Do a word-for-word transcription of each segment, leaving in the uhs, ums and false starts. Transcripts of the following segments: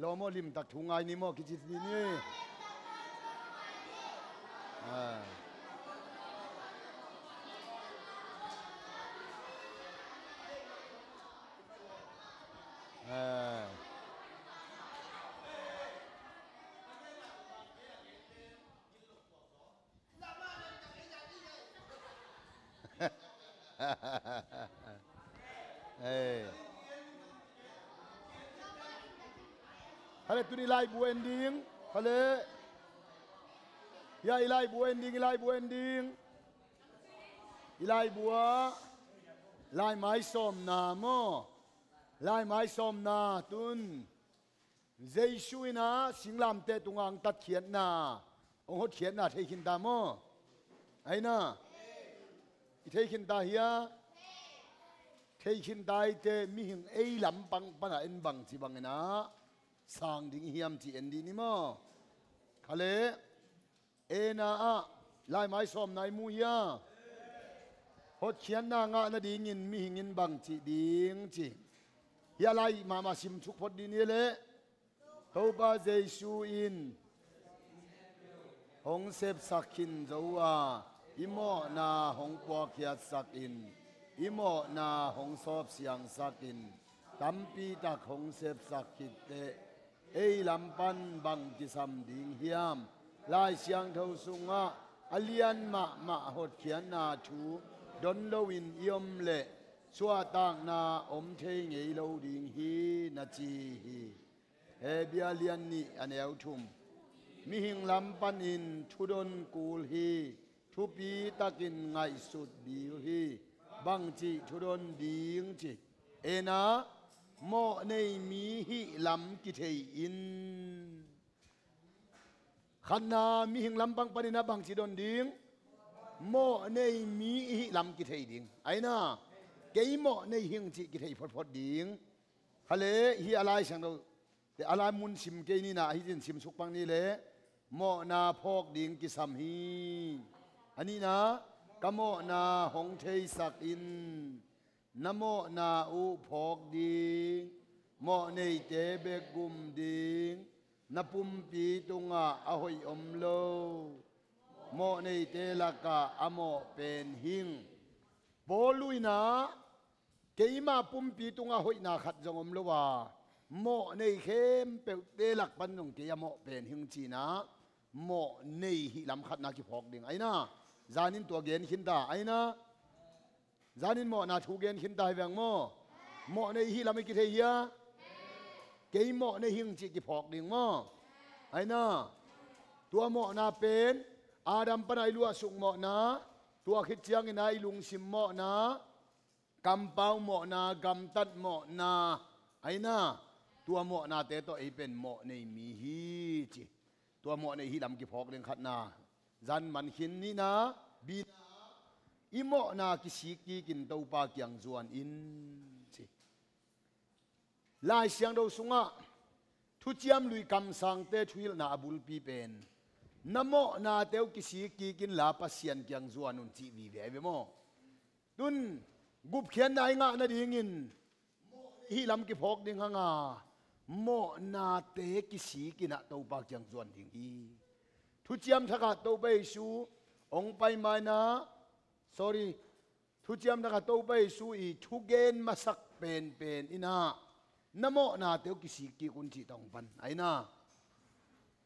Lawm aw, limtak thu ngai ni maw, kici ni ni. Ah. Ah. Ei. Khale, tun i laibu en ding. Khale. Ya, i laibu en ding, i laibu en ding. I laibu ah laimai sawmna maw? Laimai sawmna tun Jesu in ah singlamteh tungah hong tatkhiatna, hong hotkhiatna thei khinta maw? Aina, i thei khinta hia? Thei khinta i te, mihing ei lampang pana en bangci bangin ah sang ding i hiam ci en dih ni maw? Khale. Ena ah laimai sawmna i mu hia? Hotkhiatna ngah nadingin mihing in bangci ding ci. Hia lai mahmah sim suk phot dih ni leh. Topa Jesu in hong sepsak khin zo a, i mawhna hong puakkhiatsak in, i mawhna hong sawpsiangsak in, tampi tak hong sepsak khit teh, ei lam pan bang kisam ding hiam? Lai Siangtho sungah a lian mahmah hotkhiatna thu don loin i om leh suahtakna om thei ngei lo ding hi, na ci hi. Hebru a lian nih a neu thum. Mihing lam panin thudon kul hi, thupi takin ngaihsut ding hi. Bangci thudon ding ci. Ena, mawh nei mi hih lam kithei in. Khatna, mihing lampang panin ah bangci don ding? Mawh nei mi i hih lam kithei ding. Aina, kei mawh nei hing cih kithei photphot ding. Khale, hih a Lai Siangtho te a lai mun sim kei ni na, hih cin sim suk pang ni leh. Mawhna phawk ding kisam hi. A nihna, ka mawhna hong theisak in. Na mawhna uh phawk ding, mawh neite bek gum ding, na pumpi tungah a hoih om lo, mawh neite lakah a mawh pen hing. Paul in ah, keima pumpi tungah hoihna khat zong om lo a, mawh nei khempeuhte lak pan zong kei a mawh pen hing ci-in ah, mawh nei hih lam khatna kiphawk ding. Aina, zanin tua gen khinta, aina. Zanin mawhna thu gen khinta hi veng maw? Mawh nei hih lam i kithei hia? Kei mawh nei hing cih kiphawk ding maw? Aina, tua mawhna pen Adam pana i luahsuk mawhna, tua khit ciangin ah i lungsim mawhna, kampau mawhna, gamtat mawhna, aina, tua mawhnate tawh ei pen mawh nei mi hi ci. Tua mawh nei hih lam kiphawk ding khatna. Zan man khin nihna, bina, i mawhna kisik kikin Topa kiang zuan in ci. Lai Siangtho sungah Thuciam Lui kamsangte thuhilhna a bulpi pen, na mawhnate uh kisik kikin la Pasian kiang zuan un cih vive ahi ve maw? Tun gupkhiatna i ngah nadingin hih lam kiphawk ding hanga, mawhnate kisik in ah Topa kiang zuan ding hi. Thuciam Thakah Topa Jesu hong pai ma-in ah, sorry, Thuciam Thakah Topa Jesu i thugen masak penpen in ah, na mawhnate uh kisik kik un cih tawh hong pan. Aina,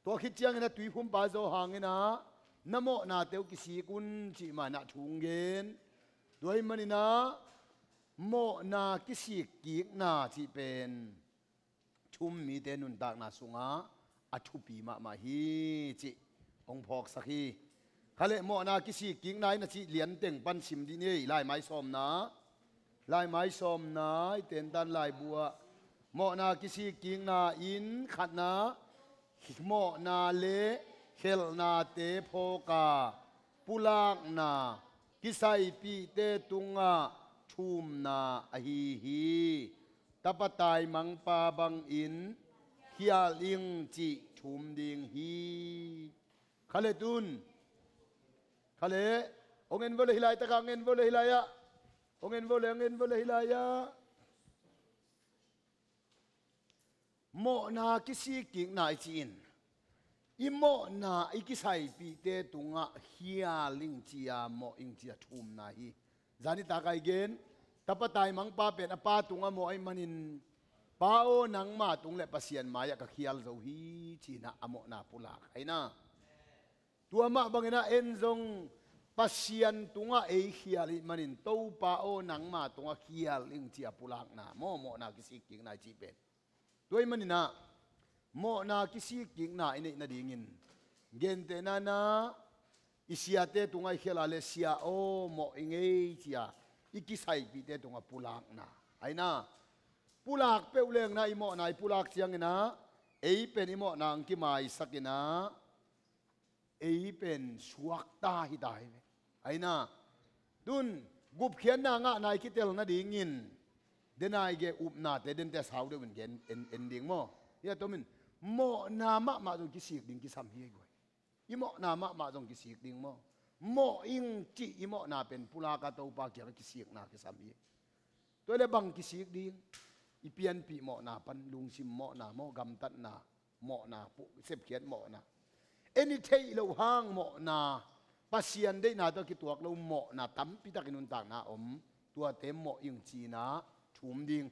tua khit ciangin ah tuiphumpa Johan in ah, na mawhnate uh kisik un cih ma-in ah thu hong gen. Tua ahih manin ah, mawhna kisik kikna cih pen thu-um mite nuntakna sungah a thupi mahmah hi cih hong phawksak hi. Khale, mawhna kisik kikna in a cih lianteng pan sim dih ni ei, laimai sawmna. Laimai sawmna i tentan laibu ah, mawhna kisik kikna in khatna, mawhna le khelhnate phawk a, pulakna, kisaipihte tungah thumna ahi hi. Tapa taimangpa bangin khial ing cih thum ding hi. Khale tun. Khale. Hong en vo le hih laitakah, hong en vo le hih lai-ah. Hong en vo le, hong en vo le hih lai-ah. Mawhna kisikkikna i ci-in i mawhna i kisaipihte tungah khial ing ci-a mawh ing ci-a thumna hi. Zan i tak a i gen, tapa taimangpa pen a pa tungah mawh ahih manin, Pa aw, nangma tung le Pasian mai-ah ka khial zo hi, ci-in ah a mawhna pulak ahi na. Tua mah bangin ah en zong Pasian tungah ei khial ahih manin, Topa aw, nangma tungah khial ing ci-a pulakna maw, mawhna kisikkikna i cih pen. Tua ahih manin ah mawhna kisikkikna i neih nadingin, gentehna-in ah i siate tungah i khial a leh, Sia aw, mawh ing ei, ci-a i kisaipihte tungah pulakna ahi na. Pulak peuh leng na, i mawhna i pulak ciangin ah ei pen i mawhna hong kimaisak in ah ei pen suakta hi ta hi ve. Ahi na, tun gupkhiatna ngahna i kitel nadingin, den a i gen upnate, dente sau deuhin gen en, en ding maw. Hi a tomin mawhna mahmah zong kisik ding kisam hi ei guai. I mawhna mahmah zong kisik ding maw. Mawh ing cih i mawhna pen pulak a, Topa kiangah kisikna kisam hi. Tua leh bang kisik ding? I pianpih mawhna pan, lungsim mawhna maw, gamtatna mawhna, pu-, sepkhiat mawhna, en i theih loh hang mawhna, Pasian deihna tawh kituak lo mawhna tampi tak i nuntakna om. Tuate mawh ing ci-in ah thum ding.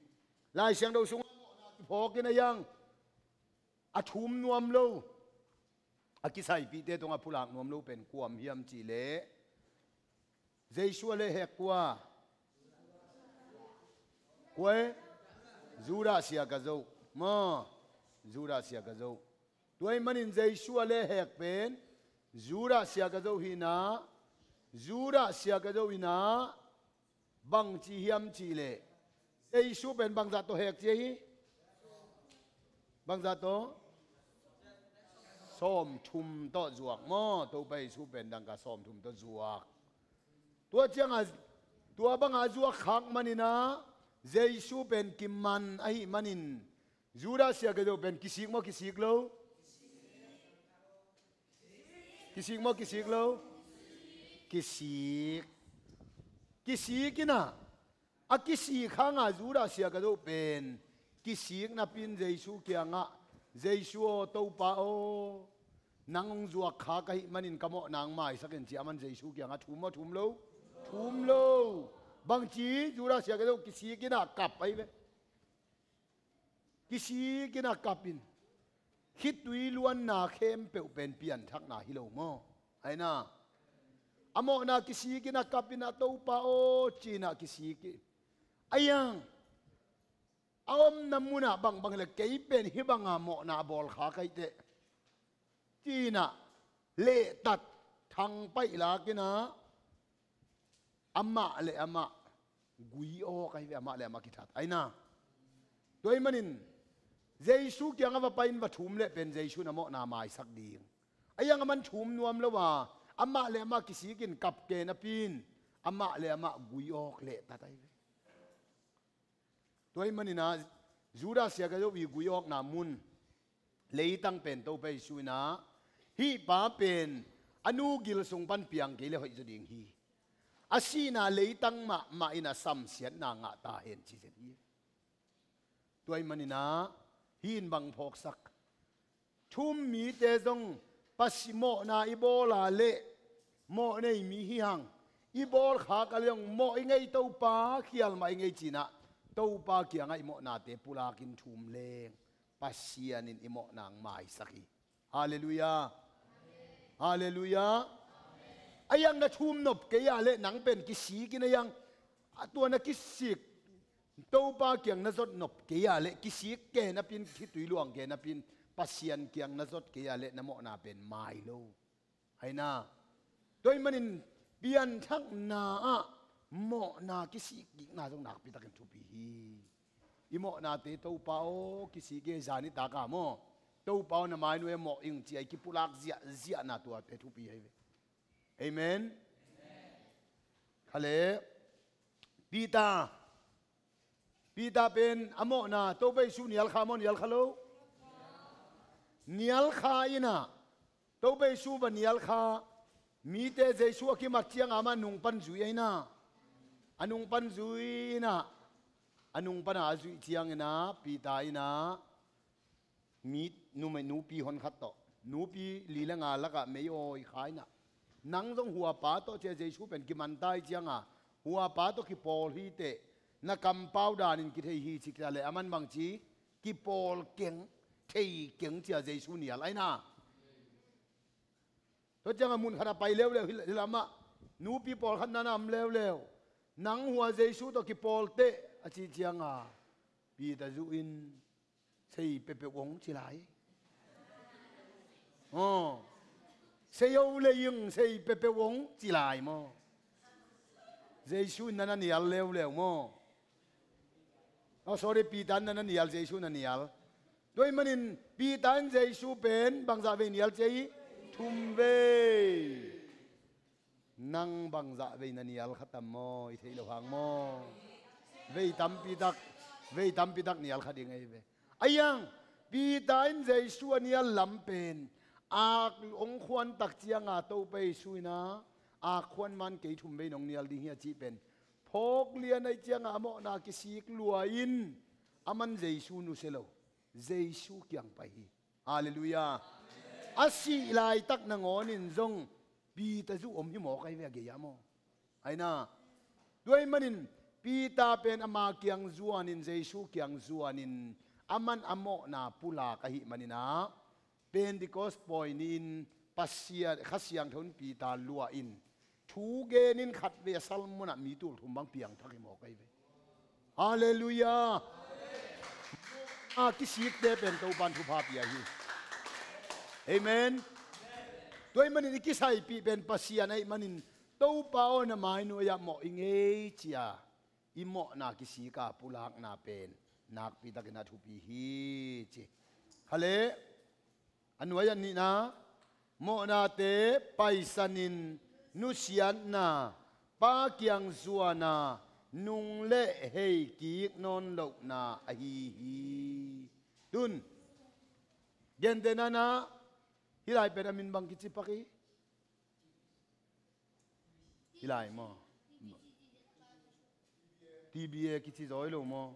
Lai Siangtho sungah mawhna kiphawk in a, a thum nuam lo, a kisaipihte tungah pulak nuam lo pen kua om hiam cih leh, Jesu a lehhek kua? Kua e? Judas Iskariot maw. Judas Iskariot. Tua ahih manin Jesu a lehhek pen Judas Iskariot hi na. Judas Iskariot in ah bang ci hiam cih leh, Jesu pen bangzah tawh hek ci hi? Bangzah tawh? Sawmthum tawh zuak maw. Topa Jesu pen dangka sawmthum tawh zuak. Tua ciangah, tua bangah zuak khak manin ah Jesu pen kiman ahih manin, Judas Iskariot pen kisik maw, kisik lo? Kisik maw, kisik lo? Kisik. Kisik in ah, a kisik hang a Judas Iskariot pen kisik napi-in Jesu kiangah, Jesu aw, Topa aw, nang hong zuak khak ahih manin ka mawhna hong maisak in, ci-a aman Jesu kiangah thum maw, thum lo? Thum lo. Bang ci? Judas Iskariot kisik in ah kap ahi ve. Kisik in ah kap in, khitui luanna khempeuh pen pianthakna hi lo maw. Ahi na, a mawhna kisik in ah kap in ah, Topa aw, ci-in ah kisik in. Ahi hang a omna munah bangbang hileh kei pen hih banga mawhna a bawl khak ahih teh, ci-in ah lehtat, thangpaih lak in ah amah le amah gui awk ahi ve, amah le amah kithat ahi na. Tua ahih manin Jesu kiangah va pai-in va thum leh pen Jesu in a mawhna maisak ding. Ahi hang aman thum nuam lo a, amah le amah kisik in kap kei napi-in amah le amah gui awk, lehtat ahi ve. Tua ahih manin ah Judas Iskariot i gui awkna mun, leitang pen Topa Jesu in ah, hih pa pen a nu gil sung pan piang kei leh hoih zaw ding hi. A sihna leitang mahmah in ah samsiatna ngah ta hen, ci zen hi. Tua ahih manin ah hih in bang phawksak? Thum mite zong Pasi-, mawhna i bawl a leh mawh nei mi hi hang. I bawl khak a leh zong mawh ing ei Topa, khial mah ing ei ci-in ah Topa kiangah i mawhnate pulakin thum leng Pasian in i mawhna hong maisak hi. Halleluiah. Halleluiah. Ahi hang na thum nop kei a leh nang pen kisik in, ahi hang a tua na kisik Topa kiang na zot nop kei a leh, kisik kei napi-in, khitui luang kei napi-in Pasian kiang na zot kei a leh na mawhna pen mai lo. Ahi na. Tua ahih manin pianthakna ah mawhna kisikkikna zong nakpi takin thupi hi. I mawhnate, Topa aw, kisik e, zan i tak a maw, Topa aw, na mai nuai-ah mawh ing ci-a i kipulak ziahziahna, tuate thupi ahi ve. Amen. Kha leh Peter, Peter pen a mawhna Topa Jesu nial kha maw, nial kha lo? Nial kha in ah, Topa Jesu va nial kha, mite Jesu a kimat ciang a, amah nung pan zui ahi na. A nung pan zui in ah, a nung pan a a zuih ciangin ah Peter in ah, Mi numei nupi honkhat tawh, nupi li le nga lakah mei awi kha inah, nang zong huapa tawh ci-a Jesu pen kimantai cianga, huapa tawh kipawl hi teh, na kampau danin kithei hi ci, ci-a le aman bangci, kipawl keng, thei keng ci-a Jesu nial aina. Tua cianga mun khat a pai leuleu hi, hi lamah nupi pawlkhat nana om leuleu. Nang hua Jesu tawh kipawl teh a cih cianga Peter zuh in, sei pepeuh ong ci lai. Aw, sei o lei ing, sei pepeuh ong ci lai maw? Jesu in nana nial leuleu maw? Oh, sorry, Peter in nana nial, Jesu na nial. Tua ahih manin Peter in Jesu pen bangzah vei nial ci a hi? Thum vei. Nang bangzah vei na nial kha tam maw? I theih loh hang maw? Vei tampi tak, vei tampi tak nial kha ding ahi ve. Ahi hang Peter in Jesu a nial lam pen, ak hong khuan tak cianga Topa Jesu in ah, ak khuan man kei thum vei nong nial ding hi a cih pen, phawk lian ahih cianga a mawhna kisik lua in, aman Jesu nusia lo, Jesu kiang pai hi. Halleluiah. A sih laitak nangawnin zong Peter zuh om hi mawk ahi ve, a gei-ah maw? Aina. Tua ahih manin Peter pen ama kiang zuanin, Jesu kiang zuanin, aman a mawhna pulak ahih manin ah, Pentecost pawi ni-in Pasian, Kha Siangtho in Peter luah in, thu genin khatvei a sal munah mi tulthum bang piangthak hi mawk ahi ve. Halleluiah. A kisikte pen Topa in thupha pia hi. Amen. Tua ahih manin i kisaipih pen Pasian ahih manin, Topa aw, na mai nuai-ah mawh i ngei ci-a i mawhna kisik a pulakna pen nakpi takin a thupi hi ci. Kha leh, a nuai a nihna, mawhnate paisanin nusiatna, Pa kiang zuana, nung le hei kik nawn lohna ahi hi. Tun, gentehna-in ah, hih lai pen a min bang kici pak hi? Hih lai maw? T B A kici zaw hi lo maw?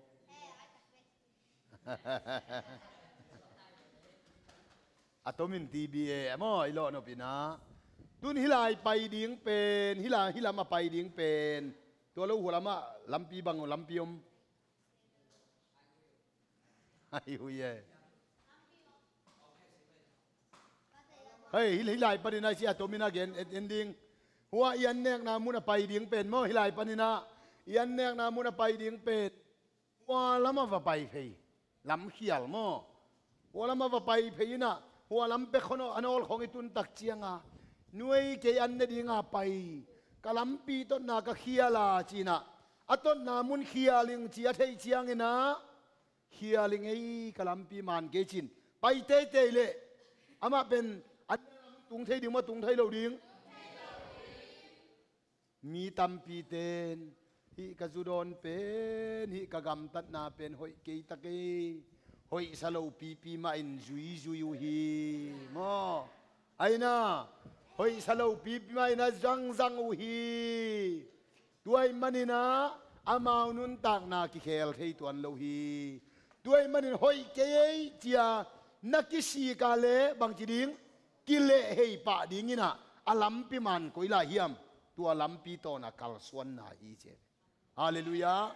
A tomin T B A maw, i lawh nop in ah. Tun hih lai pai ding pen, hih lai, hih lam a pai ding pen, tua lo hua lamah lampi bang, lampi om. Ai, hui e. Hei, hih, hih lai panin a ci a tomin a gen en, en ding. Hua i annekna mun a pai ding pen maw, hih lai panin a i annekna mun a pai ding pen, hua lamah va pai phei, lamkhial maw? Hua lamah va pai phei in ah, hua lam pek khawng a nawl khawng i tun tak cianga, nuai kei an ne dinga pai, ka lampi totna ka khial a ci-in ah, a totna mun khial ing ci a theih ciangin ah, khial ing ei, ka lampi man kei ci-in pai teitei leh, amah pen an tung thei ding maw, tung thei lo ding? Mi tampite in, hih ka zu dawn pen, hih ka gamtatna pen hoih kei ta kei, hoihsa lo pipi mahin zuizui uh hi maw? Aina, hoihsa lo pipi mahin a zangzang uh hi. Tua ahih manin ah amau nuntakna kikhel thei tuan lo hi. Tua ahih manin hoih kei ei ci-a na kisik a leh bangci ding, kilehhei pah dingin ah, a lampi man koi lai hiam? Tua lampi tawn a kalsuanna hi ci. Halleluiah.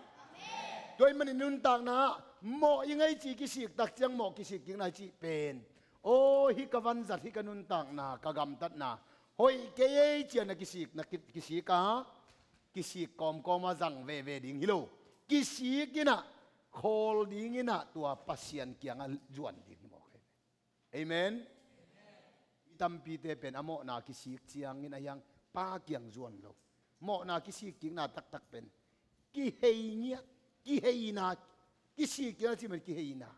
Tua ahih manin nuntakna ah mawh i ngei ci kisik tak ciang, mawh kisik kikna i cih pen, aw, hih ka vanzat, hih ka nuntakna, ka gamtatna hoih kei ei ci-a na kisik, na ki-, kisik a, kisik kawmkawm a zang veve ding hi lo. Kisik in ah, khawl dingin ah tua Pasian kiangah zuan ding hi mawk hi. Amen. Mi tampite pen a mawhna kisik ciangin a hiang, Pa kiang zuan lo. Mawhna kisik kikna taktak pen kihei ngiat, kiheina, kisik kikna cih pen kiheina.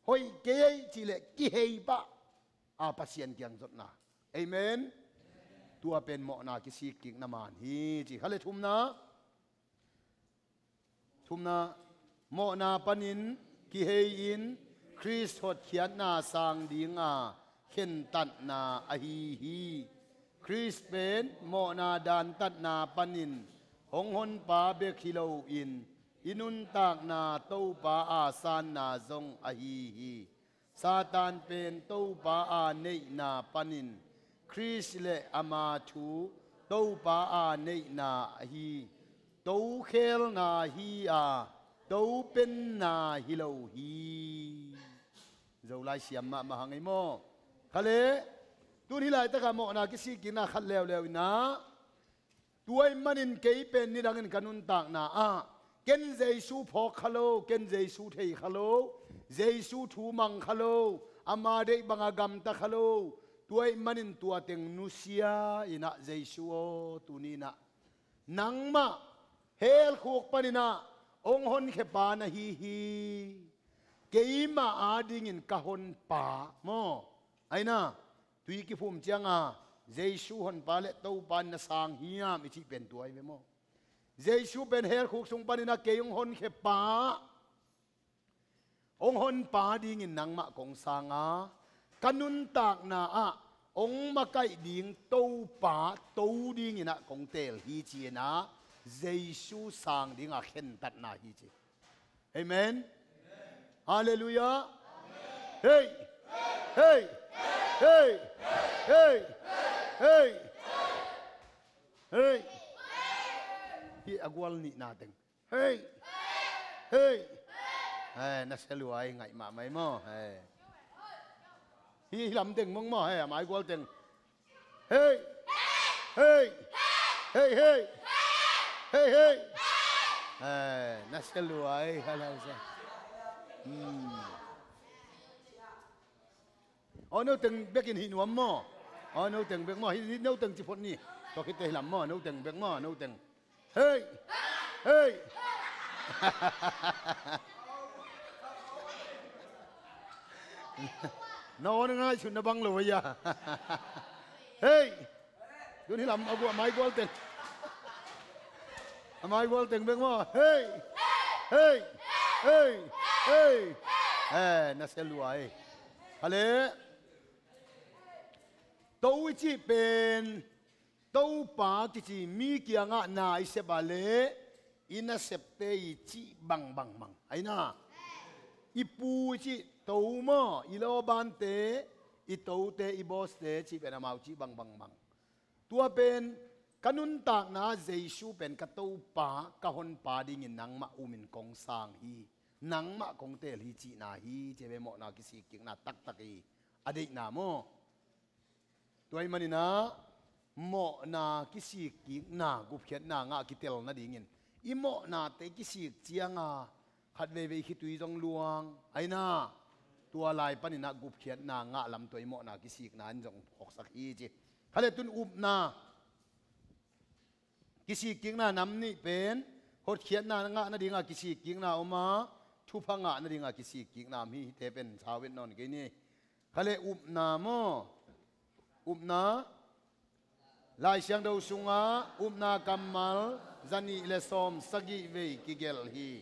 Hoih kei ei cih leh kihei pah a Pasian kiang zotna. Amen. Tua pen mawhna kisik kikna man hi ci. Kha leh thumna, thumna, mawhna panin kihei-in Khrist hotkhiatna sang dinga khentatna ahi hi. Khrist pen mawhna dantatna panin hong honpa bek hi loin i nuntakna Topa a sanna zong ahi hi. Satan pen Topa a neihna panin Khrist le ama thu Topa a neihna ahi, tokhelna hi a, topenna hi lo hi. Zolai siam mahmah hang ei maw? Khale, tun hih laitakah mawhna kisikkikna khat leuleu inah, tua ih manin kei pen nidangin ka nuntakna ah ken Jesu phawk kha lo, ken Jesu thei kha lo, Jesu thu mang kha lo, ama deih banga gamta kha lo. Tua ih manin tua teng nusia inah, Jesu aw, tuni inah nangmah helkhuk paninah hong honkhia pa na hi hi. Keimah adingin ka honpa maw? Aina, tui kiphum cianga Jesu honpa le Topa in na sang hiam i cih pen tua hi ve maw? Jesu pen helkhuk sung paninah kei hong honkhia pa, hong honpa dingin nangmah kong sanga, ka nuntakna ah hong makaih ding Topa to dinginah kong teel hi, ci-inah Jesu sang dinga khentatna hi ci. Amen. Halleluiah. Hei, hei, hei, hei, hei, hei. Hih a gual nihna teng. Hei! Hei! Eh, na sia lua i ngaih mahmah i maw? Eh. Hih lam teng mong maw? Eh, a mai gual teng. Hei! Hei! Hei, hei! Hei, hei! Eh, na sia lua i, hala sia. Hmm. Aw, no teng bekin hih nuam maw? Aw, no teng bek maw? Hih, hih no teng ci phot ni. Tua khit teh hih lam maw? No teng bek maw? No teng. Hei! Hei! Na aw na ngaihsut na bang lo a ia. Hei! Tun hih lam a guah mai gual teng. A mai gual teng bek maw? Hei! Hei! Hei! Hei! Eh, na sia lua ei. Hale. To i cih pen Topa kici mi kiangah na i sep a leh i nasepte i cih bangbang mang. Aina, i pu i cih to maw, i lawbante, i tote, i bawste cih pen amau cih bangbang mang. Tua pen ka nuntakna Jesu pen ka Topa, ka honpa dingin nangmah umin kong sang hi, nangmah kong teel hi cihna hi, ci ve mawhna kisikkikna taktak hi. A deihna maw? Tua ih maninah mawhna kisikkikna gupkhiatna ngah kitel nadingin i mawhnate kisik cianga khat veivei khitui zong luang. Aina, tua lai paninah gupkhiatna ngah lam tua i mawhna kisikna in zong phawksak hi ci. Khale tun upna kisikkikna nam nih pen hotkhiatna ngah nadinga kisikkikna om a, thupha ngah nadinga kisikkikna om hi. Hihte pen sau et nawn kei ni. Khale upna maw? Upna. Lai Siangtho sungah upna kammal zanih le sawm sagih vei kigelh hi.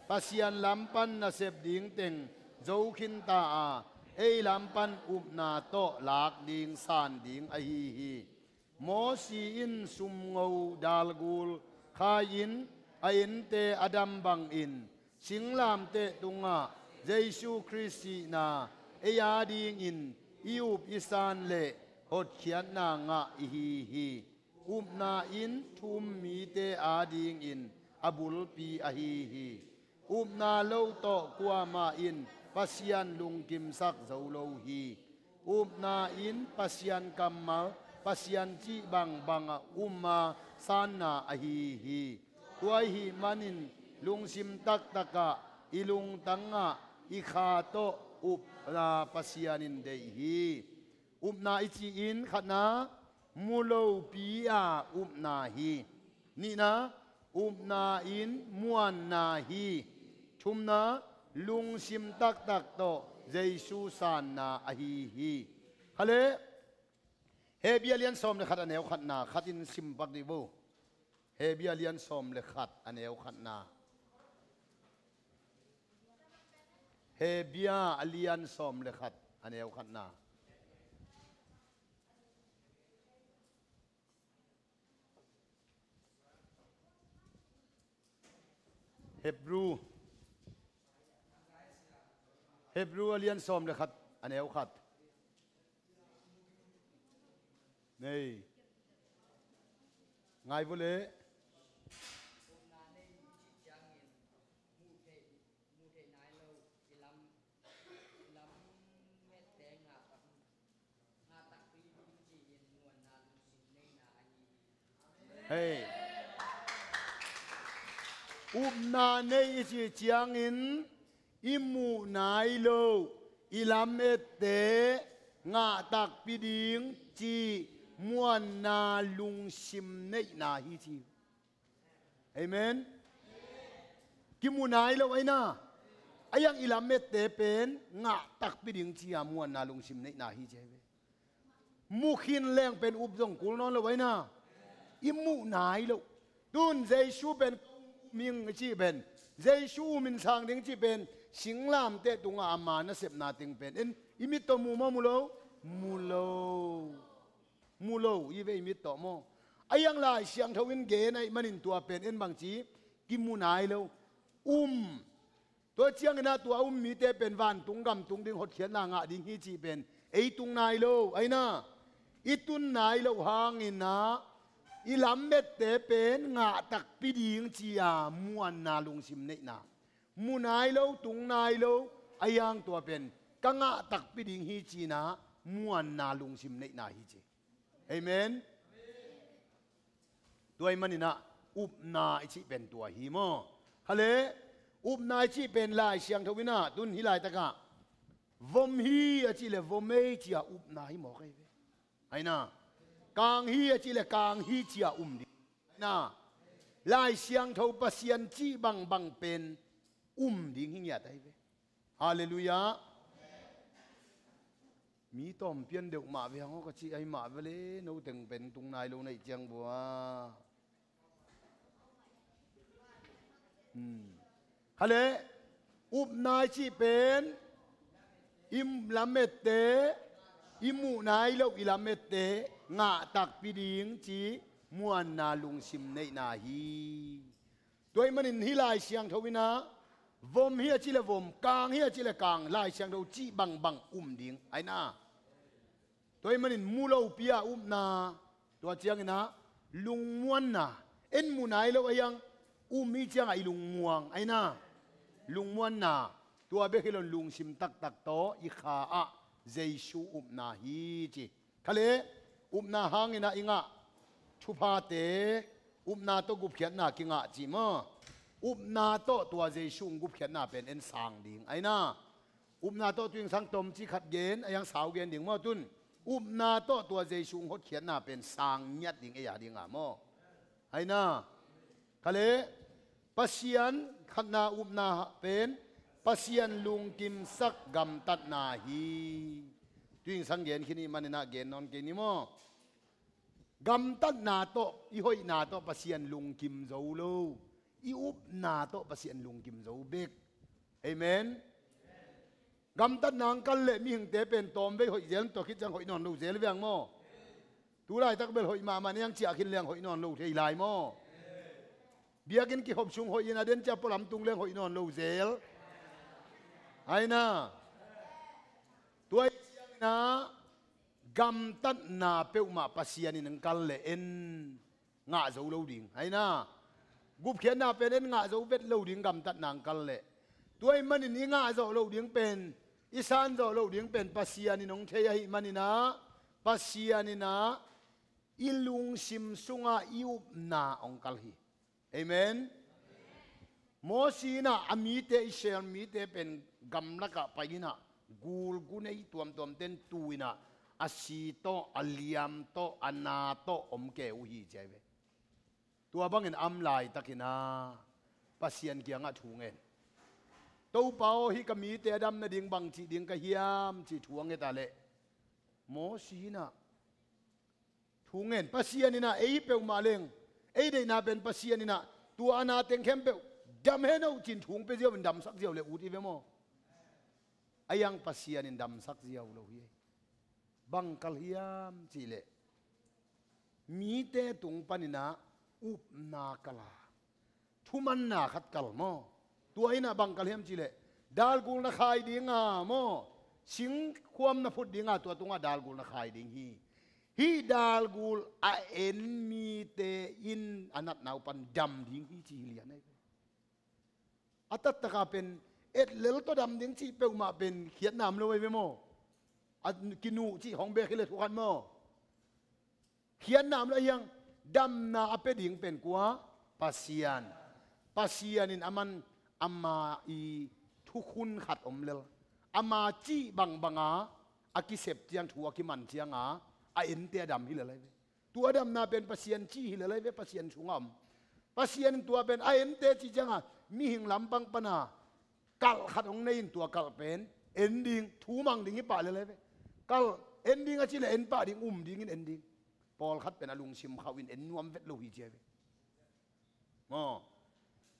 Pasian lam pan nasep ding teng zo khinta a, ei lam pan upna tawh lak ding san ding ahi hi. Mosi in sumngo dalgul khai-in a ente a dam bangin singlamteh tungah Jesu Khrist sihna ei adingin i up i san le hotkhiatna ngah ihi hi. Upna in thu-um mite adingin a bulpi ahi hi. Upna lo tawh kuamah in Pasian lungkimsak zo lo hi. Upna in Pasian kammal, Pasian cih bangbang a um a sanna ahi hi. Tua ahih manin lungsim taktakah i lungtangah i kha tawh upna Pasian in deih hi. Upna i cih in khatna, mu lopi a upna hi. Nihna, upna in muanna hi. Thumna, lungsim taktak tawh Jesu sanna ahi hi. Khale, Hebru a lian sawm le khat a neu khatna khatin sim pak dih vo. Hebru a lian sawm le khat a neu khatna. Hebru a lian sawm le khat a neu khatna. Hebru. Hebru a lian sawm le khat, a neu khat. Nei. Ngai vua le. Hei. Upna nei i cih ciangin i muh nai lo, i lam ette ngah takpi ding cih muanna lungsim neihna hi ci. Amen. Kimu nai lo aina. A iang i lam ette pen ngah takpi ding ci-a muanna lungsim neihna hi ci hi ve. Mu khin leng pen up zong kul nawn lo aina. I muh nai lo. Tun Jesu pen ka um ing i cih pen, Jesu um in sang ding cih pen singlamteh tungah ama nasepna teng pen en i mit tawh mu maw, mu lo? Mu lo. Mu lo i ve i mit tawh maw? A iang Lai Siangtho in gen ahih manin tua pen en bangci kimu nai lo. Um. Tua ciangin ah tua um mite pen vantung gam tung ding hotkhiatna ngah ding hi cih pen ei tung nai lo aina. I tun nai lo hangin ah i lam ette pen ngah takpi ding ci-a muanna lungsim neihna. Mu nai lo, tung nai lo, a iang tua pen ka ngah takpi ding hi ci-in ah muanna lungsim neihna hi ci. Amen. Tua ahih manin ah upna i cih pen tua hi maw? Kha le, upna i cih pen Lai Siangtho in ah tun hih laitakah vom hi a cih le vom ei ci-a upna hi mawk ahi ve. Aina. Kang hi a cih le kang hi ci-a um ding. Aina. Lai Siangtho Pasian cih bangbang pen um ding hi ngiat ahi ve. Halleluiah. Mi tawm pian deuh mah ve hang aw ka cih ahi mah ve le, no teng pen tung nai lo na hih ciang vua. Hmm. Kha le, upna i cih pen i lam ette, i muh nai lo i lam ette ngah takpi ding ci muanna lungsim neihna hi. Tua ahih manin hih Lai Siangtho in ah vom hi a cih le vom, kang hi a cih le kang, Lai Siangtho cih bangbang um ding aina. Tua ahih manin mu lopi-a upna, tua ciangin ah lungmuanna, en mu nai lo a iang um i ciangah i lungmuang aina. Lungmuanna, tua bek hi lo in lungsim taktak tawh i kha ah Jesu upna hi ci. Kha le, upna hangin ah i ngah thuphate, upna tawh gupkhiatna kingah ci maw? Upna tawh tua Jesu gupkhiatna pen en sang ding aina. Upna tawh tuingsang tom ci khat gen a iang sau gen ding maw tun? Upna tawh tua Jesu hotkhiatna pen sang ngiat ding ei a ding a maw? Aina. Kha le, Pasian khatna upna pen Pasian lungkimsak gamtatna hi. Tuingsang gen khin i hih manin ah gen nawn kei ni maw? Gamtatna tawh, i hoihna tawh Pasian lungkim zo lo. I upna tawh Pasian lungkim zo bek. Amen. Gamtatna hong kal leh mihingte pen tawmvei hoih zel, tua khit ciang hoih nawn lo zel veng maw? Tu laitak bel hoih mahmah, niang ciah khin leng hoih nawn lo thei lai maw? Biakinn kikhop sung hoih in a den ciah pualam tung leng hoih nawn lo zel. Aina. Tua ahih ciangin ah gamtatna peuhmah Pasian in hong kal leh en ngah zo lo ding aina. Gupkhiatna pen en ngah zo vet lo ding, gamtatna hong kal leh. Tua ahih manin i ngah zawh loh ding pen, i san zawh loh ding pen Pasian in hong thei ahih manin ah, Pasian in ah i lungsim sungah i upna hong kal hi. Amen. Mosi in ah a mite, Israel mite pen gamlakah pai in ah gul gu nei tuamtuamte in tu in ah a si tawh, a liam tawh, a na tawh om kei uh hi ci ahi ve. Tua bangin a om laitakin ah Pasian kiangah thu ngen. Topa aw, hih ka mite a dam nading bangci ding ka hiam cih thu a nget ah leh Mosi in ah thu ngen. Pasian in ah ei peuhmah leng, ei deihna pen Pasian in ah tua a na teng khempeuh dam hen uh ci-in thu hong pia ziau in damsak ziau leh ut hi ve maw? A iang Pasian in damsak ziau lo hi. Bang kal hiam cih leh mite tung panin ah upna kal a, thumanna khat kal maw? Tua in ah bang kal hiam cih leh Dalgul na khai dinga maw, singkhuam na phut dinga tua tungah dalgul na khai ding hi. Hih dalgul a en mite in a natna uh pan dam ding hi ci hi lian ahi ve. A tattaka pen etlel tawh dam ding cih peuhmah pen khiatna om lo ahi ve maw? A kinuh cih hong bek hi le thukhat maw? Khiatna om lo ahi hang, damna a pia ding pen kua? Pasian. Pasian in aman ama i thukhun khat om lel, ama cih bangbanga a kisep ciang, thu a kiman cianga a ente a dam hi lel ahi ve. Tua damna pen Pasian cih hi lel ahi ve, Pasian sungah om. Pasian in tua pen a ente cih cianga mihing lampang pana kalh khat hong nei in tua kalh pen en ding, thu mang ding hi pah lel ahi ve. Kalh en ding a cih le en pah ding, um dingin en ding. Pawlkhat pen a lungsim khauh in en nuam vet lo hi ci ahi ve. Maw?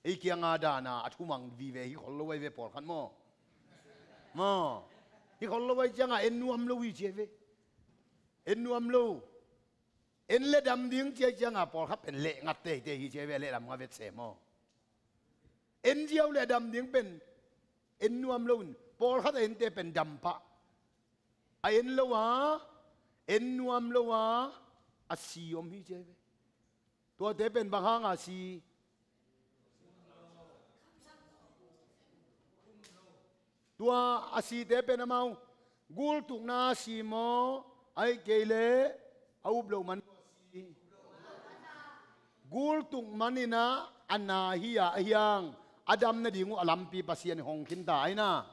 Ei kianga dana a thumang vive hi khol lo ahi ve pawlkhat maw? Maw? Hi khol lo ahi cianga en nuam lo hi ci ahi ve. En nuam lo. En le dam ding ci ahi cianga pawlkhat pen leh ngatte hite hi ci ahi ve, leh dam nga vet se maw? En ziau le dam ding pen en nuam lo in pawlkhat a ente pen dam pah. A en lo a, en nuam lo a, a si om hi ci ahi ve. Tuate pen bang hanga si? Tua a site pen amau gultukna si maw, ahih kei leh a up loh man si? Gultuk maninah a na hi-a ahi hang a dam nading uh a lampi Pasian in hong khinta ahi na.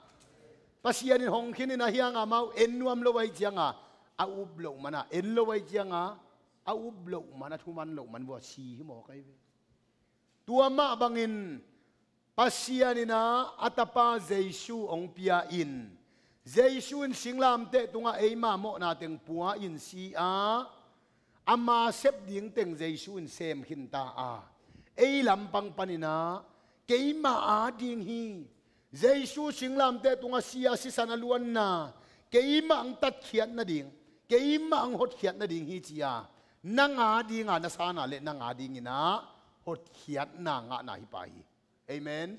Pasian in hong khin in ahi hanga amau en nuam lo ahi cianga a up loh mana en lo ahi cianga a up loh man, a thuman loh man vua si hi mawk ahi ve. Tua mah bangin Pasian inah a tapa Jesu hong pia in, Jesu in singlamteh tungah eima mawhna teng pua in si a, ama sep ding teng Jesu in sem khinta a, ei lampang paninah keima ading hi. Jesu singlamteh tungah si a sisan a luanna keimah ang tatkhiat nading, keimah ang hotkhiat nading hi ci a, nang adinga na sana le nang adinginah hotkhiatna ngahna hi pah hi. Amen.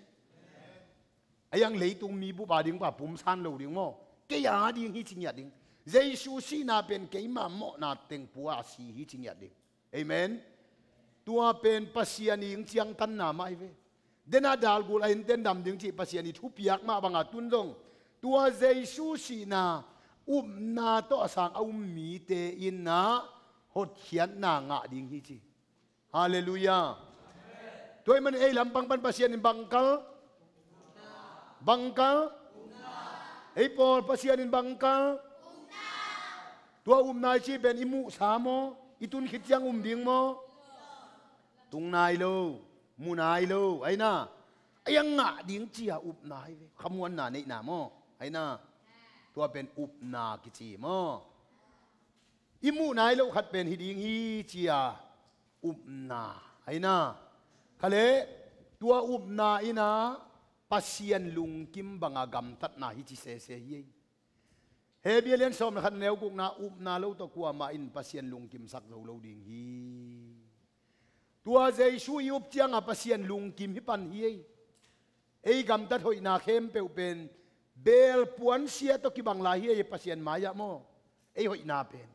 Ahi hang leitung mi bup ading pa pumsan lo ding maw? Kei ading hi ci ngiat ding. Jesu sihna pen keima mawhna teng pua a si hi ci ngiat ding. Amen. Tua pen Pasian i ing ciangtanna mah hi ve. Denah dalgul a enten dam ding cih Pasian i thupiak mah banga tun zong tua Jesu sihna upna tawh a sang a um mite innah hotkhiatna ngah ding hi ci. Halleluiah. Tua ahih manin ei lampang pan Pasian in bangkal, bangkal, ei pawl Pasian in bangkal. Tua upna i cih pen i muhsa maw? I tun khit ciang um ding maw? Tung nai lo, mu nai lo ahi na. Ahi hang ngah ding ci a upna hi ve. Khamuanna neihna maw? Ahi na. Tua pen upna kici maw? I muh nai loh khat pen hi ding hi ci a upna ahi na. Khaleh tua upna innah Pasian lungkim banga gamtatna hi ci sese hi ei. Hebru lian sawm le khat neu gukna upna lo tawh kuamah in Pasian lungkimsak zo lo ding hi. Tua Jesu i up cianga Pasian lungkim hi pan hi ei. Ei gamtat hoihna khempeuh pen beel puansia tawh kibang lai hi ei, Pasian mai-ah maw? Ei hoihna pen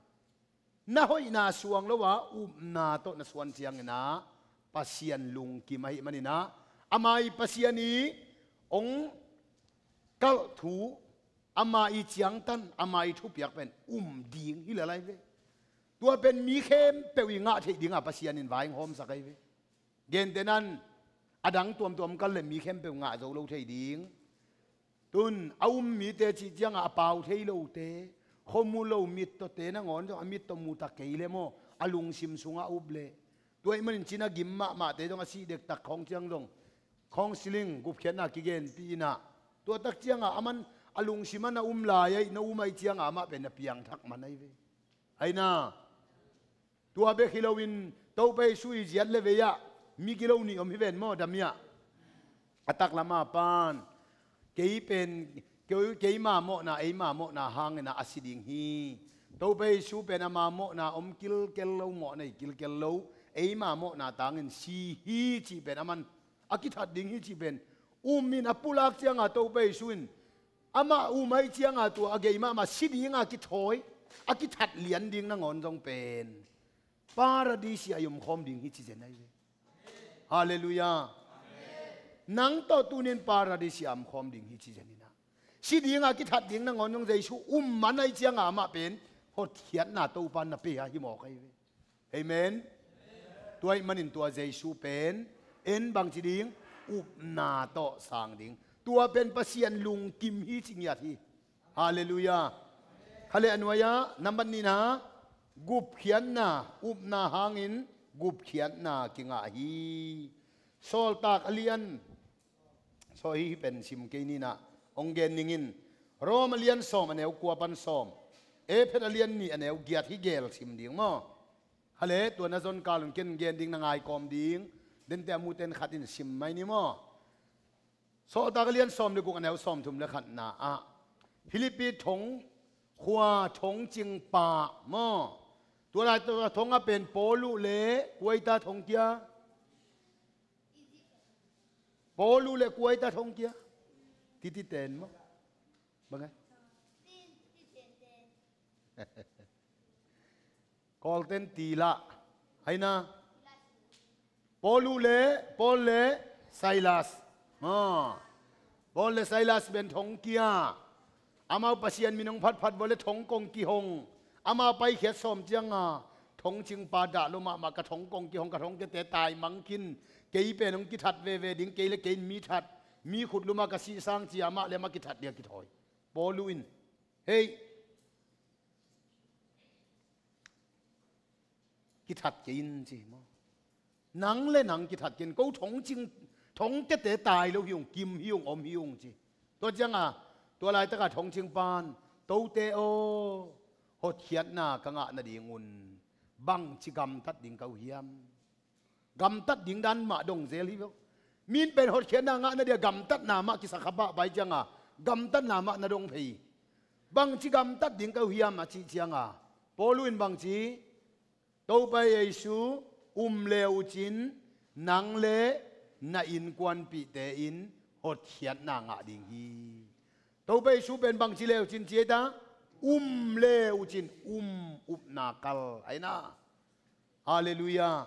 na hoihna suang lo a upna tawh na suan cianginah Pasian lungkim ahih maninah ama i Pasian i hong kalh thu, ama i ciangtan, ama i thupiak pen um ding hi lel ahi ve. Tua pen mi khempeuh i ngah theih dinga Pasian in vai hong hawmsak ahi ve. Gentenan a dang tuamtuam kal le mi khempeuh ngah zo lo thei ding. Tun a um mite cih cianga a pau thei lote, khuamu lo mittawte nangawn zong a mittaw muta kei le maw, a lungsim sungah a up le. Tua ahih manin cina gim mahmahte zong a sih dektak khawng ciang zong counselling gupkhiatna kigenpih inah, tua tak cianga aman a lungsim a na um lai aih, na um aih cianga amah pen na piangthak man ahi ve. Ahi na. Tua bek hi loin Topa Jesu i ziat le vei-ah migilo nih om hi ven maw, damiah? A taklama pan kei pen kei, keima mawhna, eima mawhna hangin a si ding hi. Topa Jesu pen ama mawhna om kilkel lo, mawhna hi kilkel lo, eima mawhna tangin si hi cih pen aman a kithat ding hi cih pen Um in a pulak cianga Topa Jesu in amah um ahih cianga tua a gei mahmah si dinga kithawi, a kithat lian ding nangawn zong pen Paradis ah i omkhawm ding hi ci zen ahi ve. Halleluiah. Nang tawh tunin Paradis ah omkhawm ding hi ci zen inah. Si dinga kithat ding nangawn zong Jesu um man ahih cianga amah pen hotkhiatna Topa na pia hi mawk ahi ve. Amen. Tua ahih manin tua Jesu pen en bangci ding upna tawh sang ding. Tua pen Pasian lungkim hi ci ngiat hi. Halleluiah. Khale a nuai-ah nambat nihna gupkhiatna, upna hangin gupkhiatna kingah hi. Sawltak a lian, saw hi hi pen sim kei ninah hong gen ningin. Rom a lian sawm a neu kua pan sawm, Efet a lian nih a neu giat hi gel sim ding maw? Khale tua na zon kalun ken gen ding na ngaikawm ding. Dente a muten khatin sim mai ni maw? Sawltak a lian sawm le guk a neu sawm thum le khatna ah Philippi thong khua thongcingpa maw? Tua lai tua thong a pen Paulu le kuaita thongkia? Paulu le kuaita thongkia? Titi ten maw? Bang ai? Kawlten tila. Aina Paulu le Paul le Silas. Ha. Paul le Silas ben thongkia. Amau Pasian min hong phatphat vua le thong kong kihong. Amau paikhiat sawm cianga thongcingpa dah lo mahmah ka thong kong kihong ka thongkiate taimang khin. Kei pen hong kithat veve ding kei le kei in mi that. Mi khut luma ka sihsang cia amah le amah kithat dia kithawi. Paulu in hei kithat kei in ci maw? Nang le nang kithat kei in ko thongcing thongkiate tai lo hi ung kim hi ung om hi ung ci. Tua cianga tua laitaka thongcingpan tote aw hotkhiatna ka ngah nadingun bangci gamtat ding ka uh hiam? Gamtat ding dan mah dong zel hi lo. Min pen hotkhiatna ngah nadia gamtatna mah kisakha pahpai cianga gamtatna mah na dong phei. Bangci gamtat ding ka uh hiam a cih cianga Paulu in bangci Topa Jesu um le uh cin nang le na innkuanpihte in hotkhiatna ngah ding hi. Topa Jesu pen bangci le uh cin ci ei ta um le uh cin um upna kal aina. Halleluiah.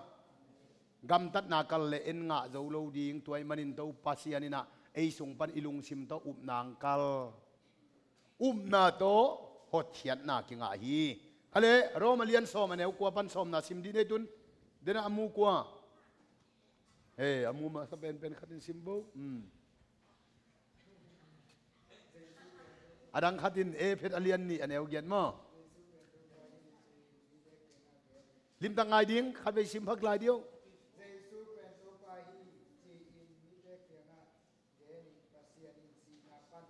Gamtatna kal le en ngah zo lo ding tua ahih manin Topa Pasian inah ei sung pan i lungsim tawh upna ang kal. Upna tawh hotkhiatna kingah hi. Khale Rom a lian sawm a neu kua pan sawmna sim dih nei tun. Dena a mu kua? He a mu masa penpen khatin sim bo. A dang khatin Efet a lian nih a neu giat maw? Limtak ngai ding khatvei sim phak lai dih oh. Jesu pen Topa hi ci-in mite kiangah genin Pasian in sihna pan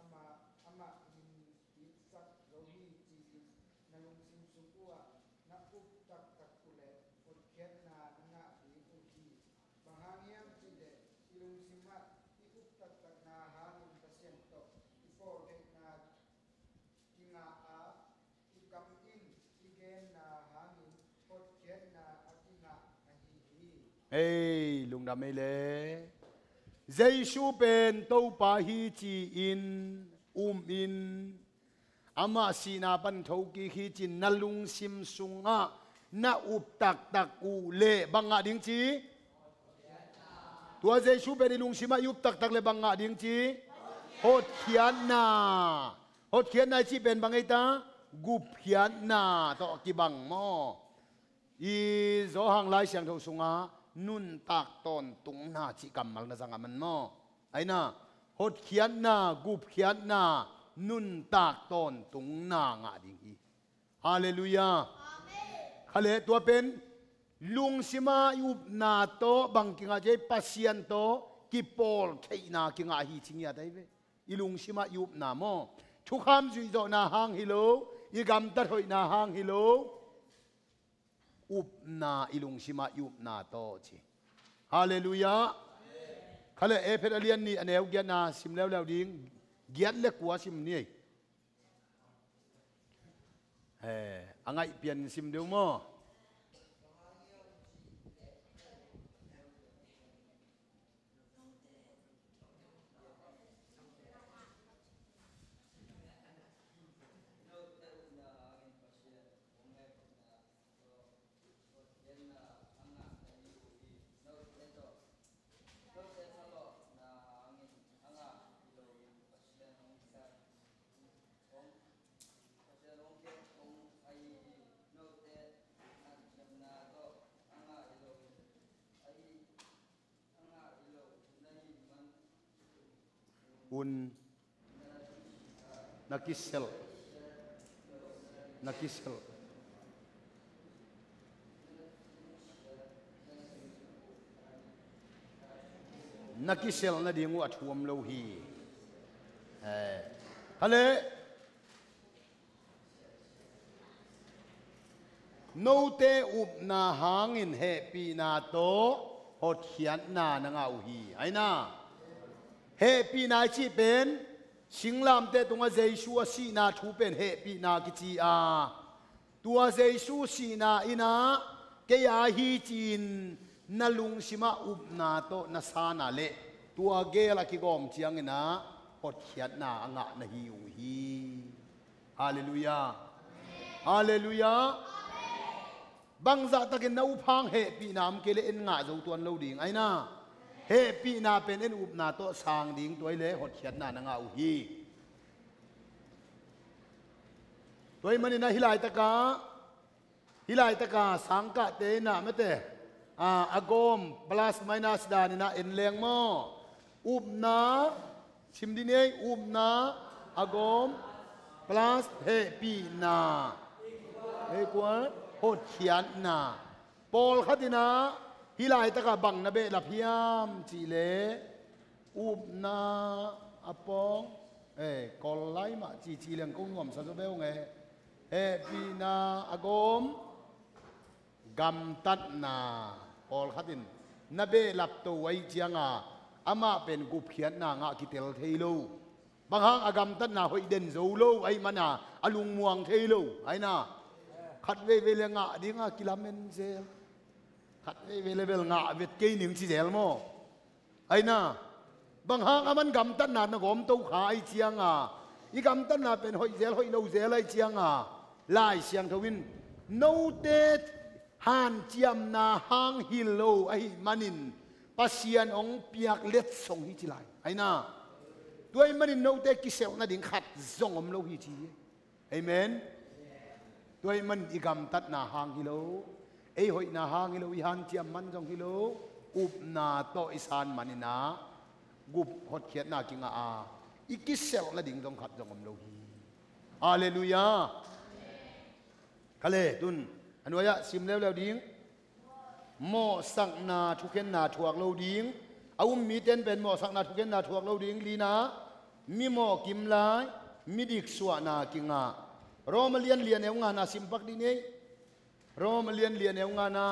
amah amah min kitsak zo hi ci-in na lungsim sung uhah na up taktak uhleh hotkhiatna na ngah ding uh hi. Bang hang hiam cihleh i lungsimah i up taktakna hangin Pasian tawh i pawl theihna kingah a, i kam in i genna hangin hotkhiatna a kingah ahi hi. Hei lungdam ei le. Jesu pen Topa hi ci-in um in amah sihna pan thokik hi ci-in na lungsim sungah na up taktak uhleh bang ngah ding ci? Tua Jesu pen i lungsimah i up taktak le bang ngah ding ci? Hotkhiatna. Hotkhiatna i cih pen bang ei ta? Gupkhiatna tawh kibang maw? I Johan Lai Siangtho sungah nuntak tawntungna cih kammal na zang a man maw? Aina hotkhiatna, gupkhiatna, nuntak tawntungna ngah ding hi. Halleluiah. Khale tua pen lungsima i upna tawh bang kingah ci ei Pasian tawh kipawl theihna kingah hi ci ngiat ahi ve. I lungsima i upna maw? Thukham zuihzawhna hang hi lo, i gamtat hoihna hang hi lo. Upna i lungsima i upna tawh ci. Halleluiah. Khale Efet a lian nih a neu giatna sim leuleu ding. Giat le kua sim ni ei. He a ngaih pian sim deuh maw? Hun na kiselh, na kiselh, na kiselh nading uh a thu om lo hi. Eh, kha leh, note upna hangin hehpihna tawh hotkhiatna na ngah uh hi. Aina, hehpihna i cih pen singlamteh tungah Jesu a sihna thu pen hehpihna kici a, tua Jesu sihna in ah kei a hi ci-in na lungsimah upna tawh na san a leh, tua gel a kigawm ciangin ah hotkhiatna a ngah na hi uh hi. Halleluiah. Halleluiah. Bangzahtakin na up hang hehpihna om kei leh en ngah zo tuan lo ding. Aina, hehpihna pen en upna tawh sang ding, tua hi leh hotkhiatna na ngah uh hi. Tua ahih manin ah hih laitakah, hih laitakah sangkahte in ah mate, a, a gawm plus minus danin ah en leng maw? Upna, sim dih ni ei, upna, a gawm plus hehpihna, equal hotkhiatna. Pawlkhat in ah hih laitakah bang na behlap hiam cih leh, upna a pawng, eh, Kawl lai mah cici leng kong nuamsa zaw beuh nge. Hehpihna a gawm, gamtatna. Pawlkhat in na behlap to ahih ciangin amah pen gupkhiatna ngah kitel thei lo. Bang hang, a gamtatna hoih den zo lo ahih manin a lungmuang thei lo. Aina, khat veivei leh ngah dingin kilamen zel, khat veivei leh bel ngah vet kei ning ci zel maw? Aina, bang hang, aman gamtatna na gawm to kha ahih ciangin, i gamtatna pen hoih zel, hoih lo zel ahih ciangin, Lai Siangtho in note hanciamna hang hi lo ahih manin Pasian hong piak letsong hi ci lai. Aina, tua ahih manin note kiselh nading khat zong om lo hi ci hi. Amen. Tua ahih manin i gamtatna hang hi lo, ei hoihna hang hi lo, i hanciam man zong hi lo, upna tawh i san manin ah gup, hotkhiatna kingah a, i kiselh nading zong khat zong om lo hi. Halleluiah. Kha leh, tun a nuai-ah sim leuleu ding. Mawhsakna thukhenna thuak lo ding. A um mite in pen mawhsakna thukhenna thuak lo ding. Lina, mi mawhkim lai, midik suahna kingah. Rom a lian li, a neu ngana sim pak dih ni ei. Rom a lian li, a neu ngana.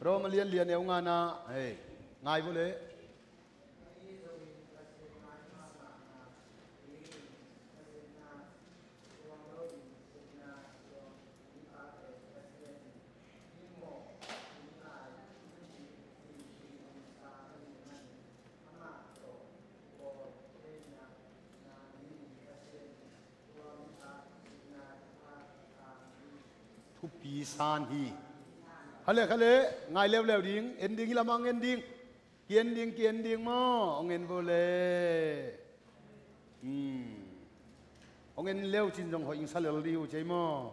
Rom a lian li, a neu ngana. Hei, ngai vua leh. Thupi san hi. Kha leh, kha leh, ngai leuleu ding, en ding, hi lamah en ding. Ki-en ding, ki-en ding maw, hong en vua leh. Hmm. Hong en leu cin zong hoih ing sa lel dih uh cei maw.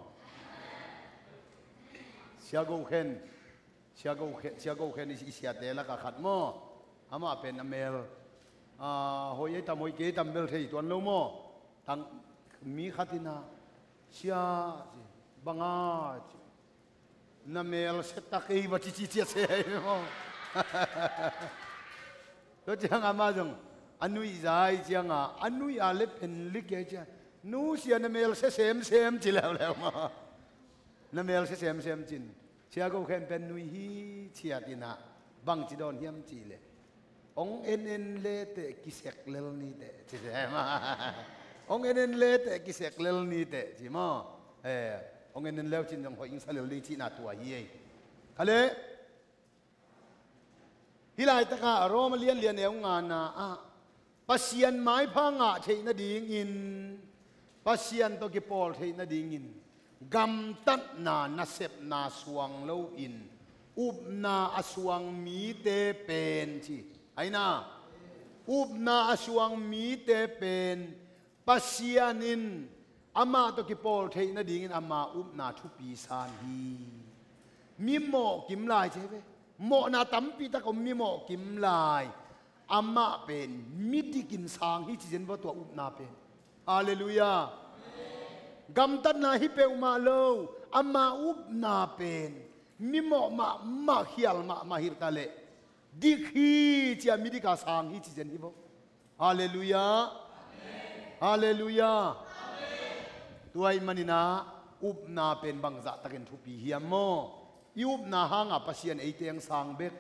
Sia Go Khen. Sia Go Khen, Sia Go Khen i, i siate lakah khat maw. Amah pen a mel, ah, hoih ei tam, hoih kei ei tam bel thei tuan lo maw. Tang mi khat in ah, sia, ci, bang a, ci. Na mel se tak ei va ci, ci, ci a se ei maw. Tua ciang amah zong a nuih za ahih ciangin, a nuih a leh pen lik ei ciang. Nu sia, na mel se semsem ci leuleu maw. Na mel se semsem cin. Sia Go Khen pen nuih hi ciat in ah, bangci dawn hiam cih leh, hong en en leteh kisek lel niteh, ci se maw. Hong en en leteh kisek lel niteh, ci maw. Eh, hong en en leu cin zong hoih ing sa lel ding cihna tua hi ei. Kha leh, hih laitakah Rom a lian li, a neu ngana ah, Pasian maipha ngah theih nadingin, Pasian tawh kipawl theih nadingin, gamtatna nasepna suang loin upna a suang mite pen, ci. Aina, upna a suang mite pen Pasian in amah tawh kipawl theih nadingin ama upna thupi san hi. Mi mawhkim lai ci hi ve. Mawhna tampi tak om mi mawhkim lai. Amah pen midikin sang hi ci zen bawh tua upna pen. Halleluiah. Gamtatna hi peuhmah lo. Ama upna pen mi mawh mahmah, khial mahmah hi ta leh dik hi ci-a midik a sang hi ci zen hi bawh. Halleluiah. Halleluiah. Tua ahih manin ah upna pen bangzah takin thupi hiam maw? I upna hangah Pasian eite hong sang bek,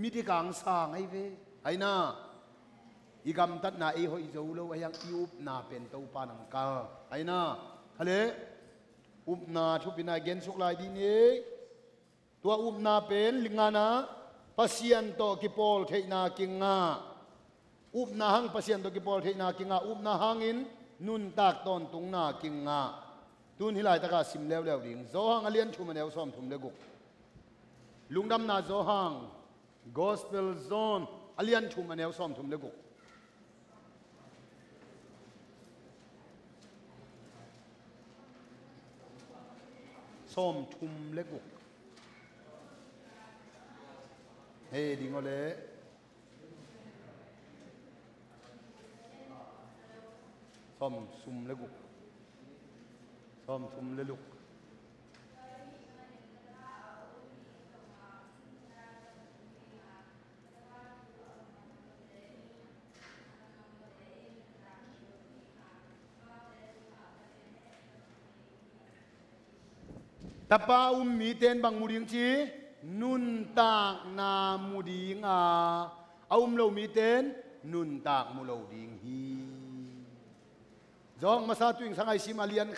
midik a hong sang ahi ve. Aina, i gamtatna ei hoih zo lo ahi hang i upna pen Topa in hong kal. Aina, kha leh upna thupina i gensuk lai dih ni. Tua upna pen, lingana, Pasian tawh kipawl theihna kingah. Upna hang Pasian tawh kipawl theihna kingah, upna hangin nuntak tawntungna kingah. Tun hih laitakah sim leuleu ding. Johan a lian thum a neu sawmthum le guk. Lungdamna Johan, Gospel John a lian thum a neu sawmthum le guk. Sawmthum le guk. Hei, ding aw le. Sawmthum le guk. Sawmthum le luk. Tapa a um mite in bang mu ding ci? Nuntakna mu ding a, a um lo mite in nuntak mu lo ding hi. Johan masa tuing sangai sim a lian,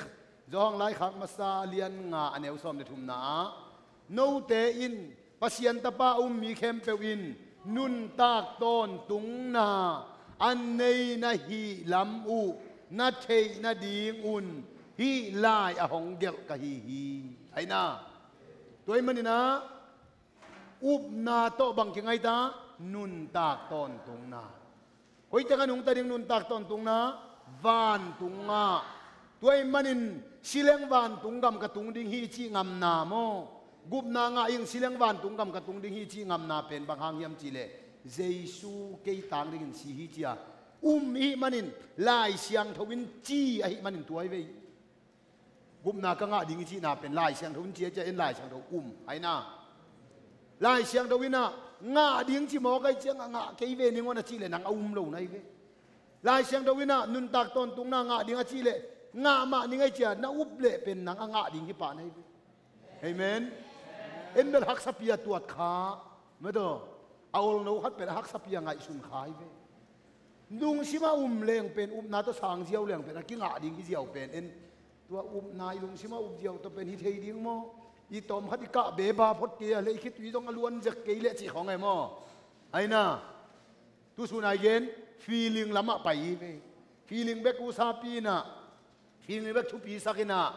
Johan laikhak masa a lian nga a neu sawm le thumna ah, note in Pasian Tapa a um mi khempeuh in nuntak tawntungna a nei na hih lam uh na theih nadingun hih lai a hong gelh ka hi hi. Aina, tua ahih manin ah upna tawh bang kingai ta? Nuntak tawntungna. Koitak a nungta ding nuntak tawntungna? Vantungah. Tua ahih manin, si leng vantung gam ka tung ding hi cih ngamna maw? Gupna ngah ing, si leng vantung gam ka tung ding hi cih ngamna pen bang hang hiam cih leh, Jesu kei tang dingin si hi ci-a um i hih manin, Lai Siangtho in ci ahih manin tua hi ve. Gupna ka ngah ding hi cihna pen Lai Siangtho in ci a, ci a en Lai Siangtho um, aina. Lai Siangtho in ah ngah ding ci mawk ahi ciangah ngah kei ve ning aw na cih leh nang a um lo na hi ve. Lai Siangtho in ah nuntak tawntungna ngah ding a cih leh ngah mah ning ahi cia na up leh pen nang a ngah ding hi pah na hi ve. Amen. En bel haksa pi a tuat kha, madaw, a olno khat pen a haksa pi a ngaihsun kha hi ve. Lungsim a um leng pen, upna tawh sang ziau leng pen a kingah ding hi ziau pen en. Tua upna i lungsim a up ziau tawh pen hi thei ding maw? I tawm khat i kah beba phot kei a leh i khitui zong a luan zek kei leh cih khawng e maw? Aina, tusun a i gen, feeling lamah pai hi ve. Feeling bek usapi in ah, feeling bek thupisak in ah,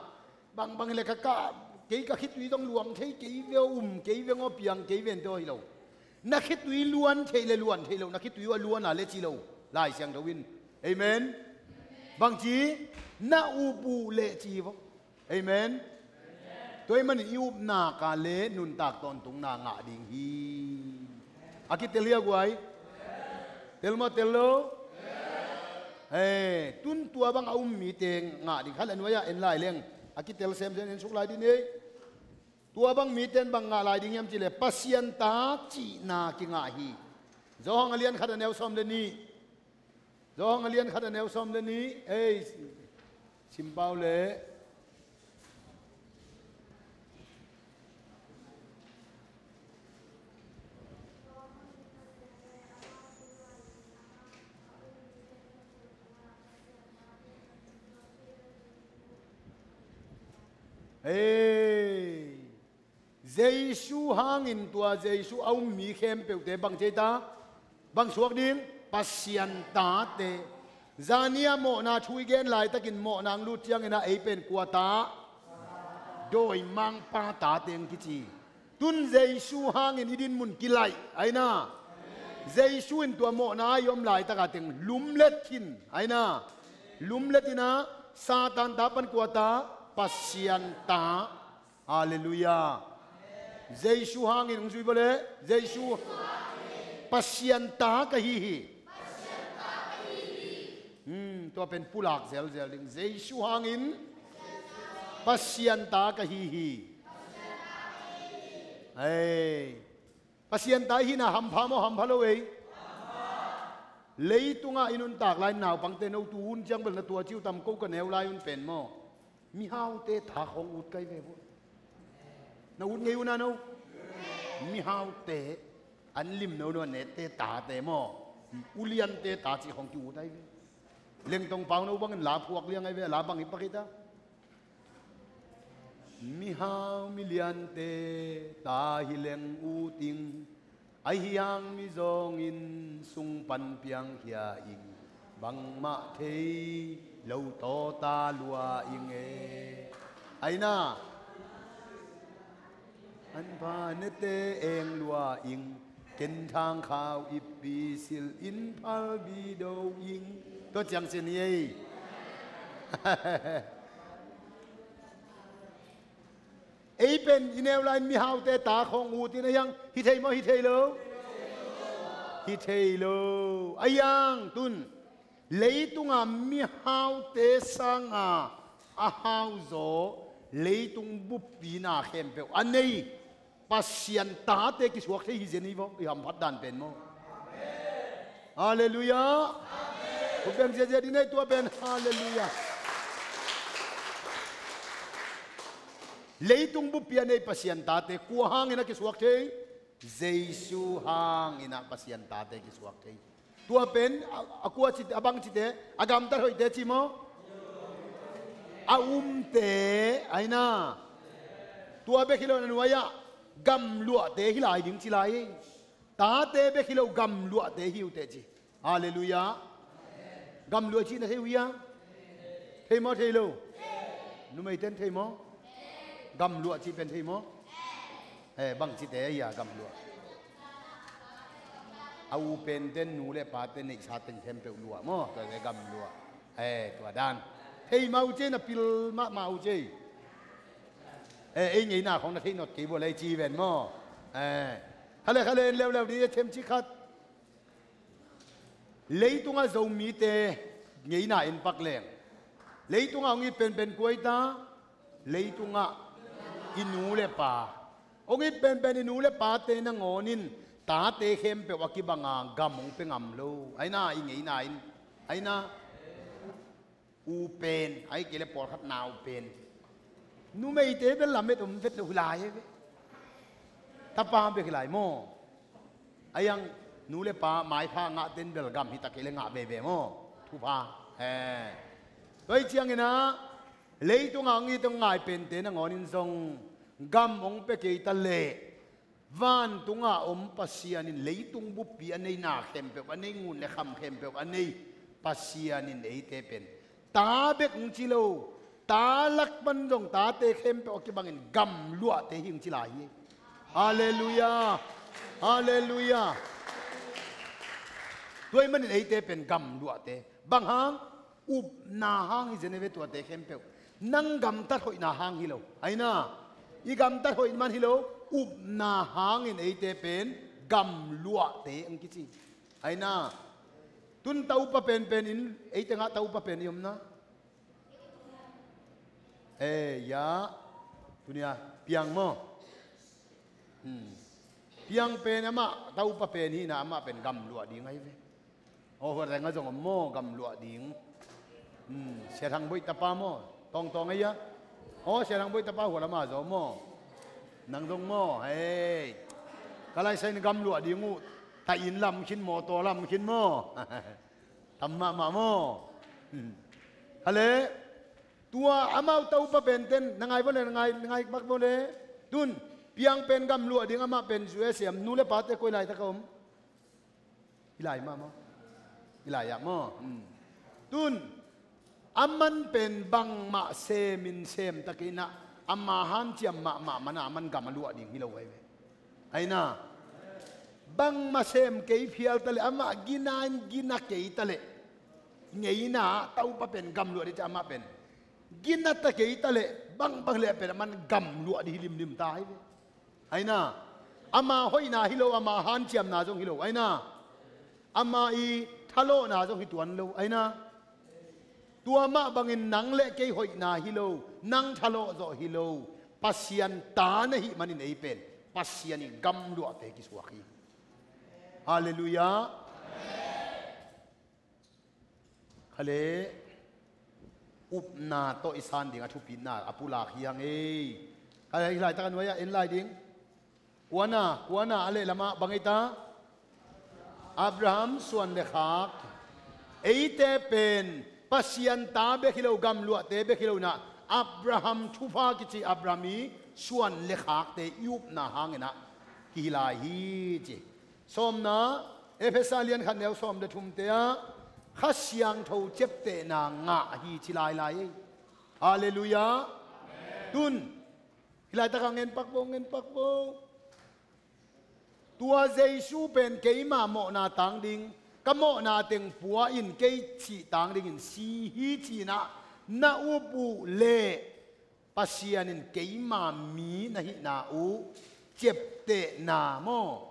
bangbang hi leh ka kah, kei ka khitui zong luang thei kei ve aw, um kei veng aw, piang kei ven te aw hi lo. Na khitui luan theih le luan theih lo, na khitui uh a luan a le ci lo Lai Siangtho in. Amen. Bangci? Na up uh leh ci hi vawh. Amen. Tua ahih manin i upna ka le nuntak tawntungna ngah ding hi. A kitel hi a guai. Tel maw, tel lo? Hei, tun tua bang a um mite ngah ding kha le nuai-ah en lai leng a kitel semsem en suk lai dih ni. Tua bang mite in bang ngah lai ding hiam cih leh Pasian ta cihna kingah hi. Johan a lian khat a neu sawm le nih. Johan a lian khat a neu sawm le nih. Ei, simpau le. Ei, Jesu hangin tua Jesu a um mi khempeuhte bang ci ta? Bang suak ding? Pasian tate. Zani-ah mawhna thu i gen laitakin mawhna hong lut ciangin ah ei pen kua ta? Dawimangpa tate hong kici. Tun Jesu hangin i dinmun kilaih, aina. Jesu in tua mawhna a i om laitak a teng lumlet khin, aina. Lumlet in ah Satan ta pan kua ta? Pasian ta. Halleluiah. Jesu hangin, hong zui vua le. Jesu. Pasian ta ka hi hi. Hmm, tua pen pulak zelzel ding. Jesu hangin Pasian ta ka hi hi. Ei. Pasian ta i hihna hampha maw, hampha lo ei? Leitungah i nuntak lai naupangte, no tu hun ciang bel na tua ci uh tam, ko ka neu lai un pen maw, mihaute ta khawng ut kai ve vua. Na ut ngei uh na no? Mihaute, an lim no no, a nette tate maw, uliante ta cih khawng ki-ut ai ve. Lengtong Pau no bangin la phuak liang ai ve, a la bang hi pak hi ta. Mihau miliante ta hi leng ut ing, ahi hang mizawngin sung pan piangkhia ing, bangmah thei lo tawta lua ing e. Aina, an pha nete eng lua ing, ken thang khau ippi sil in phal bi do ing. Tua ciang sin hi ei. Ei pen i neu lai-in mihaute ta khawng ut in a hiang, hi thei maw, hi thei lo? Hi thei lo. A hiang tun leitunga mihaute sanga a hauzaw, leitung buppi na khempeuh a nei Pasian tate kisuak thei hi zen hi vaw, i hamphat dan pen maw? Halleluiah. Khut beng ziahziah dih ni, tua pen halleluiah. Leitung buppi a nei Pasian tate kua hangin a kisuak thei? Jesu hangin a Pasian tate kisuak thei. Tua pen a, a kua cite, a bang cite, a gamtat hoihte ci maw? A umte, aina. Tua bek hi lo, na nuai-ah gamluahte hi lai ding ci lai hi. Tate bek hi lo, gamluahte hi uh teh ci. Halleluiah. Gamluah cih na thei uh hia? Thei maw, thei lo? Numeiten thei maw? Gamluah cih pen thei maw? Eh, bang cite ahi a gamluah? A u penten nu le pate neihsa teng khempeuh luah maw? Tua le gamluah. Eh, tua dan. Thei mah uh cei, na pil mahmah uh cei. Eh, ei ngeina khawng na thei not kei vua lei ci ven maw? Eh. Khale, khale, en leuleu dih, a them cik khat. Leitungah Zomite ngeina en pak leng, leitungah hong it penpen kua hi ta? Leitungah i nu le pa. Hong it penpen i nu le pate nangawn in tate khempeuh a kibanga gam hong pia ngam lo. Aina, i ngeina in, aina, u pen, ahih kei leh pawlkhat nau pen. Numeite bel lamet om vet lo hi lai hi ve. Tapa bek hi lai maw? A hiang, nu le pa maipha ngahte in bel gam hi ta kei leh ngah veve maw? Thupha. He. Tua hi ciangin ah, leitungah hong it, hong ngai pente nangawn in zong gam hong pia kei ta leh, vantunga om Pasian in leitung buppi a nei na khempeuh, a nei ngun le kham khempeuh a nei Pasian in eite pen ta bek hong ci lo, ta lak pan zong tate khempeuh a kibangin gamluahte hi hong ci lai hi. Halleluiah. Halleluiah. Tua ahih manin eite pen gamluahte. Bang hang? Upna hang hi zen hi ve tuate khempeuh. Nang gamtat hoihna hang hi lo. Aina, i gamtat hoih man hi lo, upna hangin eite pen gamluahte hong kici. Aina, tun taupa penpen in, eite ngah taupa pen i omna. Eh, ya. Tunia, piang maw? Hmm. Piang pen amah, taupa pen hihna amah pen gamluah ding ahi ve. Aw, huat renga zong om maw, gamluah ding. Hmm, Sia Thang Boih tapa maw? Tawngtawng ahi a? Aw, Sia Thang Boih tapa huat lama zaw maw? Nang zong maw? Hei. Ka laisai in gamluah ding uh. Taih inn lam khin maw, taw lam khin maw? Tam mahmah maw? Hmm. Hale. Tua amau taupa penten, na ngai vua le, na ngai, na ngai bak vua le. Tun, piang pen gamluah ding amah pen zu e siam, nu le pate koi laitak a om? I lai mah maw? I lai ah maw? Hmm. Tun, aman pen bangmah semin sem ta kei in ah, ama hanciam mahmah man ah, aman gam a luah ding hi lo ahi ve. Aina, bangmah sem kei phial ta leh, amah gina in gina kei ta leh, ngeina ah taupa pen gamluah ding ci, amah pen gina ta kei ta leh, bangbang leh pen aman gamluah ding hi limlim ta ahi ve. Aina, ama hoihna hi lo, ama hanciamna zong hi lo. Aina, ama i thalawhna zong hi tuan lo. Aina, tua mah bangin nang le kei hoihna hi lo, nang thalawh zawh hi lo, Pasian ta na hih manin ei pen Pasian i gamluahte kisuak hi. Halleluiah. Kha le upna tawh i san ding a thupitna a pulak hi hang ei. Kha le hih laitak a nuai-ah en lai ding. Kuana, kuana a lehlamah bang ei ta? Abraham suan le khak. Eite pen Pasian ta bek hi lo, gamluahte bek hi lo inah, Abraham thupha kici Abraham i suan le khakte i upna hang inah kihi lai hi ci. Sawmna, Efesa lian khat neu sawm le thumte ah Kha Siangtho ciaptehna ngah hi ci lailai ei. Halleluiah. Tun hih laitak a ngen pak vo, ngen pak vo. Tua Jesu pen keima mawhna tang ding, ka mawhna teng pua in kei cih tang dingin si hi ci inah na up uh leh Pasian in keima mi na hihna uh ciaptehna maw,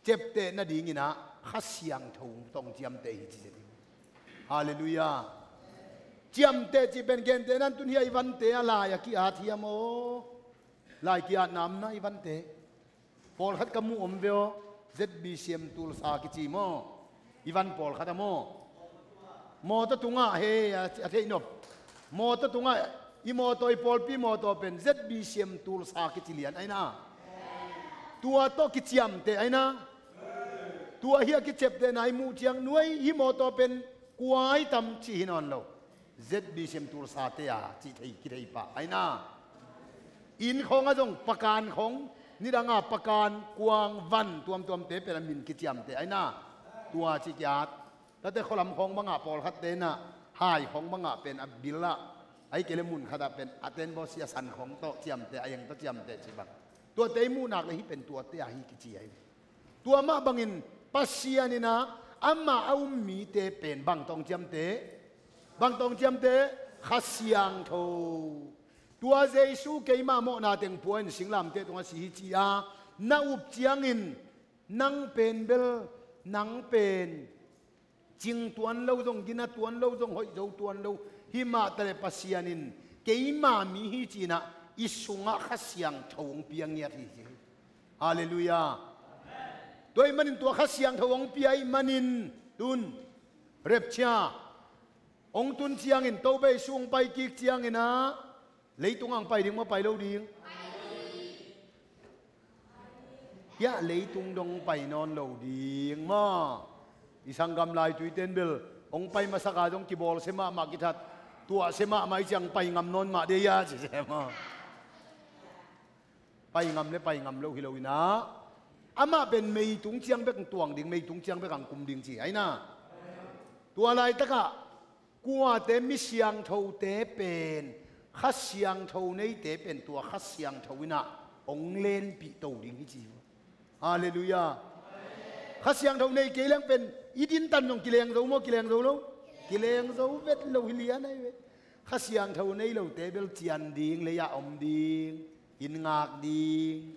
ciapteh nading inah Kha Siangtho tawh hong ciamteh hi ci zen hi. Halleluiah. Ciamteh cih pen gentehna in tun hia i vante a lai a ki-at hiam aw? Lai ki-atna om na i vante? Pawlkhat ka muh om ve aw, Z B C M Tulsa kici maw? I van pawlkhat a maw? Mawtaw tungah he a, a theih nop. Mawtaw tungah i mawtaw, i pawlpi mawtaw pen Z B C M Tulsa kici lian aina. Tua tawh kiciamteh aina. Tua hia kiciaptehna i muh ciang nuai hih mawtaw pen kua i tam cih hi nawn lo. Z B C M Tulsa te a cih thei, kithei pah aina. Inn khawng ah zong pakan khawng, nidang a pakan, kuang, van tuamtuamte pen a min kiciamteh aina. Tua cih ki-at. Tate khualam khawng bangah pawlkhatte inah hai khawng bangah pen a bil ah, ahih kei leh mun khatah pen a tenbawsi a san khawng tawh ciamteh, a eng tawh ciamteh cih bang. Tuate i muh nak leh hih pen tuate a hi kici ahi. Tua mah bangin Pasian inah amah a um mite pen bang tawh hong ciamteh? Bang tawh hong ciamteh? Kha Siangtho. Tua Jesu keima mawhna teng pua in singlamteh tungah si hi ci-a na up ciangin nang pen bel, nang pen cing tuan lo zong, gina tuan lo zong, hoih zo tuan lo, himah taleh Pasian in keima mi hi ci inah i sungah Kha Siangtho hong pia ngiat hi ci. Halleluiah. Tua ahih manin tua Kha Siangtho hong pia ahih manin tun rapture hong tun ciangin, tobei sung pai kik ciangin ah leitung ah hong pai ding maw, pai lo ding? Hiah leitung dong pai nawn lo ding maw? I sanggam laituite in bel hong pai masak a zong kibawlsia mahmah, kithat tuahsia mahmah, i ciang pai ngam nawn mah dei a ci se maw? Pai ngam le pai ngam lo hi lo inah, amah pen meitung ciang bek hong tuang ding, meitung ciang bek hong kum ding ci aina. Tua laitakah kuate mi siangthote pen, Kha Siangtho neite pen tua Kha Siangtho inah hong lenpih to ding hi ci. Halleluiah. Kha Siangtho nei kei leng pen i dintan zong kileng zo maw, kileng zo lo? Kileng zo vet lo hi lian ahi ve. Kha Siangtho nei lote bel cian ding, lei-ah om ding, inn ngak ding.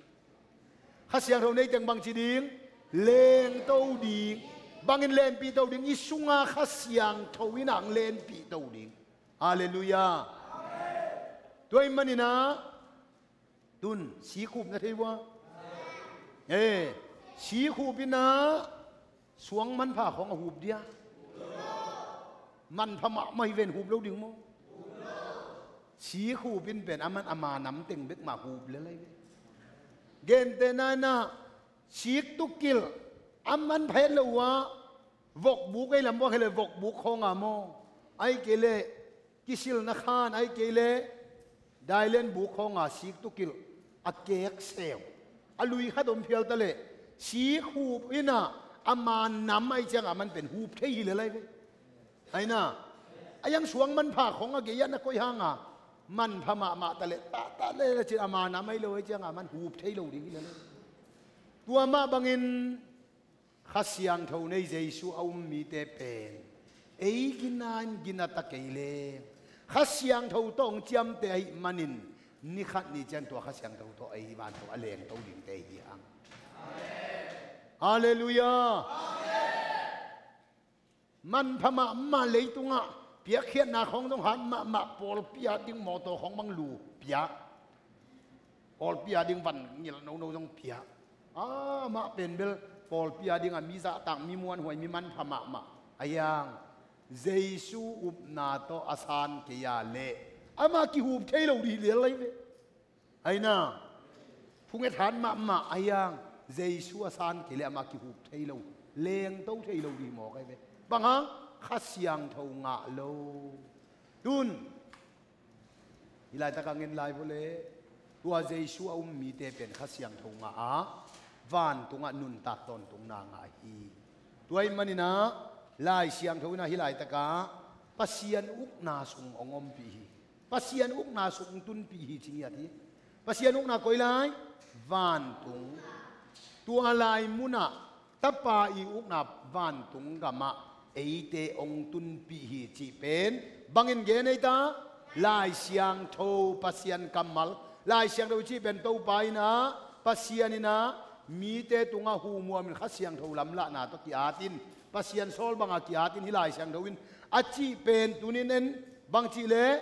Kha Siangtho nei teng bangci ding? Lengto ding. Bangin lenpih to ding? I sunga Kha Siangtho inah hong lenpih to ding. Halleluiah. Tua ahih manin ah tun sikhup na thei uh a? Eh, sikhup inah suang manpha khawng a hup dia? Manpha mahmah hi ven, hup lo ding maw? Sikhup in pen a man ama nam teng bek mah hup lel ahi ve. Gentehna inah sik tukilh a manpha het lo uh a, vokbuk ei lam buang hi leh vokbuk khawng a maw, ahih kei leh kisilna khan, ahih kei leh dailen buk khawng a sik tukilh a kek seu, a lui khat om phial taleh sikhup inah ama nam ahih ciangah a man pen hup thei hi lel ahi ve. Aina, a iang suang manpha khawng a gei-ah na koih hanga manpha mahmah taleh, tahtah leh cin ama nam ahi lo ahih ciangah a man hup thei lo ding hi lel ahi. Tua mah bangin Kha Siangtho nei Jesu a um mite pen ei gina in gina ta kei leng, Kha Siangtho tawh hong ciamteh ahih manin Ni khat ni ciang tua Kha Siangtho tawh ei vantung a lengto dingte hi hang. Halleluiah. Manpha mahmah, leitungah piakkhiatna khawng zong hat mahmah, pawlpi a ding mawtaw khawng bang lu piak, pawlpi a ding van ngilh nono zong piak. Amah pen bel pawlpi a dingah mi zahtak, mi muanhuai, mi manpha mahmah. Ahi hang Jesu upna tawh a san kei a leh amah kihup thei lo dih lial lai ve. Aina, phunget hat mahmah ahi hang Jesu a san kei leh amah kihup thei lo, lengto thei lo dih mawk ahi ve. Bang hang? Kha Siangtho ngah lo. Tun hih laitak a ngen lai vua leh, tua Jesu a um mite pen Kha Siangtho ngah a, vantungah nuntak tawntungna ngah hi. Tua ahih manin ah Lai Siangtho in ah hih laitak ah Pasian ukna sung hong ompih hi. Pasian ukna sung hong tunpih hi ci ngiat hi. Pasian ukna koi lai? Vantung. Tua lai munah Tapa i ukna vantung gamah eite hong tunpih hi cih pen bangin gen ei ta? Lai Siangtho, Pasian kammal. Lai Siangtho cih pen Topa in ah, Pasian in ah mite tungah humuamin Kha Siangtho lamlahna tawh ki-atin, Pasian sawl bangah ki-atin hih Lai Siangtho in a cih pen tunin en, bang cih leh,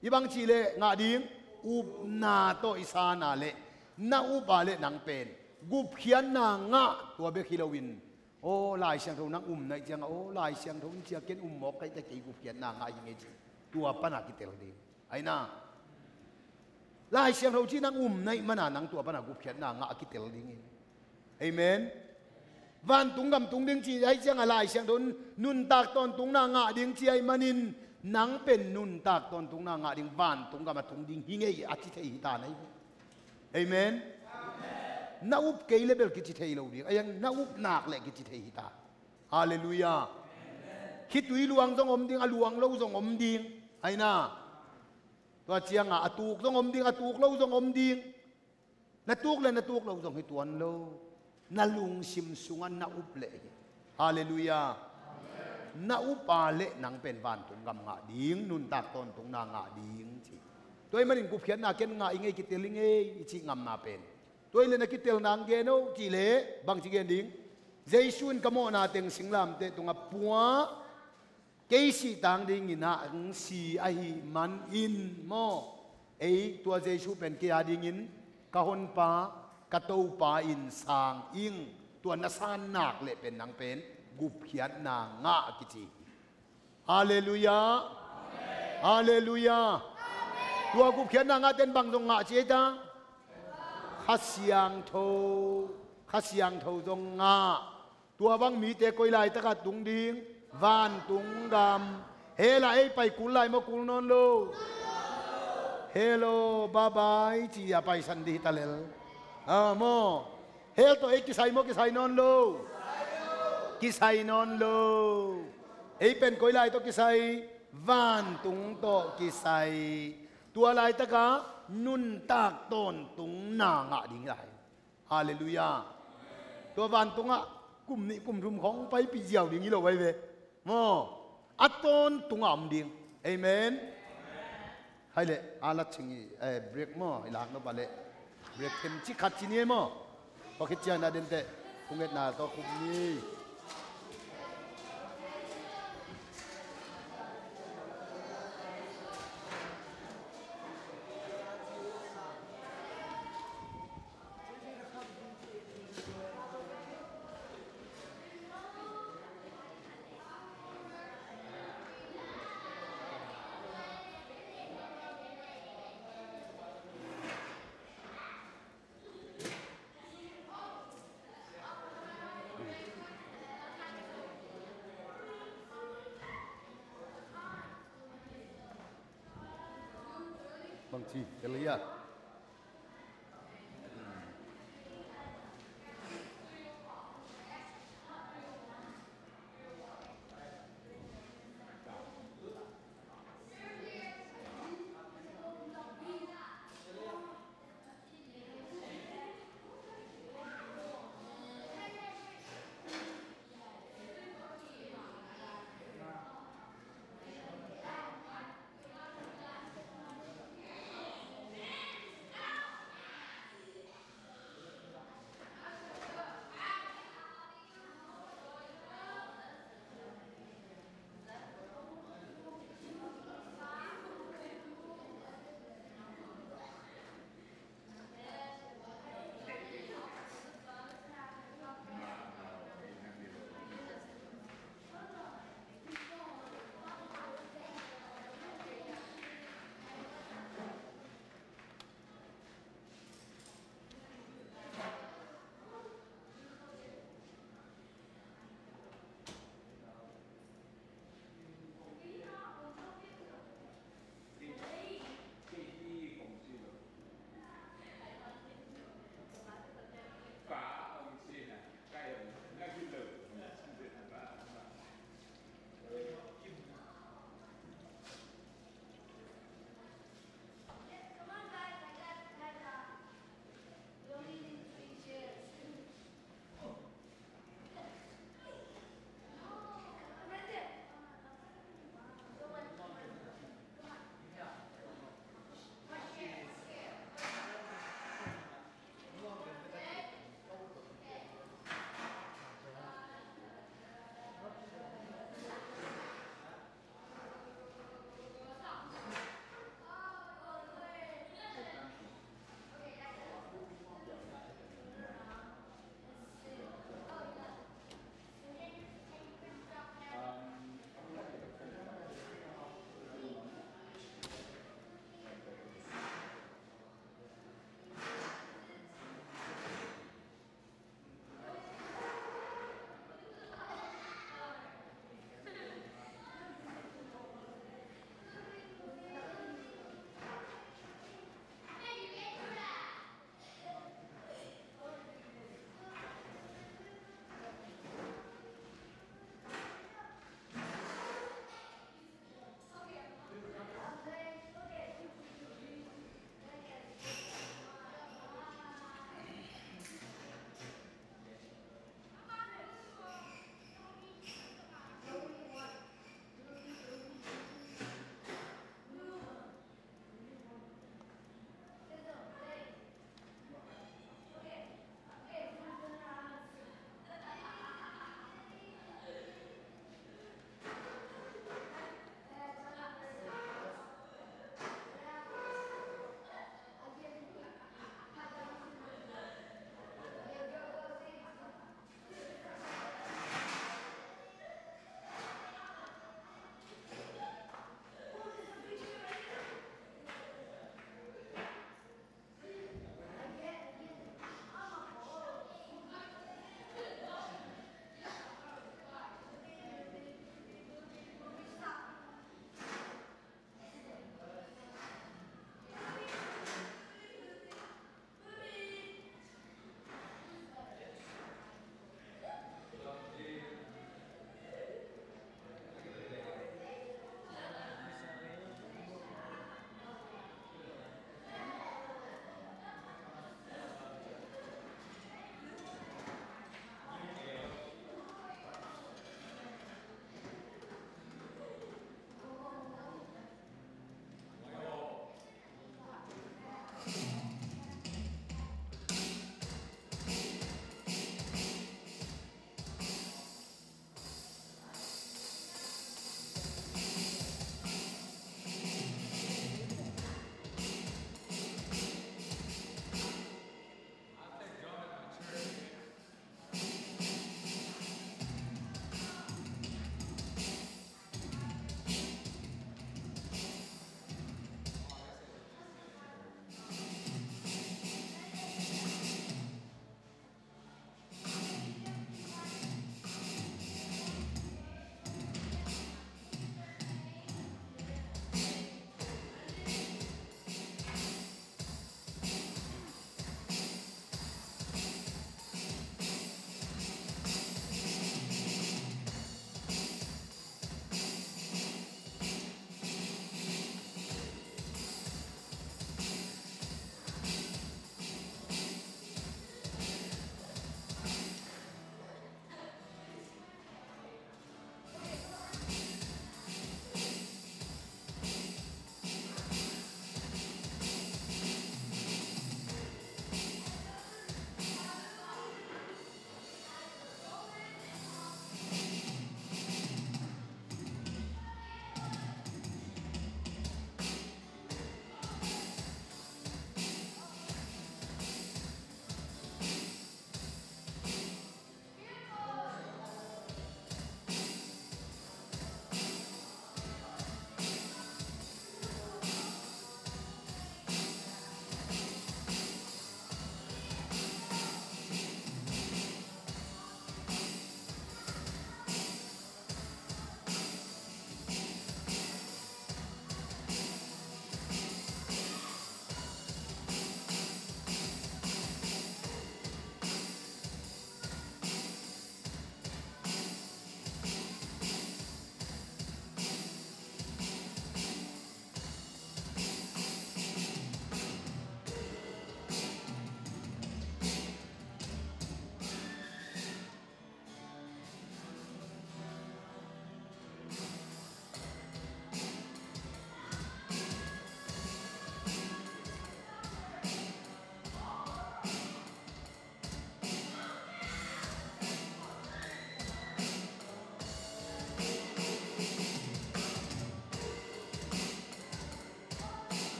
i bang cih leh ngah ding? Upna tawh i san a leh, na up a leh nang pen gupkhiatna ngah, tua bek hi loin, aw, Lai Siangtho nang um naih ciangah, aw, Lai Siangtho in cia ken um mawk kaite, kei gupkhiatna ngah hi ngei ci, tua pana kitel ding. Aina, Lai Siangtho cih nang um naih mana nang tua pana gupkhiatna ngah a kitel ding hi. Amen. Vantung gam tung ding ci ahih ciangah Lai Siangtho in nuntak tawntungna ngah ding ci ahih manin, nang pen nuntak tawntungna ngah ding, vantung gam a tung ding hi ngei a ci thei hi ta na hi. Amen. Na up kei leh bel kici thei lo ding, ahi hang na up nak leh kici thei hi ta. Halleluiah. Khitui luang zong om ding, a luang lo zong om ding. Aina, tua ciangah a tuk zong om ding, a tuk lo zong om ding. Na tuk le na tuk lo zong hi tuan lo. Na lungsim sungah na up leh hi. Halleluiah. Na up a leh nang pen vantung gam ngah ding, nuntak tawntungna ngah ding ci. Tua ahih manin gupkhiatna ken ngah i ngei, kitel i ngei i cih ngamna pen. Tua ahih leh na kitelna hong gen o cih leh bangci gen ding? Jesu in ka mawhna teng singlamteh tungah puah, kei sih tang dingin ah hong si ahih manin maw, ei tua Jesu pen kei a dingin ka Honpa, ka Topa in sang ing. Tua na san nak leh pen nang pen gupkhiatna ngah kici. Halleluiah. Halleluiah. Tua gupkhiatna ngahte in bang zong ngah ci ei ta? Kha Siangtho, Kha Siangtho zong ngah. Tua bang mite koi laitakah tung ding? Vantung gam. Hell ah ei pai kul lai maw, kul nawn lo? Hell aw, bye bye ci-a paisan dih hi ta lel. Ah, maw? Hell tawh ei kisai maw, kisai nawn lo? Kisai nawn lo. Ei pen koi lai tawh kisai? Vantung tawh kisai. Tua laitakah nuntak tawntungna ngah ding hi lai. Halleluiah. Tua vantungah kum nih kum thum khawng paipih ziau ding hi lo vai ve. Maw? A tawntungah om ding. Amen. Hai leh, a lat cing i, eh, break maw, i lak nop a leh. Break themcik khat ci ni ei maw. Tua khit ciang na denteh, phungetna tawh khum ni. Bangci, Elijah.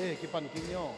Kipan kik ni aw.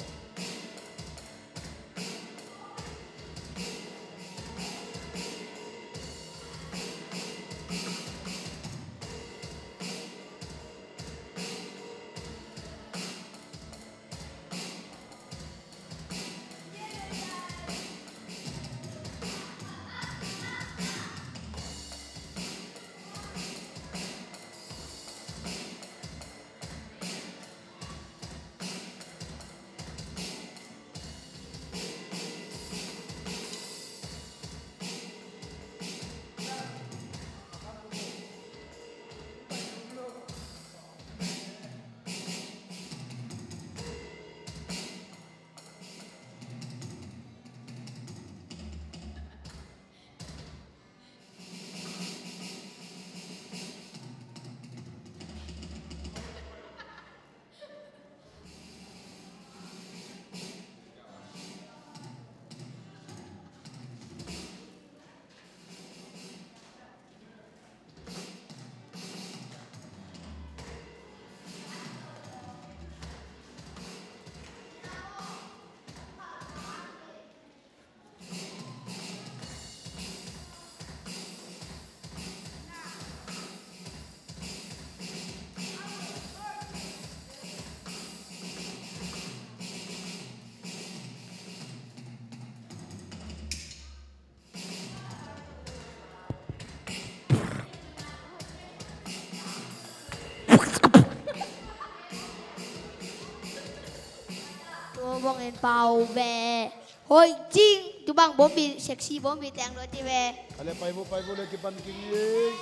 Tua bangin pau ve. Hoih cing, tu bang bombi, sexy bombi teng dua ti ve. Ale, pai bu, pai bu le, kipan king ye.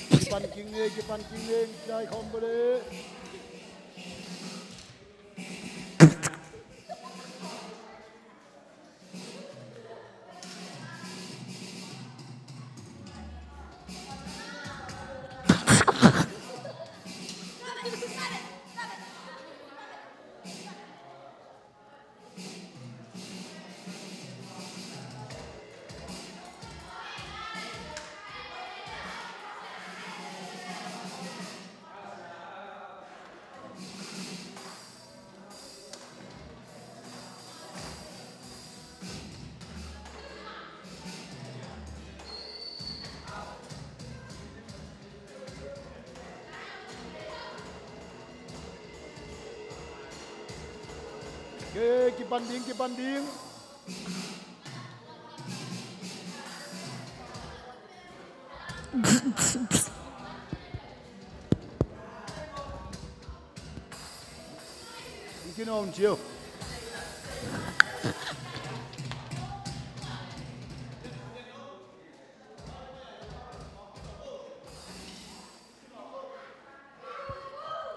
Kipan king ye, kipan king ye, jai khom bu le. Ke, kipan ding, kipan ding. Kin om chiu.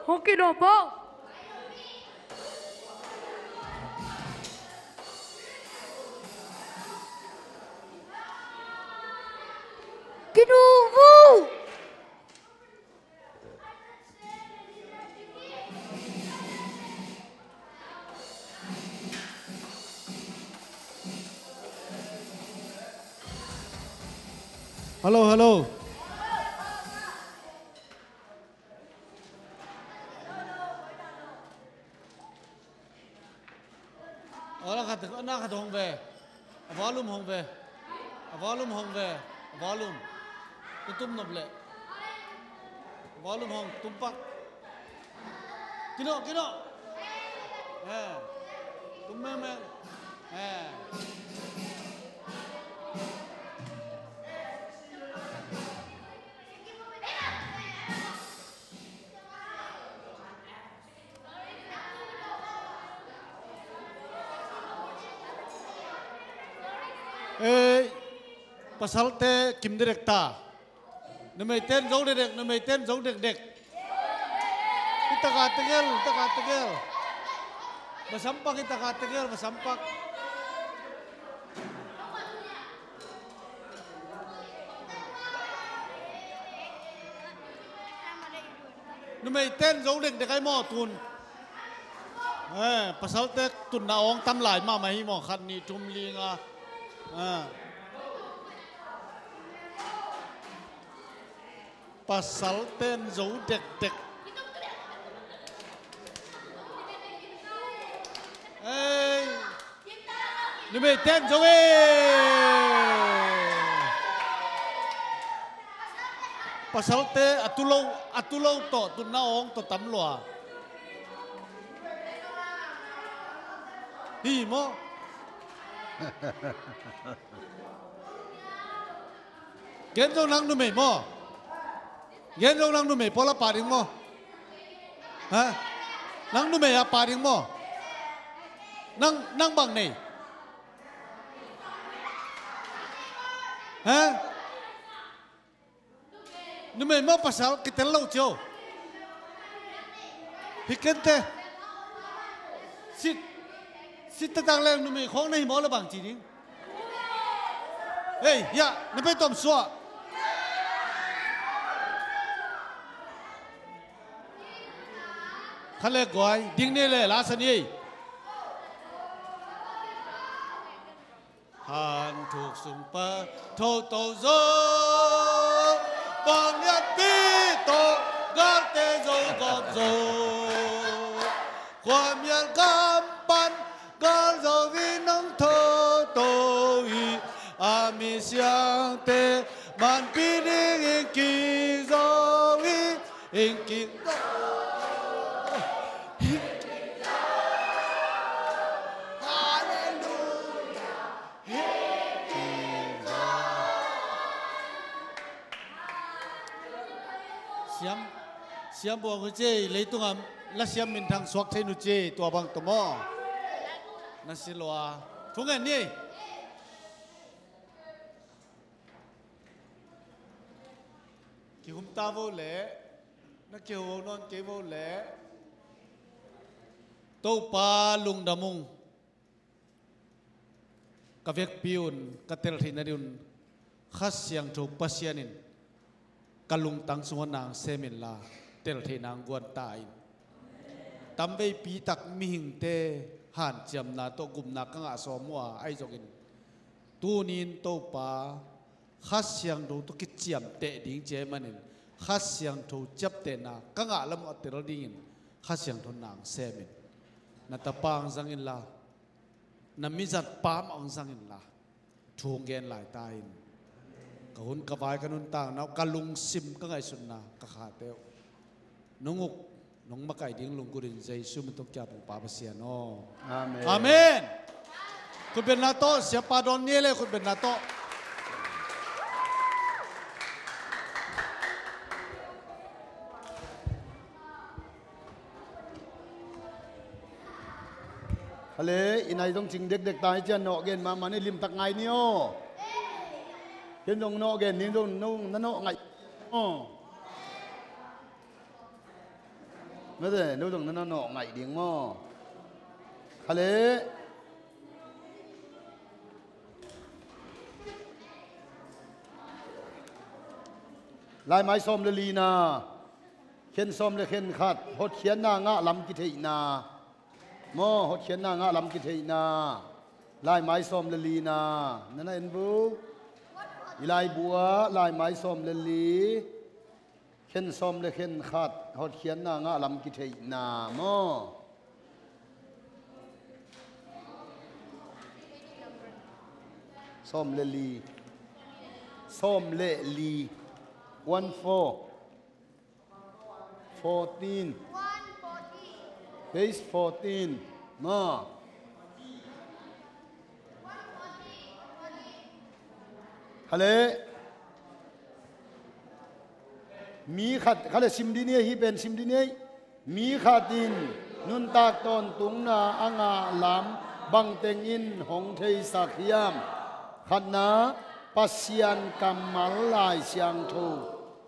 Hong kino po. Kino po. Hello, hello. Aw, na khat, na khat hong ve. A volume hong ve. A volume hong ve. A volume. Tutum nop leh. A volume hong, tum pak. Kino, kino. Eh. Tum meng meng. Eh. Ei, pasalte kim dekdek ta. Numeite in zo dekdek, numeite in zo dekdek. Hi taka tegel, hi taka tegel. Va sam pak, hi taka tegel, va sam pak. Numeite in zo dekdek ai maw tun. Eh, pasalte tunna awng tam lai mahmah hi maw, khat, nih, thum, li, nga. Eh. Pasalte in zo dekdek. Numei ten zo e. Pasalte a tu lo, a tu lo tawh tunna awng tawh tam lua. Hi maw? Gen zo, nang numei maw? Gen zo, nang numei pawl a pah ding maw? Ha? Nang numei a pah ding maw? Nang, nang bang nei? Ha? Numei maw pasal kitel lo cio. Hi kente. Sit. Sit taktak leng numei khawng na hi maw le bang ci ding. Hei, ya, na pei tom suah. Kha le guai, ding ni le la sa ni ei. Han thuk sung pan tho to zo, pang yat pi to, galte zo gawp zo. Khua mial gam pan gal zo in hong tho to hi, a mi siangte man pi ding in ki zo hi, in ki zo. Halleluia. Siam, siam buang uh ci ei, leitungah la siam minthang suak thei nu ci ei, tua bang tawh maw? Na si lua. Thu ngen ni ei. Kihum ta vo leh, na kiho nawn kei vo leh. Topa lungdam ung. Ka vekpi un, ka tel theih nading un, Kha Siangtho Pasian in ka lungtang sungah nang sem inla, tel theih nang guan ta in. Tamveipi tak mihingte hanciamna tawh gupna ka ngah sawm uh a, ahi zongin tuni in Topa, Kha Siangtho tawh kiciamteh ding ci ahih manin, Kha Siangtho ciaptehna ka ngah lam uh a tel dingin Kha Siangtho nang sem in. Na tapa hong zang inla, na mizat pa mah hong zang inla, thu hong gen lai ta in. Ka hun ka vai, ka nuntakna uh, ka lungsim, ka ngaihsutna, ka khate uh nong uk, nong makaih ding lungkut in Jesu min tawh kiat ung Pa Pasian aw. Amen. Amen. Khutbetna tawh, siapa dawn ni le khutbetna tawh. Khale, i nai zong cing dekdek ta hi cian nawh gen mahmah ni, limtak ngai ni aw. Ken zong nawh gen ni, zong no, na nawh ngaih aw. Mate, no zong na, na nawh ngaih ding maw? Khale. Laimai sawm le lina, khen sawm le khen khat, hotkhiatna ngah lam kitheihna. Maw, hotkhiatna ngah lam kitheihna. Laimai sawm le lina. Na na en bu. I laibu ah laimai sawm le li, khen sawm le khen khat, hotkhiatna ngah lam kitheihna maw? Sawm le li. Sawm le li. One four. Fourteen. Page fourteen. Maw. Khale. Mi khat, khale sim dih ni, hih pen sim dih ni. Mi khat in nuntak tawntungna a ngah lam bangteng in hong theisak hiam? Khatna, Pasian kammal Lai Siangtho.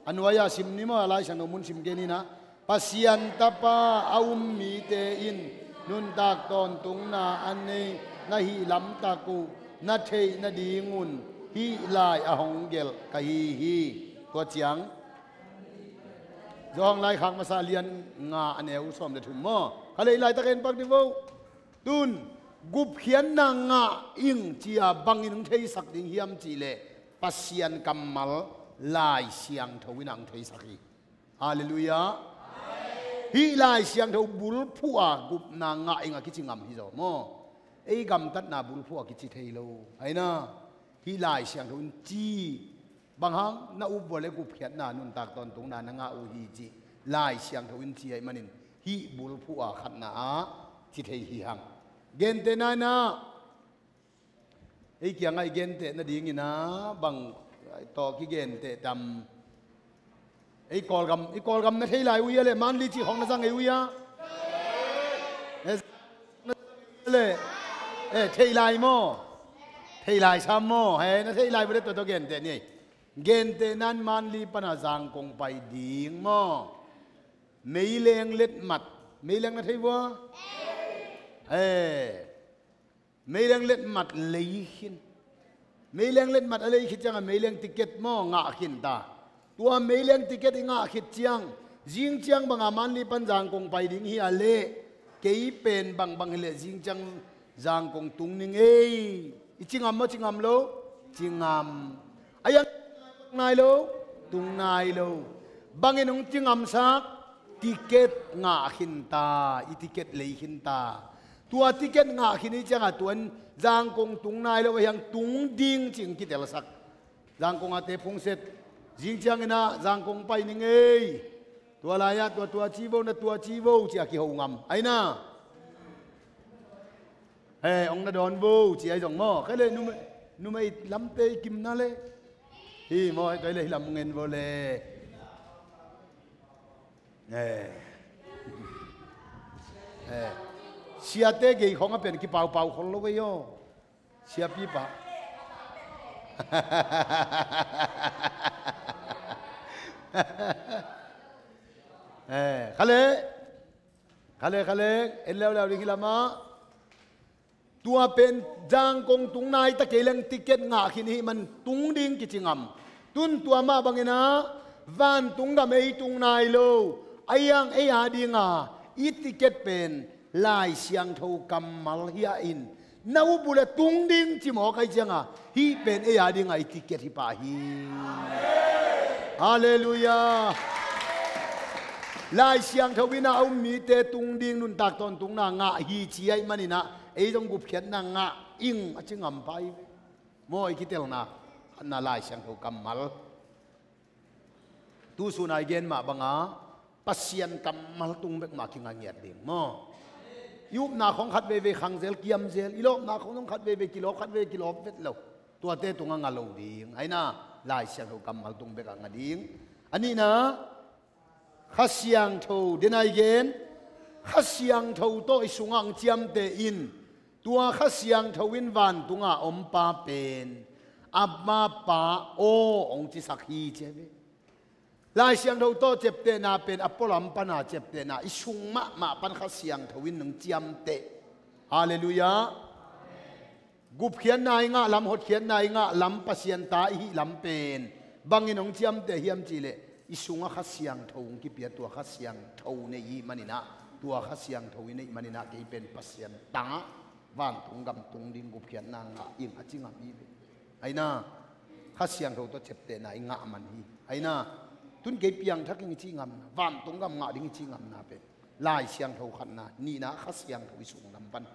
A nuai-ah sim ni maw, a Lai Siangtho mun sim kei ni na. Pasian Tapa a um mite in nuntak tawntungna a nei na hih lamtak uh na theih nadingun hih lai a hong gelh ka hi hi. Tua ciang Johan laikhak masa lian nga a neu sawm le thum maw? Khale, i laitak en pak dih vo. Tun gupkhiatna ngah ing ci-a bangin hong theisak ding hiam cihleh Pasian kammal Lai Siangtho in a hong theisak hi. Halleluiah. Hih Lai Siangtho bulphuh a gupna ngah ing a kici ngam hi zaw maw? ei gamtatna bulphuh a kici thei lo. Aina, hih Lai Siangtho in ci, bang hang na up vua le gupkhiatna nuntak tawntungna na ngah uh hi cih Lai Siangtho in ci ahih manin hih bulphuh a khatna ah ci thei hi hang. Gentehna in ah, ei kiangah i genteh nadingin ah bang tawh kigenteh tam? Ei Kawlgam, i Kawlgam na thei lai uh hia le, Manli cih khawng na zang ei uh hia? Eh, na zang ei uh hia le? Eh, thei lai maw? Thei lai sam maw? He, na thei lai vua le tua tawh genteh ni. Gentehna in Manli pana Zangkong pai ding maw? Meileng letmat. Meileng na thei vua? Eh. Meileng letmat lei khin. Meileng letmat a lei khit ciangah meileng ticket maw ngah khin ta. Tua meileng ticket i ngah khit ciang, zing ciang banga Manli pan Zangkong pai ding hi a leh, kei pen bangbang hileh zing ciang Zangkong tung ning ei. I ci ngam maw, ci ngam lo? Ci ngam. A yang nai lo, tung nai lo. Bangin hong ci ngamsak, ticket ngah khin ta, i ticket lei khin ta. Tua ticket ngah khin i ciangah tuan Zangkong tung nai lo, a hiang tung ding cih hong kitelsak. Zangkong a te phungset, zing ciangin ah Zangkong pai ning ei. Tua lai-ah tua tua ci vo, na tua ci vo, ci a kiho ngam. Aina. He, ong na dawn vo, ci ai zong maw. Kei le numei, numei lamte i kimna le. Hi maw, kei le hi lam ngen vo le. He. He. Siate gei khong a pen kipaupau khol lo vei aw. Siapipa. He, kha le. Kha le, kha le, en leuleu ding hi lamah. Tua pen Zangkong tung nai ta kei leng ticket ngah khin i hih man tung ding kici ngam. Tun tua mah bangin ah vantung gam ei tung nai lo. A hiang ei a dinga i ticket pen Lai Siangtho kammal hi a in. Na up uh le tung ding ci mawk ai cianga, hih pen ei a dinga i ticket hi pah hi. Halleluiah. Lai Siangtho in ah a um mite tung ding nuntak tawntungna ngah hi ci ahih manin ah, ei zong gupkhiatna ngah ing a ci ngam pah hi. Maw, i kitelna khatna Lai Siangtho kammal. Tu sun a i gen mah banga Pasian kammal tung bek mah kinga ngiat ding maw. I upna khong khat veivei khangzel kiamzel, i lawpna khong zong khat veivei kilawp, khat veivei kilawp vet lo. Tuate tungah nga lo ding. Aina, Lai Siangtho kammal tung bekah nga ding. A nihna, Kha Siangtho, den a i gen, Kha Siangtho tawh i sungah hong ciamteh in, tua Kha Siangtho in vantunga om Pa pen, Abba Pa aw hong cisak hi ci hi ve. Lai Siangtho tawh ciaptehna pen a pualam pana ciaptehna, i sung mahmah pan Kha Siangtho in hong ciamteh. Halleluiah. Gupkhiatna i ngah lam, hotkhiatna i ngah lam, Pasian ta i hih lam pen bangin hong ciamteh hiam cihleh, i sungah Kha Siangtho hong kipia, tua Kha Siangtho nei i hih manin ah, tua Kha Siangtho i neih manin ah kei pen Pasian ta, vantung gam tung ding gupkhiatna ngah ing a ci ngam hi ve. Aina, Kha Siangtho tawh ciaptehna i ngah man hi. Aina, tun kei piangthak ing i cih ngamna, vantung gam ngah ding i cih ngamna pen Lai Siangtho khatna, nihna Kha Siangtho i sung lam pan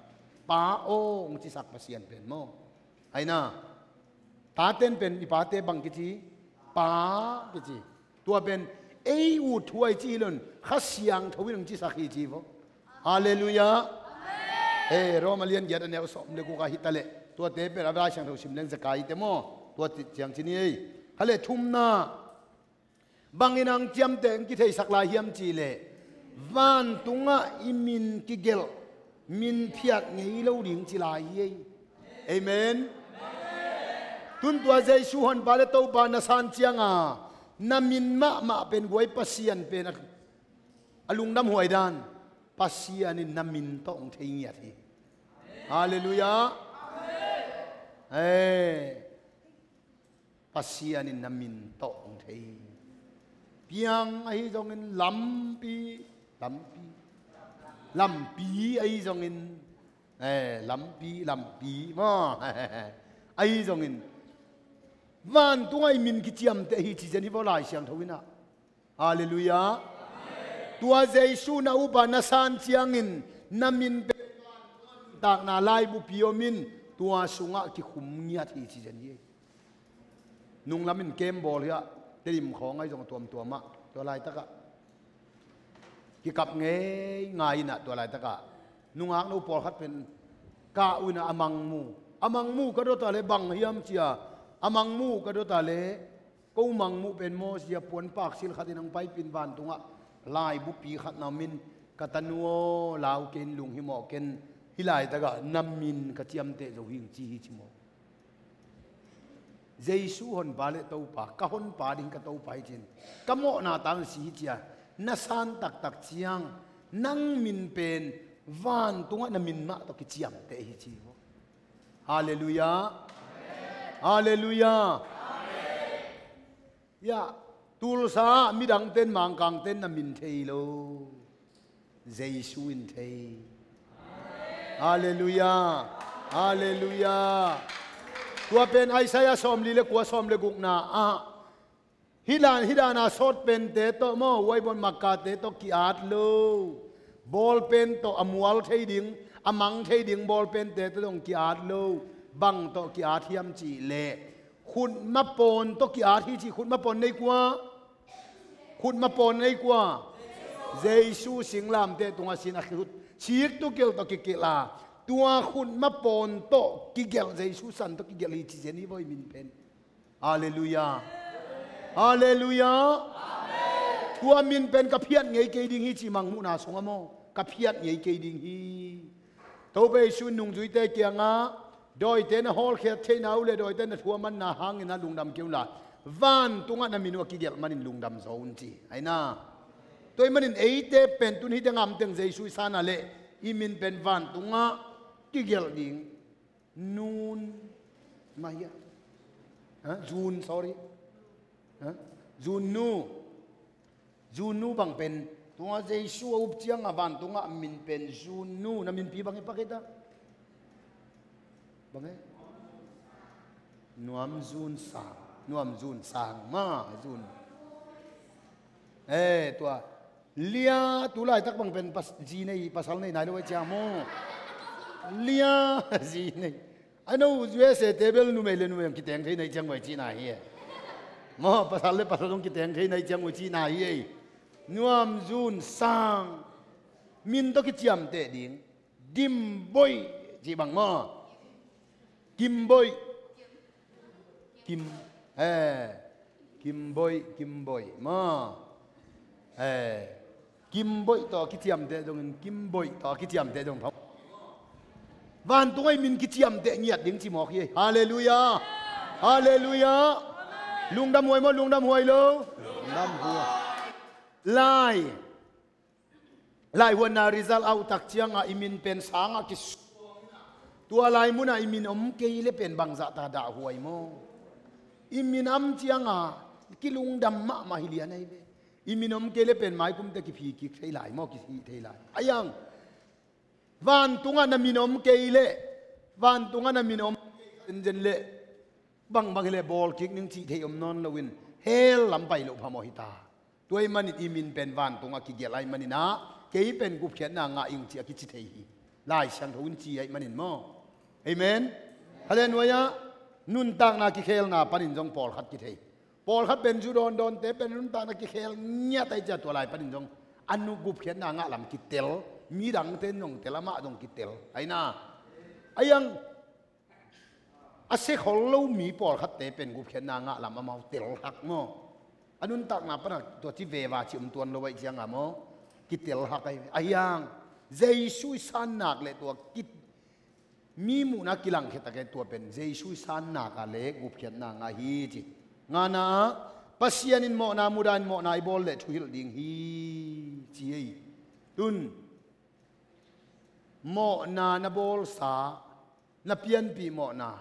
Pa aw hong cisak Pasian pen maw. Aina, taten pen i pate bang kici? Pa kici. Tua pen ei ut thu a i cih hi lo in, Kha Siangtho in hong cisak hi ci vo. Halleluiah. He, Rom a lian giat a neu sawm le guk a hi ta leh, tuate pen a Lai Siangtho sim leng zekai te maw. Tua ciang ci ni ei. Kha le thumna, bangin hong ciamteh hong kitheisak lai hiam cihleh, vantungah i min kigelh, min phiat ngei lo ding ci lai hi ei. Amen. Tun tua Jesu honpa le Topa na san cianga, na min mahmah pen guai Pasian pen a, a lungdam huai dan, Pasian in na min tawh hong thei ngiat hi. Halleluiah. Amen. Pasian in na min tawh hong thei. Piang ahi zongin lampi, lampi. Lampi ahi zongin, eh, lampi, lampi maw. Ahi zongin vantungah i min kiciamteh hi ci zen hi vo Lai Siangtho in ah. Halleluiah. Tua Jesu na upa na san ciangin na min pen Takna laibupi om in tua sungah kikhum ngiat hi ci zen hi. Nunglam in kem bawl hiah, Tedim khawng ahi zong tuamtuam ah tua laitakah kikap ngei ngai inah tua laitakah nungak no pawlkhat pen kah uh inah a mangmu, a mangmu ka dota le bang hiam cia, a mangmu ka dota le ko mangmuh pen maw sia puanpak sil khat in ang paipin vantungah laibupi khat na om in ka tanu aw lau ken lunghimawh ken hih laitakah na min ka ciamteh zo hing ci hi ci maw? Jesu honpa le Topa, ka honpa ding ka Topa hi cin ka mawhna tang si hi cia, na san taktak ciang nang min pen vantungah na min mah tawh kiciamteh hi ci hi maw? Halleluiah. Halleluiah. Iah tulsa ah midangten mangkangten na min thei lo. Jesu in thei. Halleluiah. Halleluiah. Tua pen Isaiah sawmli le kua sawm le gukna ah hih dan hih dana sawt pente tawh maw huaibon makkate tawh ki-at lo. Bawlpen tawh a mual thei ding a mang thei ding bawlpente tawh dong ki-at lo. Bang tawh ki-at hiam cih leh khutma pawn tawh ki-at hi cih. Khutma pawn nei kua? Khutma pawn nei kua? Jesu singlamteh tungah sin a khut sik tukilh tawh kikilh a tua khutma pawn tawh kigelh Jesu san tawh kigelh hi ci zen hi vaw i min pen. Halleluiah. Halleluiah. Tua min pen ka phiat ngei kei ding hi ci mangmuhna sungah maw ka phiat ngei kei ding hi. Topa Jesu in nungzuite kiangah dawite na hawlkhiat theihna uh le dawite na thu a manna hangin a lungdam kei unla vantungah na min uh a kigelh manin lungdam zaw un ci aina. Tua ih manin eite pen tun hite ngamteng Jesu i sana le i min pen vantungah kigelh ding. Nun mah hi a. Ha? Zun, sorry. Ha? Zun nu. Zun nu bang pen tua Jesu a up ciangah vantungah min pen Zun nu na minpi bang hi pakita. Bang hi? Nuam Zun Sang. Nuam Zun Sang mah Zun. Eh, tua Lia tu laitak bang pen zi nei pasal nei nai lo ai ciang maw? Lia zi nei. A no U S A te bel numei le numei ang kiteng thei nai ciang vai cihna hi e. Maw pasal le pasal ang kiteng thei nai ciang vai cihna hi e. Nuam Zun Sang. Min tawh kiciamteh ding. Dimboih cih bang maw? Kimboih. Kim, eh, Kimboih, Kimboih maw? Eh, Kimboih tawh kiciamteh dongin Kimboih tawh kiciamteh dong phawk. Vantungah i min kiciamteh ngiat ding ci mawk hi. Halleluiah. Halleluiah. Lungdam huai maw? Lungdam huai lo? Lungdam huai. Lai Laihuanna result a uh tak ciangah i min pen sangah kisu. Tua lai munah i min om kei le pen bangzah ta dahhuai maw? I min om ciangah kilungdam mahmah hi lian ahi ve. I min om kei le pen maikumte kiphi kik thei lai maw? Kihih thei lai. A iang vantungah na min om kei le vantungah na min om zenzen le bangbang hi le bawl kik ning cih thei om nawn loin hell lam pai loh phamawh hi ta. Tua ih manin i min pen vantungah kigelh ahih manin ah kei pen gupkhiatna ngah ing ci a kici thei hi. Lai Siangtho in ci ahih manin maw? Amen. Hallelujah. Nuntakna kikhelna panin zong pawlkhat kithei. Pawlkhat pen zu dawndawnte pen nuntakna kikhel ngiat ahi ciah tua lai panin zong a nu gupkhiatna ngah lam kitel. Midangte in zong tel amah zong kitel ahi na. A iang a sekhol lo mi pawlkhatte pen gupkhiatna ngah lam amau telhak maw? A nuntakna pana tua ci veva ci om tuan lo aih cianga maw? Kitelhak ahi ve. A hiang Jesu i sannak le tua ki mi muhna kilangkhia take tua pen Jesu i sannak a le gupkhiatna ngah hi ci. Ngana ah Pasian in mawhna muda in mawhna i bawl le thuhilh ding hi ci ei. Tun mawhna na bawlsa na pianpih mawhna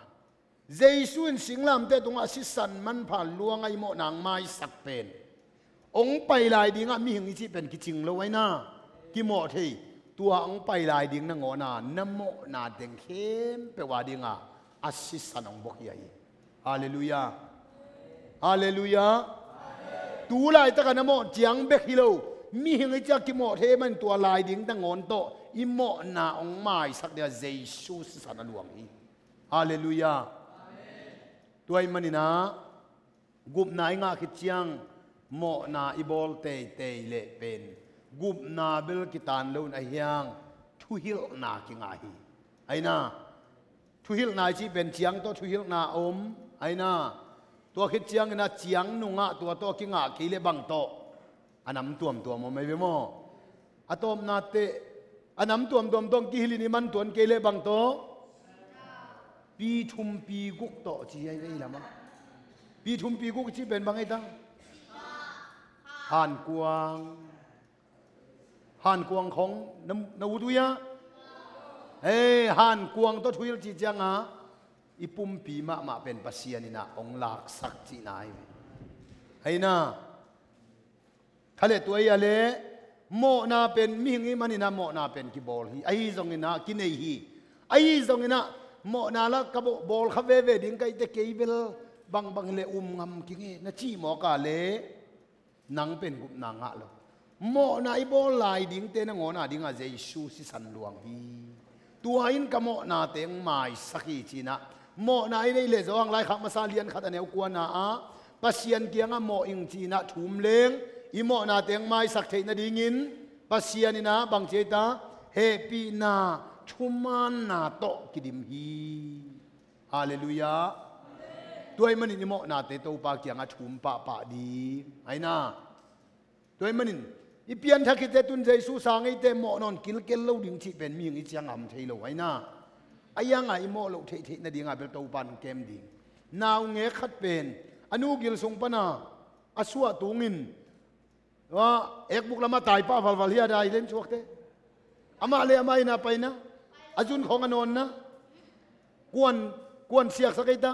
Jesu in singlamteh tungah sisan manpha luang a i mawhna ang maisak pen hong pai lai dingah mihing i cih pen kicing lo aina kimawh thei. Tua hong pai lai ding na ngawna na mawhna teng khempeuh a dinga a sisan hong bawk hi ahi. Halleluiah. Halleluiah. Tu laitaka na mawh ciang bek hi lo. Mihing i ciah kimawh thei man tua lai ding nangawn tawh i mawhna hong maisak dia Jesu sisan a luang hi. Halleluiah. Tua ih maninah gupna i ngah khit ciang mawhna i bawl teitei leh pen gupna bel kitan lo in a hiang thuhilhna kingah hi. Aina thuhilhna i cih pen ciang tawh thuhilhna a om. Aina tua khit cianginah ciang nungah tua tawh kingah kei leh bang tawh a nam tuamtuam om ahi ve maw? A tawpna teh a nam tuamtuam tawh kihilhin i man tuan kei leh bang tawh? Pi thum pi guk tawh ci ahi ve i lamah. Pi thum pi guk i cih pen bang ei ta? Hankuang. Hankuang khong na, na ut uh ia? Hei, hankuang tawh thuhilh cih cianga i pumpi mahmah pen Pasian inah hong laksak cihna ahi ve. Aina kha leh tua ia leh mawhna pen mihing i maninah mawhna pen kibawl hi. Ahi zonginah kinei hi. Ahi zonginah mawhna la ka bawl kha veve ding ka hih teh kei bel bangbang hileh um ngam kinge na cih mawk a leh nang pen gupna ngah lo. Mawhna i bawl lai dingte nangawn a dingah Jesu sisan luang hi. Tua in ka mawhnate hong maisak hi cinah mawhna i neih leh Johan laikhak masa lian khat a neu kuana ah Pasian kiangah mawh ing cinah thum leng i mawhnate hong maisak theih nadingin Pasian inah bang ci ei ta? Hehpihna thumaanna tawh kidim hi. Halleluiah. Tua ih manin i mawhnate Topa kiangah thum pahpah ding aina. Tua ih manin i pianthak khit teh tun Jesu sang ei teh mawh nawn kilkel lo ding cih pen mihing i ciangah om thei lo aina. A iangah i mawh loh theihtheih nadingah bel Topa in hong kem ding. Naungek khat pen a nu gil sung pana a suah tungin ekbuk lamah tai pah valval hi a dai len suakte. Amah le amah ina paina a zun khawng a nawnna kuan, kuan siaksak ei ta.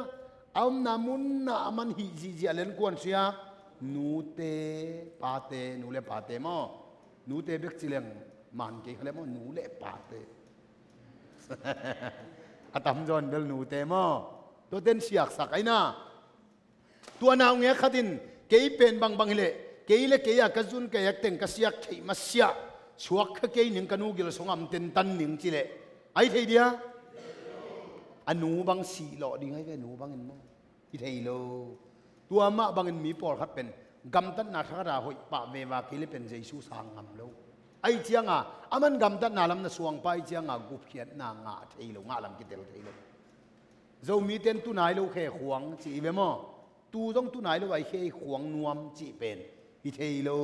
A omna munna a man hih zihziah len kuan siak. Nute pate, nu le pate maw? Nute bek ci leng man kei kha le maw? Nu le pate a tamzaw in bel nute maw? Tuaten siaksak aina. Tua naungek khat in kei pen bangbang hileh kei le kei a ka zun ka ek teng ka siak theih masiah suak kha kei ning ka nu gil sungah om tentan ning cileh ai thei dia? A nu bang sihlawh ding ai ve, nu bangin maw? Hi thei lo. Tua mah bangin mi pawlkhat pen gamtatna thakhat a hoih pah veva kei le pen Jesu sang ngam lo. Ai cianga a man gamtatna lam na suangpa ai cianga gupkhiatna ngah thei lo, ngah lam kitel thei lo. Zomite in tunai lo khe khuang cih i ve maw? Tu zong tunai lo ai khe i khuang nuam cih pen hi thei lo.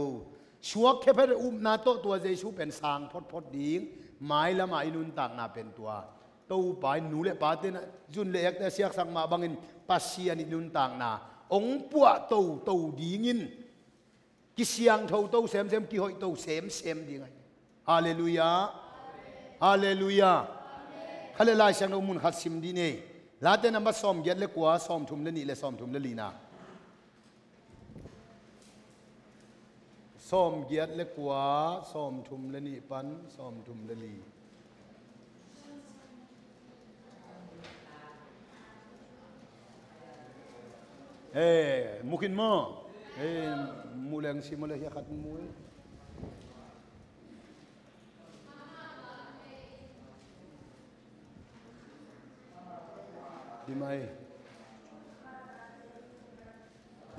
Suak khephet upna tawh tua Jesu pen sang photphot ding. Mailamah i nuntakna pen tua Topa in nu le pate in zun le ekte a siaksak mah bangin Pasian i nuntakna hong puah toto dingin kisiangtho to semsem, kihoih to semsem ding ahi. Halleluiah. Halleluiah. Kha le Lai Siangtho mun khat sim dih ni. Late nambat sawmgiat le kua, sawmthum le nih le sawmthum le lina. Sawmgiat le kua, sawmthum le nih pan sawmthum le li. He, mukin maw? He, muleng si mule hiya khat mui. Dimai.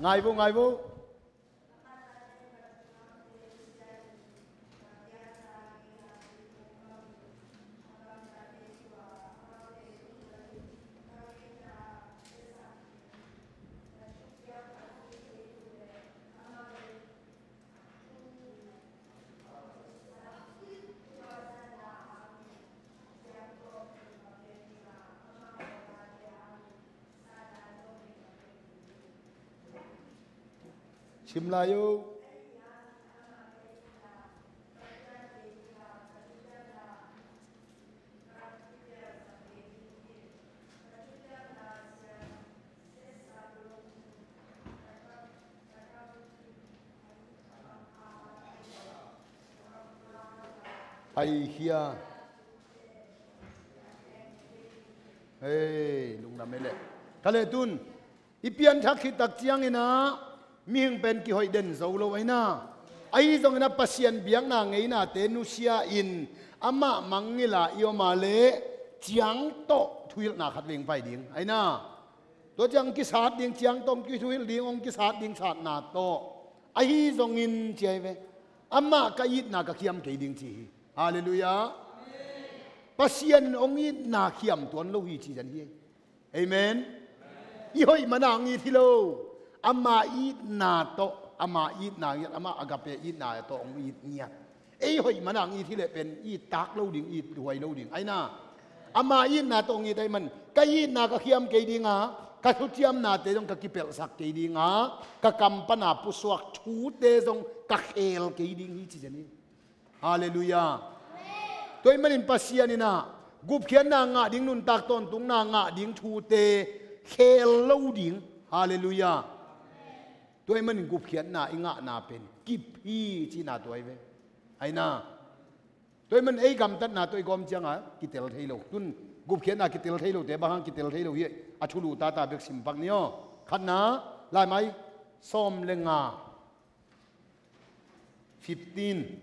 Ngai vo, ngai vo. Sim lai uh. Pai hia. Hei, lungdam ei leh. Ka leh tun i pianthak khit tak ciangin ah mihing pen kihoih den zo lo ahi na. Ahi zongin a Pasian biakna ngeinate nusia in amah mangngilh a i om a leh ciang tawh thuhilhna khat veng pai ding. Aina, tua ciang kisat ding, ciang tawh hong kithuhilh ding, hong kisat ding satna tawh. Ahi zongin ci ahi ve. Amah ka itna ka khiam kei ding ci hi. Halleluiah. Pasian in hong itna khiam tuan lo hi ci zan hi. Amen. I hoih mana hong it hi lo. Ama itna tawh, ama itna ngiat, ama agape itna tawh hong it ngiat. Ei hoih mana hong it hi leh pen it tak lo ding, it huai lo ding. Aina, ama itna tawh hong it ahih man, ka itna ka khiam kei ding a, ka thuciamnate zong ka kipelhsak kei ding a, ka kam pana pusuak thute zong ka khel kei ding hi ci zan hi. Halleluiah. Tua ahih manin Pasian in ah gupkhiatna ngah ding, nuntak tawntungna ngah ding thute khel lo ding. Halleluiah. Tua ahih manin gupkhiatna i ngahna pen kip hi cihna tua hi ve. Aina, tua ahih manin ei gamtatna tawh i gawm cianga kitel thei lo. Tun gupkhiatna kitel thei lote bang hang kitel thei lo hi. A thulu tata bek sim pak ni aw. Khatna, Laimai sawm le nga, fifteen,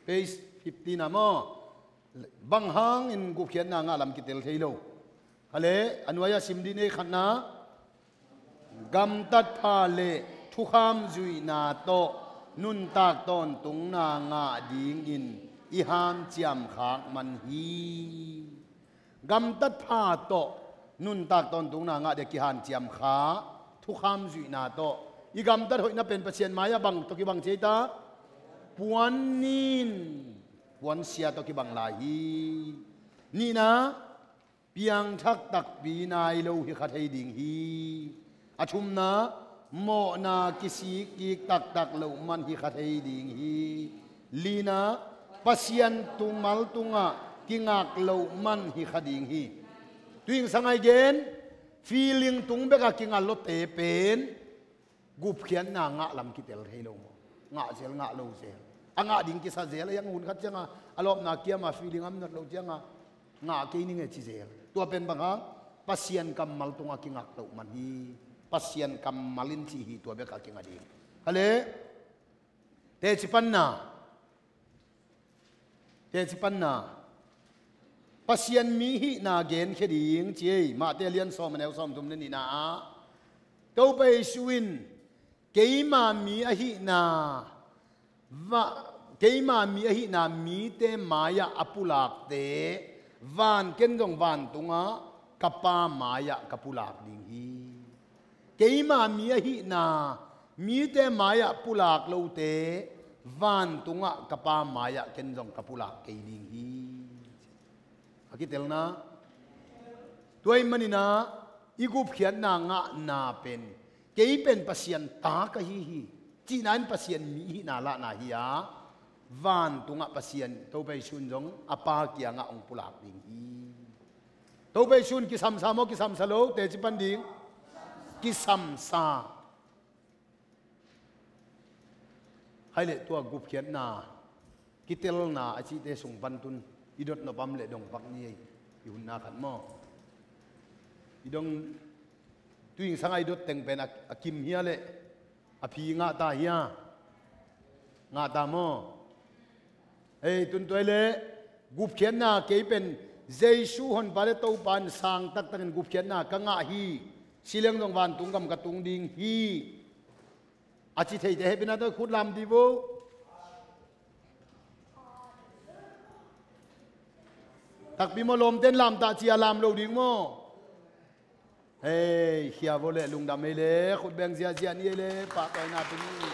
page fifteen ah maw? Bang hangin gupkhiatna ngah lam kitel thei lo? Hale, a nuai-ah sim dih ni. Khatna, gamtat pha le thukham zuihna tawh nuntak tawntungna ngah dingin i hanciam khak man hi. Gamtat pha tawh nuntak tawntungna ngah dia kihanciam kha, thukham zuihna tawh. I gamtat hoihna pen Pasian mai-ah bang tawh kibang ci ei ta? Puan nin, puansia tawh kibang lai hi. Nihna, piangthak takpi nai lo hi kha thei ding hi. A thumna, mawhna kisik kik taktak loh man hi kha thei ding hi. Lina, Pasian tumal tungah kingak loh man hi kha ding hi. Tuing sangai gen, feeling tung bekah kingal lote pen gupkhiatna ngah lam kitel thei lo maw? Ngah zel, ngah lo zel. A ngah ding kisa zel, a hiang hun khat cianga a lawpna kiama feeling am nat lo cianga ngah kei ning e ci zel. Tua pen bang hang? Pasian kammal tungah kingak loh man hi. Pasian kammal in ci hi, tua bekah kingak ding. Hale, teci panna. Teci panna. Pasian mi hihna genkhia ding ci ei. Mahte a lian sawm, a neu sawmthum le nihna ah, Topa Jesu in keima mi ahihna, va, keima mi ahihna mite mai-ah a pulakte van, ken zong vantungah ka Pa mai-ah ka pulak ding hi. Keima mi ahihna mite mai-ah pulak lote vantungah ka Pa mai-ah ken zong ka pulak kei ding hi. A kitelna. Tua ahih manin ah i gupkhiatna ngahna pen, kei pen Pasian ta ka hi hi cihna in Pasian mi hihna lahna hi a, vantungah Pasian Topa Jesu in zong a Pa kiangah hong pulak ding hi. Topa Jesu in kisamsa maw, kisamsa lo, teci pan ding? Kisamsa. Hai leh tua gupkhiatna, kitelna a cihte sung pan tun i dot nop am leh dong pak ni ei. I hunna khat maw? I dong, tuing sanga i dot teng pen a, a kim hia leh a phi ngah ta hia? Ngah ta maw? Hei, tun tua hi leh gupkhiatna, kei pen Jesu Honpa le Topa in sang taktakin gupkhiatna ka ngah hi. Si leng zong vantung gam ka tung ding hi, a ci theite hehpihna tawh khut lam dih vo. Takpi maw, lawmten lamtah ci a lam lo ding maw? Hei, khia vo leh, lungdam ei leh, khut beng ziahziah ni ei leh, pahtawina tuni.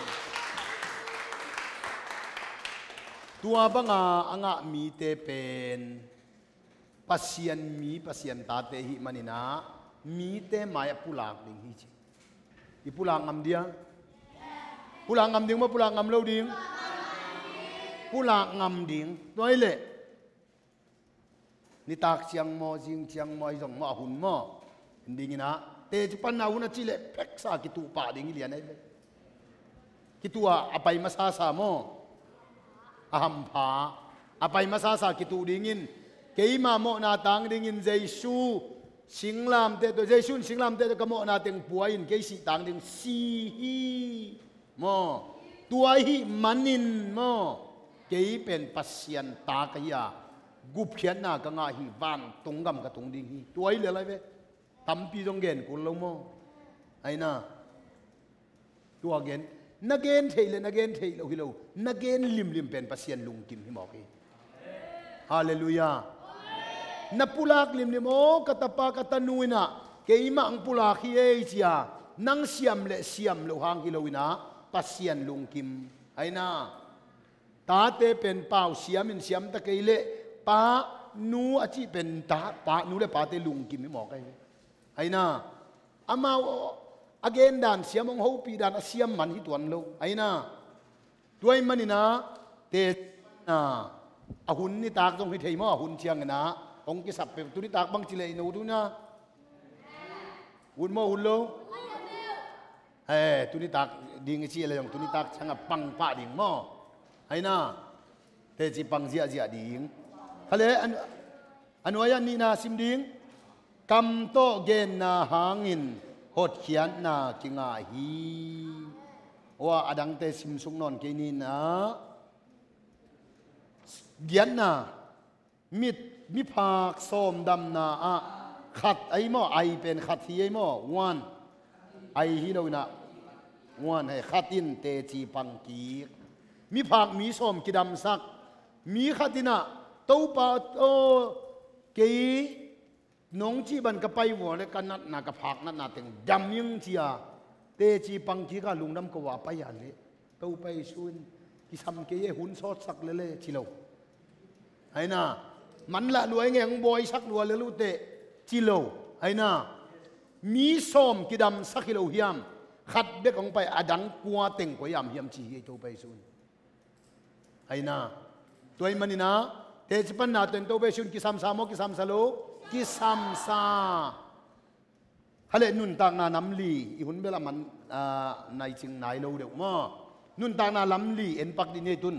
Tua banga a ngah mite pen Pasian mi, Pasian tate ahih manin ah mite mai-ah pulak ding hi ci. I pulak ngam dia? Pulak ngam ding maw, pulak ngam lo ding? Pulak ngam ding. Tua hi leh nitak ciang maw, zing ciang maw, ahi zong maw, a hun maw, en dingin ah, teci panna hun a cih leh pheksa kituh pah ding hi lian ahi ve. Kituh a, a pai masasa maw, a hampha, a pai masasa kituh dingin, keima mawhna tang dingin Jesu singlamteh tawh, Jesu in singlamteh tawh ka mawhna teng pua in kei sih tang ding, si hi. Maw? Tua ahih manin maw, kei pen Pasian ta ka hi a, gupkhiatna ka ngah hi, vantung gam ka tung ding hi. Tua hi lel lai ve. Tampi zong gen kul lo maw? Aina. Tua gen, na gen theih le na gen theih lo hi lo, na gen limlim pen Pasian lungkim hi mawk hi. Halleluiah. Na pulak limlim aw, ka tapa ka tanu in ah, keimah ang pulak hi ei cia, nang siam le siam lo hang hi lo in ah, Pasian lungkim. Aina. Tate pen pau siam in siam ta kei leh, pa, nu a cih pen ta, pa, nu le pate lungkim hi mawk ahi. Aina, amau a gen dan siam, hong hopih dan a siam man hi tuan lo. Aina, tua ahih manin ah, te, a, a hun nitak zong hi thei maw, a hun ciangin ah hong kisap peuh, tu nitak bang ci leh i no tu na. Hun maw, hun lo? Eh, tu nitak ding i ci leh zong tu nitak ciang a pang pah ding maw? Aina, teci pang ziahziah ding. Khale, a nuai ah nihna sim ding. Kam tawh genna hangin hotkhiatna kingah hi. Ua, a dangte sim suk nawn kei ni in ah. Giatna. Mit, miphak sawm damna ah khat ahi maw, ai pen khat hi ahi maw, one. Ai hi lo in ah, one hei, khat in teci pang kik. Miphak mi sawm kidamsak. Mi khat in ah, Topa aw, kei nong cih bang ka pai vua le ka natna, ka phak natna teng dam ing cia, teci pang kik a lungdam ko a pai a leh, Topa Jesu in kisam kei e, hun sawtsak lel e, ci lo. Aina, manlah lua ing e, hong bawisak lua lel uh teh, ci lo. Aina, mi sawm kidamsak hi lo hiam? Khat bek hong pai, a dang kua teng koi am hiam ci hi ei Topa Jesu in. Aina, tua ahih manin ah, teci panna teng Topa Jesu in kisamsa maw, kisamsa lo? Kisamsa. Khale, nuntakna nam li, i hun bel a man, ah, nai cing nai lo deuh maw? Nuntakna nam li en pak dih ni ei tun.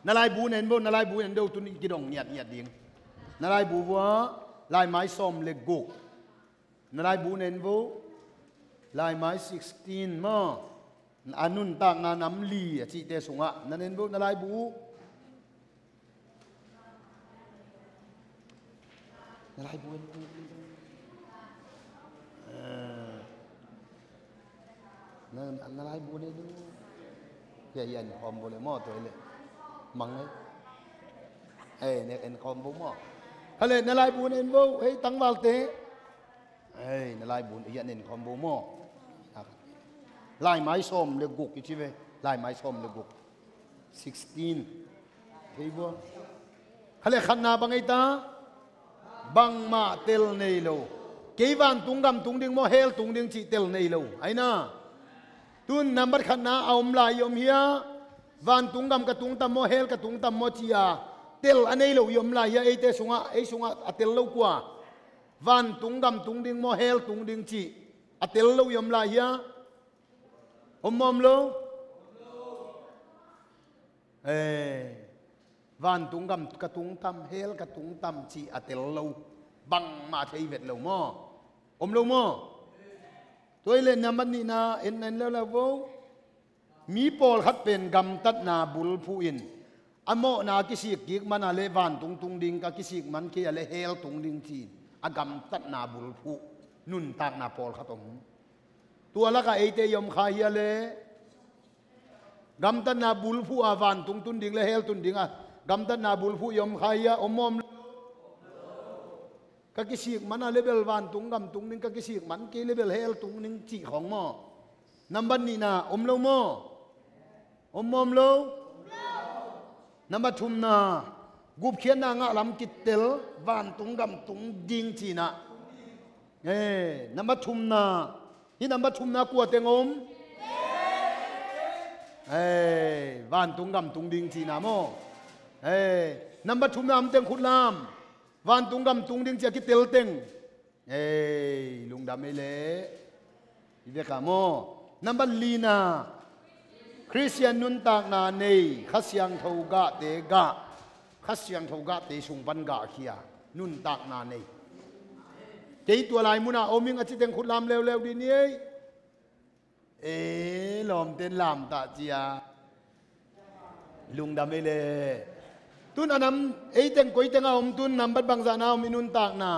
Na laibu na en vo, na laibu na en deuh tun i kidong ngiatngiat ding. Na laibu vua, laimai sawm le guk. Na laibu na en vo, laimai sixteen maw? A nuntakna nam li a cihte sungah na en vo, na laibu. Na laibu en vo. Eh. Na, na laibu en vo. Hia, hia en khawm vo le maw, tua hi leh. Mang ei. Eh, nek en khawm vo maw. Khale, na laibu en vo, hei tangvalte. Ei, na laibu, hia en khawm vo maw. Laimai sawm le guk i ci ve. Laimai sawm le guk. Sixteen. Hei vo. Khale, khatna bang ei ta? Bangmah tel nei lo. Kei vantung gam tung ding maw, hell tung ding cih tel nei lo. Aina. Tun nambat khatna a om lai i om hia? Vantung gam ka tung tam maw, hell ka tung tam maw cia tel a nei lo i om lai hia? Eite sungah, ei sungah a tel lo kua? Vantung gam tung ding maw, hell tung ding cih a tel lo i om lai hia? Om maw, om lo? Eh, vantung gam ka tung tam, hell ka tung tam cih a tel lo. Bangmah thei vet lo maw? Om lo maw? Tua hi leh nambat nihna en, en leuleu vo. Mi pawlkhat pen gamtatna bulphuh in a mawhna a kisik kik man a leh vantung tung ding, ka kisik man kei a leh hell tung ding ci-in a gamtatna bulphuh nuntakna pawlkhat om. Tua lakah eite i om kha hia leh? Gamtatna bulphuh a vantung tun ding le hell tun ding a gamtatna bulphuh i om kha hia? Om maw, om lo? Ka kisik man a leh bel vantung gam tung ding, ka kisik man kei leh bel hell tung ding cih khawng maw? Nambat nihna, om lo maw? Om maw, om lo? Nambat thumna, gupkhiatna ngah lam kitel, vantung gam tung ding cihna. Eh, nambat thumna, hih nambat thumna kua teng om? Eh, vantung gam tung ding cihna maw? Eh, nambat thumna om teng khut lam. Vantung gam tung ding ci a kitel teng. Ei, lungdam ei leh. I vekah maw? Nambat lina. Khristian nuntakna nei, Kha Siangtho gahte gah. Kha Siangtho gahte sung pan gahkhia. Nuntakna nei. Kei tua lai munah om ing a ci teng khut lam leuleu dih ni ei. E, lawmten lamtah cia. Lungdam ei le. Tun a nam, ei teng koi teng a om tun nambat bangzah na om i nuntakna?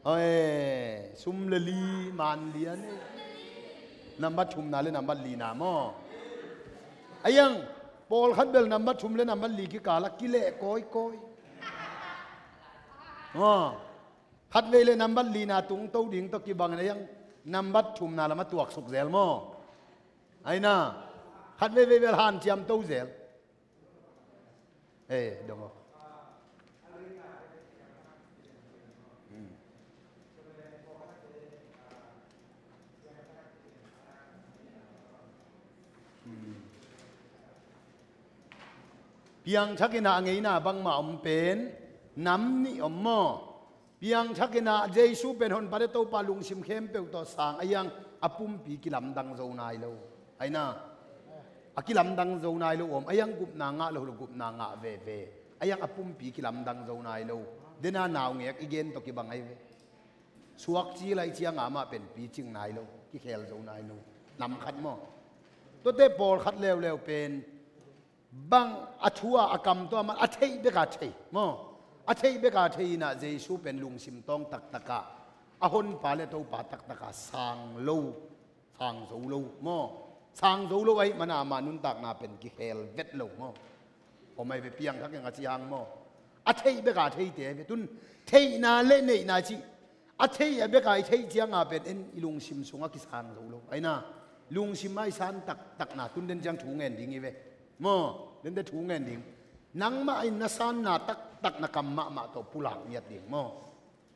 Oi, sum le li, man lian ei. Nambat thumna le nambat lina maw? A iang, pawlkhat bel nambat thum le nambat li kikal a kileh kawikawi. Maw? Khatvei le nambat lina tungto ding tawh kibangin a iang nambat thumna lamah tuaksuk zel maw? Aina, khatveivei bel hanciam to zel. Eh, dong aw. Hmm. Hmm. Piangthak in a ngeina bangmah om pen nam nih om maw? Piangthak in a Jesu pen honpa le Topa lungsim khempeuh tawh sang a iang a pumpi kilamdang zo nai lo. Aina, a kilamdang zo nai lo om, a iang gupna ngah lo lo gupna ngah veve. A iang a pumpi kilamdang zo nai lo. Dena naungek i gen tawh kibang ai ve. Suak ci lai cianga amah pen picing nai lo, kikhel zo nai lo. Nam khat maw? Tuate pawlkhat leuleu pen bang a thu a, a kam tawh a man a theih beka thei maw? A theih beka thei in a Jesu pen lungsim tawng taktakah, a honpa le Topa taktakah sang lo, sang zo lo maw? Sang zo lo ahih mana ama nuntakna pen kikhel vet lo maw? Om ai ve, piangthak in a ci hang maw? A theih beka theite ai ve. Tun theihna le neihna cih a theih a beka i theih cianga pen en i lungsim sungah kisang zo lo. Aina, lungsim a i san taktakna tun den ciang thu ngen ding hi ve. Maw, dente thu ngen ding. Nangmah in na sanna taktak na kam mahmah tawh pulak ngiat ding maw?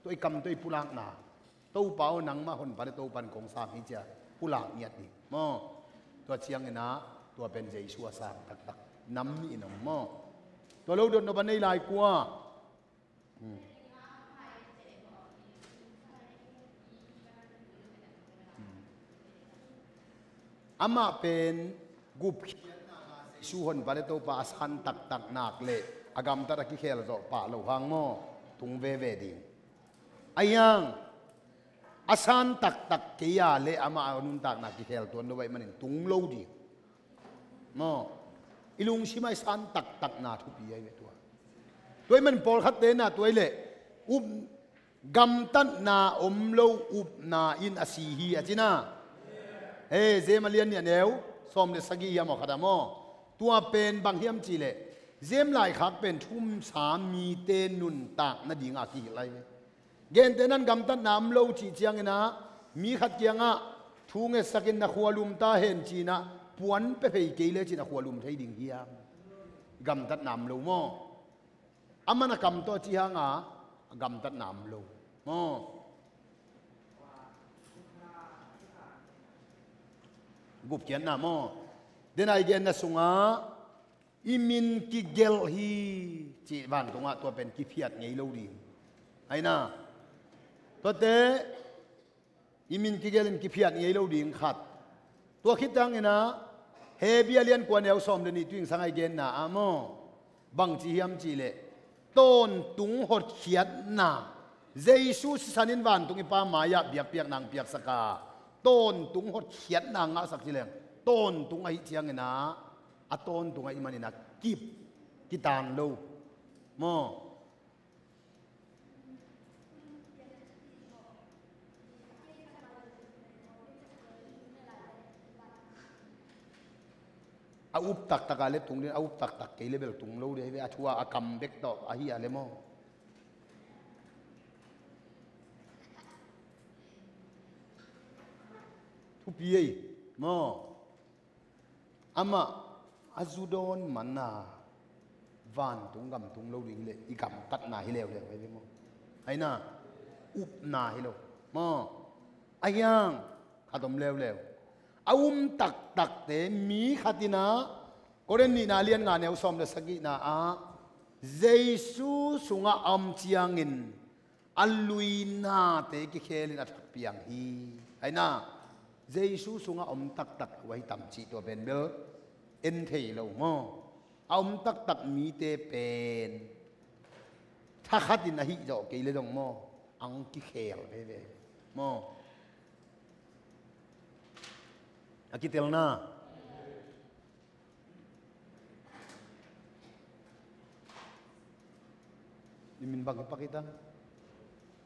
Tua i kam tawh i pulakna, Topa aw, nangmah honpa le Topa in kong sang hi cia pulak ngiat ding maw? Tua ciangin a, tua pen Jesu a sang taktak nam nih in om maw? Tua lo dot nop a nei lai kua? Hmm. Hmm. Amah pen gupkhiatna, Jesu honpa le Topa a san taktak nak le a gamtat a kikhel zawh pah lo hang maw? Tung veve ding. A iang a san taktak kei a le amah a nuntakna kikhel tuan lo ahih manin tung lo ding. Maw? I lungsim a i san taktakna thupi ai ve tua. Tua ahih manin pawlkhatte na tua i leh up, gamtatna om lo upna in a si hi a cina. He, Jem a lian nih a neu sawm le sagih hiam aw khat a maw? Tua pen bang hiam cihleh Jem laikhak pen thumsa mite nuntak nadinga kihilh ai ve. Gente nan gamtatna om lo cih ciangin a, mi khat kiangah thu ngetsakin na khua lum ta hen ci-in a, puan pia phei kei le ci-in a khua lum thei ding hiam? Gamtatna om lo maw? Aman a kam tawh a ci hanga, a gamtatna om lo maw? Gupkhiatna maw? Dena i genna sungah i min kigelh hi cih vantungah tua pen kiphiat ngei lo ding. Aina, tuate i min kigelh in kiphiat ngei lo ding khat. Tua khit ciangin a, Hebru a lian kua neu sawm le nih tuing sanga i genna ah maw? Bang ci hiam cihleh tawntung hotkhiatna. Jesu sisan in vantung i Pa mai-ah biakpiakna ang piaksak a, tawntung hotkhiatna ang ngahsak ci leng, tawntung ahih ciangin a, a tawntung ahih manin a kip, kitan lo maw? A up taktak a le tung ding, a up taktak kei le bel tung lo ding hi ve, a thu a, a kam bek tawh ahi a le maw? Thupi ei maw? Amah a zu dawn mana vantung gam tung lo ding hileh i gamtatna hi leuleu hi ve maw? Aina, upna hi lo maw? A hiang khat om leuleu. A um taktakte mi khat in a, Korin nihna lian nga neu sawm le sagihna ah Jesu sungah a om ciangin a luinate kikhelin a thakpiang hi. Aina, Jesu sungah om taktak lo ahi tam cih tua pen bel en thei lo maw? A om taktak mite pen thakhatin ahih zawh kei le dong maw? Ang kikhel veve maw? A kitelna. I min bang kipak hi ta?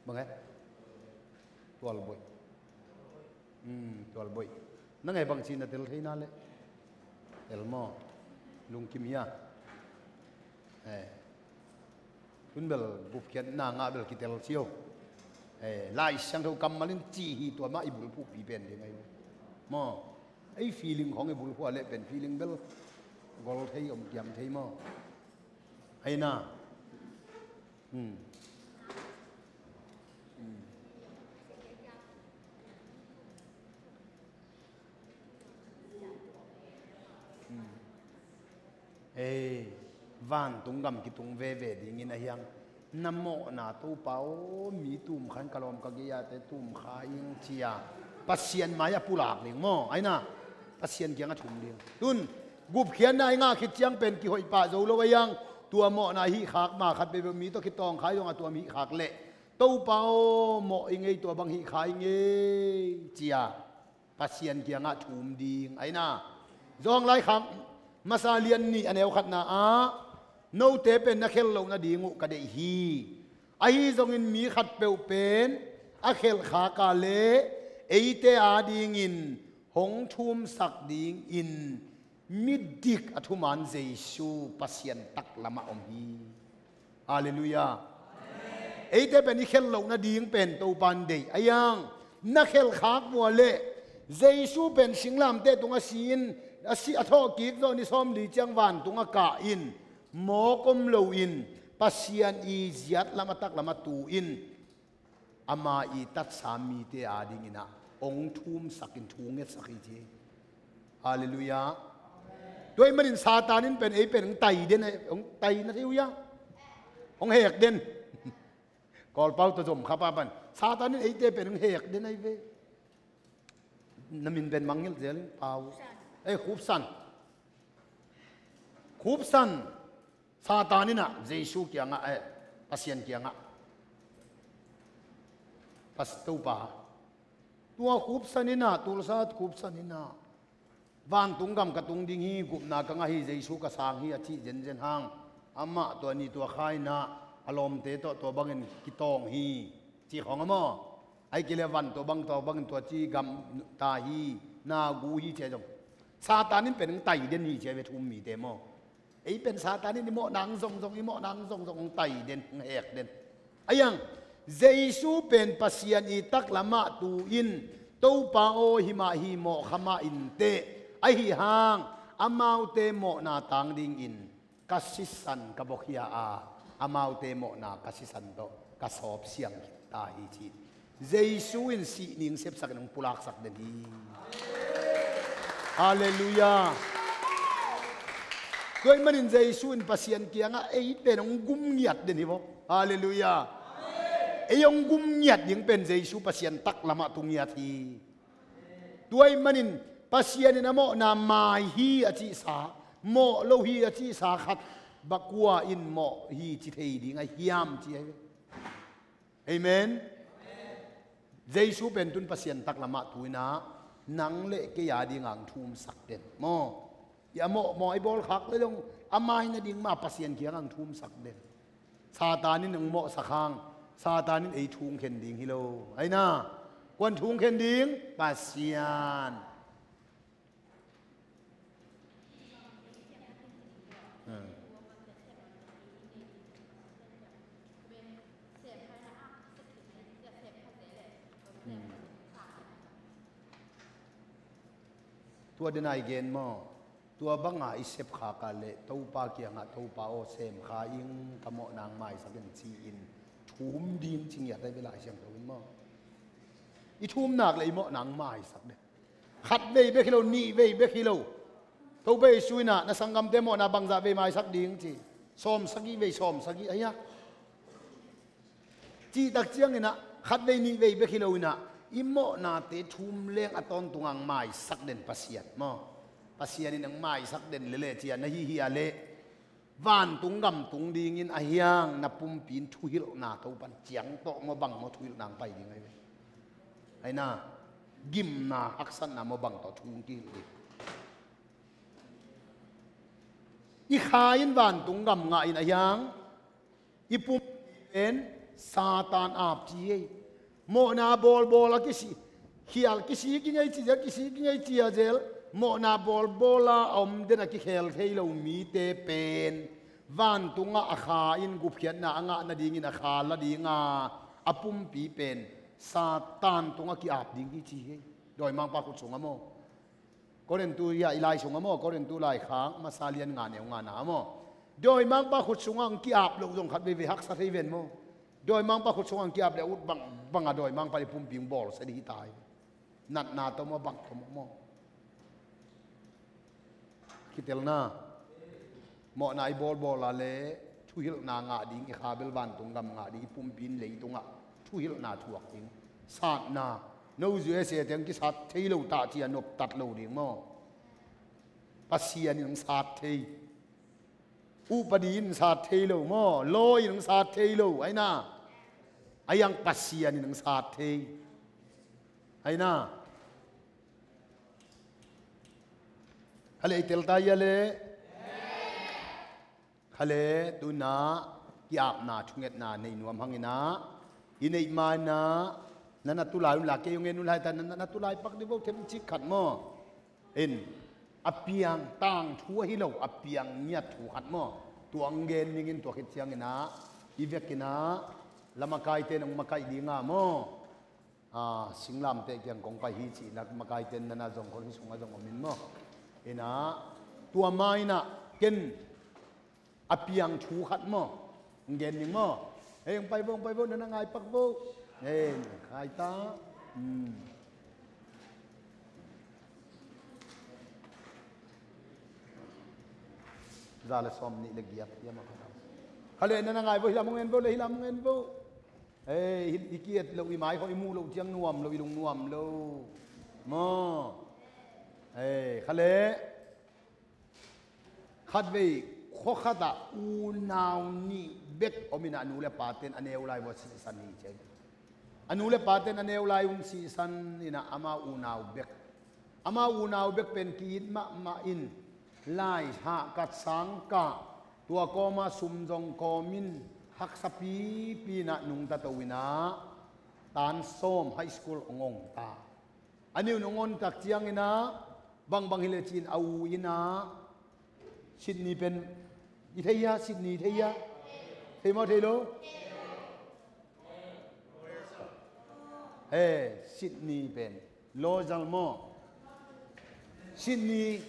Bang e? Tualboih. Hmm, tualboih. Na ngai bang ci na tel thei na le? Tel maw? Lungkim hi a. Eh. Tun bel gupkhiatna ngah bel kitel cio. Eh, Lai Siangtho kammal in ci hi, tua mah i bulphuhpi pen ding ahi. Maw? Ei feeling khong i bulphuh a leh pen feeling bel gol thei, om kiam thei maw? Ahi na. Hmm. Hmm. Hmm. Ei, vantung gam kitung veve dingin ahi hang, na mawhna Topa aw, mi tum kha in, ka lawm ka gei-ate tum kha ing ci-a Pasian mai-ah pulak ding maw? Ahi na, Pasian kiangah thum ding. Tun gupkhiatna i ngah khit ciang pen kihoih pah zo lo ahi hang, tua mawhna hih khak ma khat peuhpeuh mi tawh kitawng kha i zong a tuam hih khak leh, Topa aw, mawh i ngei, tua bang hih kha i ngei ci-a Pasian kiangah thum ding ahi na. Johan laikhak masa lian nih a neu khatna ah, note pen na khelh loh nading uh ka deih hi. Ahi zongin mi khatpeuh pen a khelh khak a leh eite adingin hong thumsak dingin midik a thuman Jesu Pasian taklamah om hi. Halleluiah. Eite pen i khelh loh nading pen Topa in deih ahi hang, na khelh khak uh a leh Jesu pen singlamteh tung a si in, a si, a thawhkik zawh ni sawmli ciang vantung a kah in, mawk om loin Pasian i ziat lam a taklam a tu in, ama i tatsa mite adingin ah hong thumsak in thu ngetsak hi ci. Halleluiah. Tua ahih manin Satan in pen ei pen hong tai den, hong tai na thei uh hia? Hong hek den. Kawlpau tawh zom kha pa pan Satan in eite pen hong hek den ahi ve. Na min pen mangngilh zel in, Pau. Eh, Khupsan. Khupsan. Satan in ah Jesu kiangah, eh, Pasian kiangah, Pas-, Topa, tua Khupsan in ah, Tulsa Khupsan in ah vantung gam ka tung ding hi, gupna ka ngah hi, Jesu ka sang hi a cih zenzen hang, amah tua ni tua kha in ah a lawmte tawh tua bangin kitawng hi ci khong a maw? Ahih kei leh van tua bang, tua bangin tua ci gamta hi, na gu hi ci a zong, Satan in pen hong tai den hi ci a ve, thu-um mite maw? Ei pen Satan in i mawhna hong zongzong, i mawhna hong zongzong, hong tai den, hong hek den. Ahi hang, Jesu pen Pasian i taklamah tu in, Topa aw, himah hi, mawh kha mah inteh. Ahi hang, amaute mawhna tang dingin ka sisan ka bawkhia a, amaute mawhna ka sisan tawh ka sawp siang khit ta hi ci. Jesu in sih ning sepsak in hong pulaksak den hi. Halleluiah. Tua ahih manin Jesu in Pasian kiangah ei pen hong gum ngiat den hi vaw. Halleluiah. Ei hong gum ngiat ding pen Jesu Pasian taklamah tu ngiat hi. Tua ahih manin Pasian in a mawhna mai hi a cihsa, mawh lo hi a cihsa khat, bang kua in mawh hi ci thei ding a hiam ci ahi ve. Amen. Jesu pen tun Pasian taklamah tu in ah nang le kei a dingah hong thumsak den maw? I a mawhmawh i bawlkhak le zong a mai nading mah Pasian kiangah hong thumsak den. Satan in hong mawhsak hang, Satan in ei thu hong khen ding hi lo. Ahi na, kuan thu hong khen ding? Pasian. Tua den a i gen maw? Tua banga i sep khak a leh Topa kiangah, Topa aw, sem kha ing, ka mawhna hong maisak in ci-in thu-um ding ci ngiat ahi ve Lai Siangtho in maw? I thu-um nak leh i mawhna hong maisak den. Khat vei bek hi lo, nih vei bek hi lo. Topa Jesu in ah na sanggamte mawhna bangzah vei maisak ding ci? Sawmsagih vei, sawmsagih ahi a. Cihtak ciangin ah khat vei nih vei bek hi lo in ah i mawhnate thu-um leng a tawntungah hong maisak den Pasian maw? Pasian in hong maisak den lele ci-a na hi hi a leh vantung gam tung dingin ahi hang na pumpi in thuhilhna Topa in ciang tawh maw bang maw thuhilhna hong pai ding ahi ve. Ahi na, gimna, haksatna maw bang tawh thu hong kihilh ding. I kha in vantung gam ngah in a hiang, i pumpi pen Satan aap ci hi. Mawhna bawlbawl a kisi, khial kisi kingei ci zel, kisi kingei ci a zel, mawhna bawlbawl a om den a kikhel thei lo mite pen vantungah a kha in gupkhiatna a ngah nadingin a kha la dinga, a pumpi pen Satan tungah ki-ap ding hi ci hi. Dawimangpa khut sungah maw. Korintu, ya, i lai sungah maw, Korintu laikhak masa lian nga neu nga na maw. Dawimangpa khut sungah hong ki-ap loh zong khat veivei haksa thei ven maw. Dawimangpa khut sungah hong ki-ap le ut bang, bang a dawimangpa i pumpi hong bawlsia ding hi ta hi. Natna tawh maw, bang tawh maw. Kitelna. Mawhna i bawlbawl a le thuhilhna ngah ding, i kha bel vantung gam ngah ding, i pumpi in leitungah thuhilhna thuak ding. Satna. No U S A teng kisat thei lo ta ci a noptat lo ding maw. Pasian in hong sat thei. Upadi in sat thei lo maw. Law in hong sat thei lo. Aina. A hiang Pasian in hong sat thei. Aina. Kha le i tel ta hia le. Kha le tuna ki-apna thungetna nei nuam hangina. I neih ma ina. Na na tulai un la kei hong en un lai ta na na tulai pak dih vo them cik khat maw. In a piang tangthu ahi lo a piang ngiat thu khat maw. Tua hong gen ningin tua khit ciangina. I vekina. La makaite nong makaih dinga maw. A, singlamteh kiang kong pai hi cihna makaite nana zong khol hi sungah zong om in maw. Ina, tua ma ina, ken a piang thu khat maw. Ngen ning maw. Hei, hong pai vo, hong pai vo, nana ngai pak vo. Hei, khai ta. Hmm. Za le sawm nih le giat, hiam a khat. Kha le nana ngai vo, hilam hong en vo, le hilam hong en vo. Ei, hi, hi ki-et loh, i mai khawng i muh loh ciang nuam lo, i lung nuam lo. Maw. Ei, kha le. Khatvei, khua khatah unau nih bek om ina a nu le paten a neu lai vua sihsan hi ciang. A nu le paten a neu lai un sihsan ina ama unau bek. Ama unau bek pen ki-it mahmah in lai hahkat sangkah tua kawma sum zong kawmin haksa pipi inah nungta to inah tan sawm high school hong ong ta. A niun hong on tak ciang inah bangbang hileh ci-in a u inah Sydney pen i thei hia? Sydney thei hia? Thei maw thei lo? He, Sydney pen Lozal maw? Sydney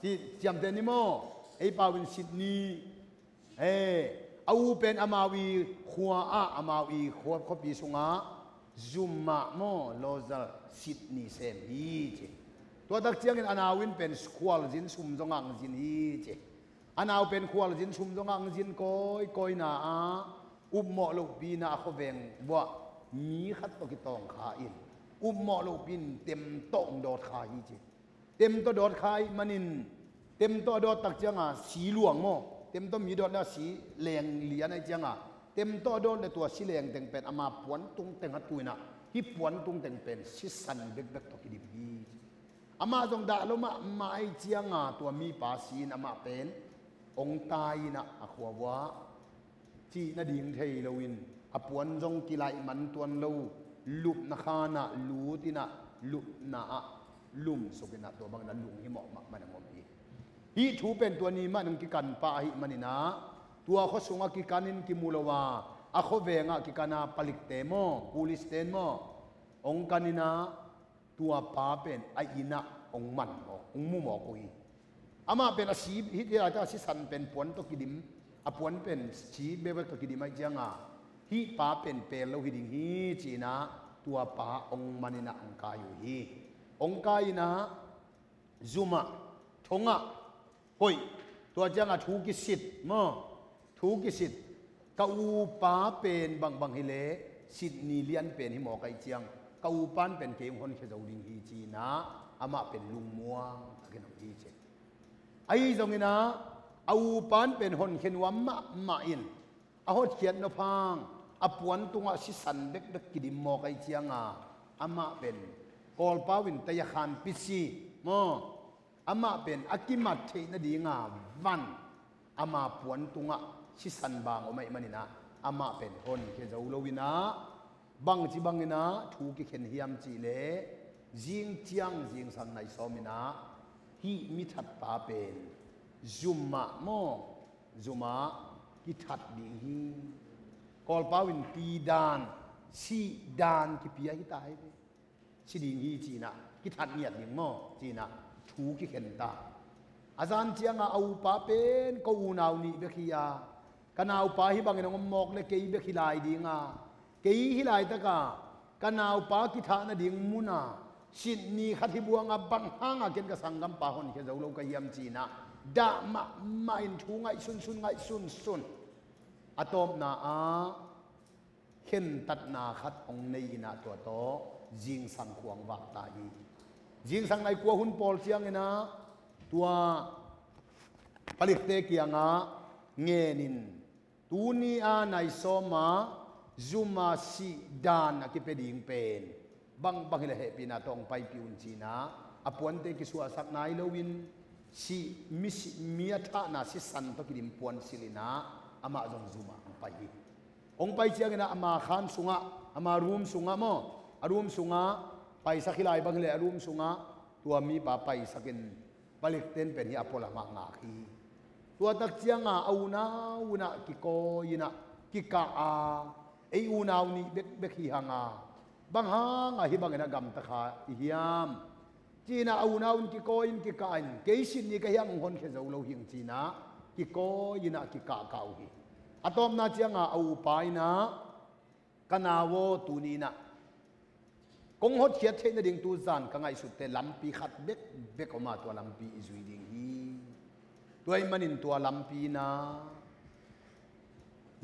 ci ciamteh ni maw? Ei pau in Sydney. He, a u pen amau i khua ah, amau i khua khuapi sungah zumah maw, Lozal Sydney sem hi ci. Tua tak ciangin a nau in pen khualzin sum zong ang zin hi ci. A nau pen khualzin sum zong ang zin kawikawi na ah upmawh lohpi na a khuaveng buah mi khat tawh kitawng kha in upmawh lohpi in tem tawh hong dawt kha hi ci. Tem tawh dawt kha ih manin tem tawh a dawt tak cianga si luang maw? Tem tawh mi dawt le a si leng lian aih cianga tem tawh a dawt le tua si leng teng pen ama puan tung teng a tu inah hih puan tung teng pen sisan bekbek tawh kidim hi ci. Amah zong dah lo mahmah aih cianga tua mipa si in amah pen hong tai inah a khua vuah cih nading thei loin a puan zong kilaih man tuan lo, lupna khanah lut inah lupna ah lumsuk inah tua bangin a lunghimawh mahmah in hong om hi. Hih thu pen tua ni mah in hong kikan pah ahih maninah tua khua sungah kikan in kimu lo a, a khuavengah kikan a palikte maw, police ten maw, hong kan inah tua pa pen a innah hong man mawk, hong mu mawk uh hi. Amah pen a si hih lai ta a sisan pen puan tawh kidim, a puan pen si bekbek tawh kidim aih cianga hih pa pen pel lo hi ding hi ci-inah tua pa hong man inah hong kai uh hi. Hong kai inah zumah thongah hoih, tua cianga thu kisit maw? Thu kisit. Ka upa pen bangbang hileh Sydney lian pen hi mawk aih ciang ka upan pen kei hong honkhia zo ding hi ci-inah amah pen lungmuang takin om hi ci. Ahi zonginah a upan pen honkhia nuam mahmah in a hotkhiat nop hang a puan tungah sisan bekbek kidim mawk aih cianga amah pen Kawlpau in taya khanpi si maw, amah pen a kimat theih nadinga van ama puan tungah sisan bang om ahih maninah amah pen honkhia zo loinah, bangci banginah thu kikhen hiam cihleh, zing ciang zingsang nai sawminah hih mithatpa pen zumah maw, zumah kithat ding hi. Kawlpau in pi dan, sih dan kipia hita hi ve. Si ding hi cinah kithat ngiat ding maw cinah thu kikhen ta. A zan cianga a upa pen ko unau nih bek hi a, ka naupa hih bangin a om mawk le kei bek hi lai dinga, kei hih laitaka ka naupa kithah nading muna sitni khat hi buanga bang hanga ken ka sanggampa honkhia zo lo ka hiam cinah dah mahmah in thu ngaihsunsun ngaihsunsun a tawpna ah khentatna khat hong nei inah tua tawh zingsang khuang vakta hi. Zingsang nai kua hun pawl cianginah tua palikte kiangah ngenin, tuni a nai sawma zuma sih dan a kipia ding pen bangbang hileh hehpihna tawh hong paipih un cinah a puante kisuahsak nai loin sih mi, mi a thahna sisan tawh kidim puan silhinah amah zong zumah hong pai hi. Hong pai cianginah ama khan sungah, ama room sungah maw, a room sungah paisak hi lai bang hileh a room sungah tua mipa paisakin palikten pen hi a pualamah ngak hi. Tuatak cianga a unau unah kikawi inah kikah a, ei unau nih bekbek hi hanga bang hanga hih bangin a gamta kha i hiam cinah a unau in kikawi in kikah in kei sitni ka hiang hong honkhia zo lo hing cinah kikawi inah kikahkah uh hi. A tawpna cianga a upa inah ka nau aw, tuni inah kong hotkhiat theih nading tuzan ka ngaihsutte lampi khat bekbek om a tua lampi i zui ding hi. Tua ahih manin tua lampi inah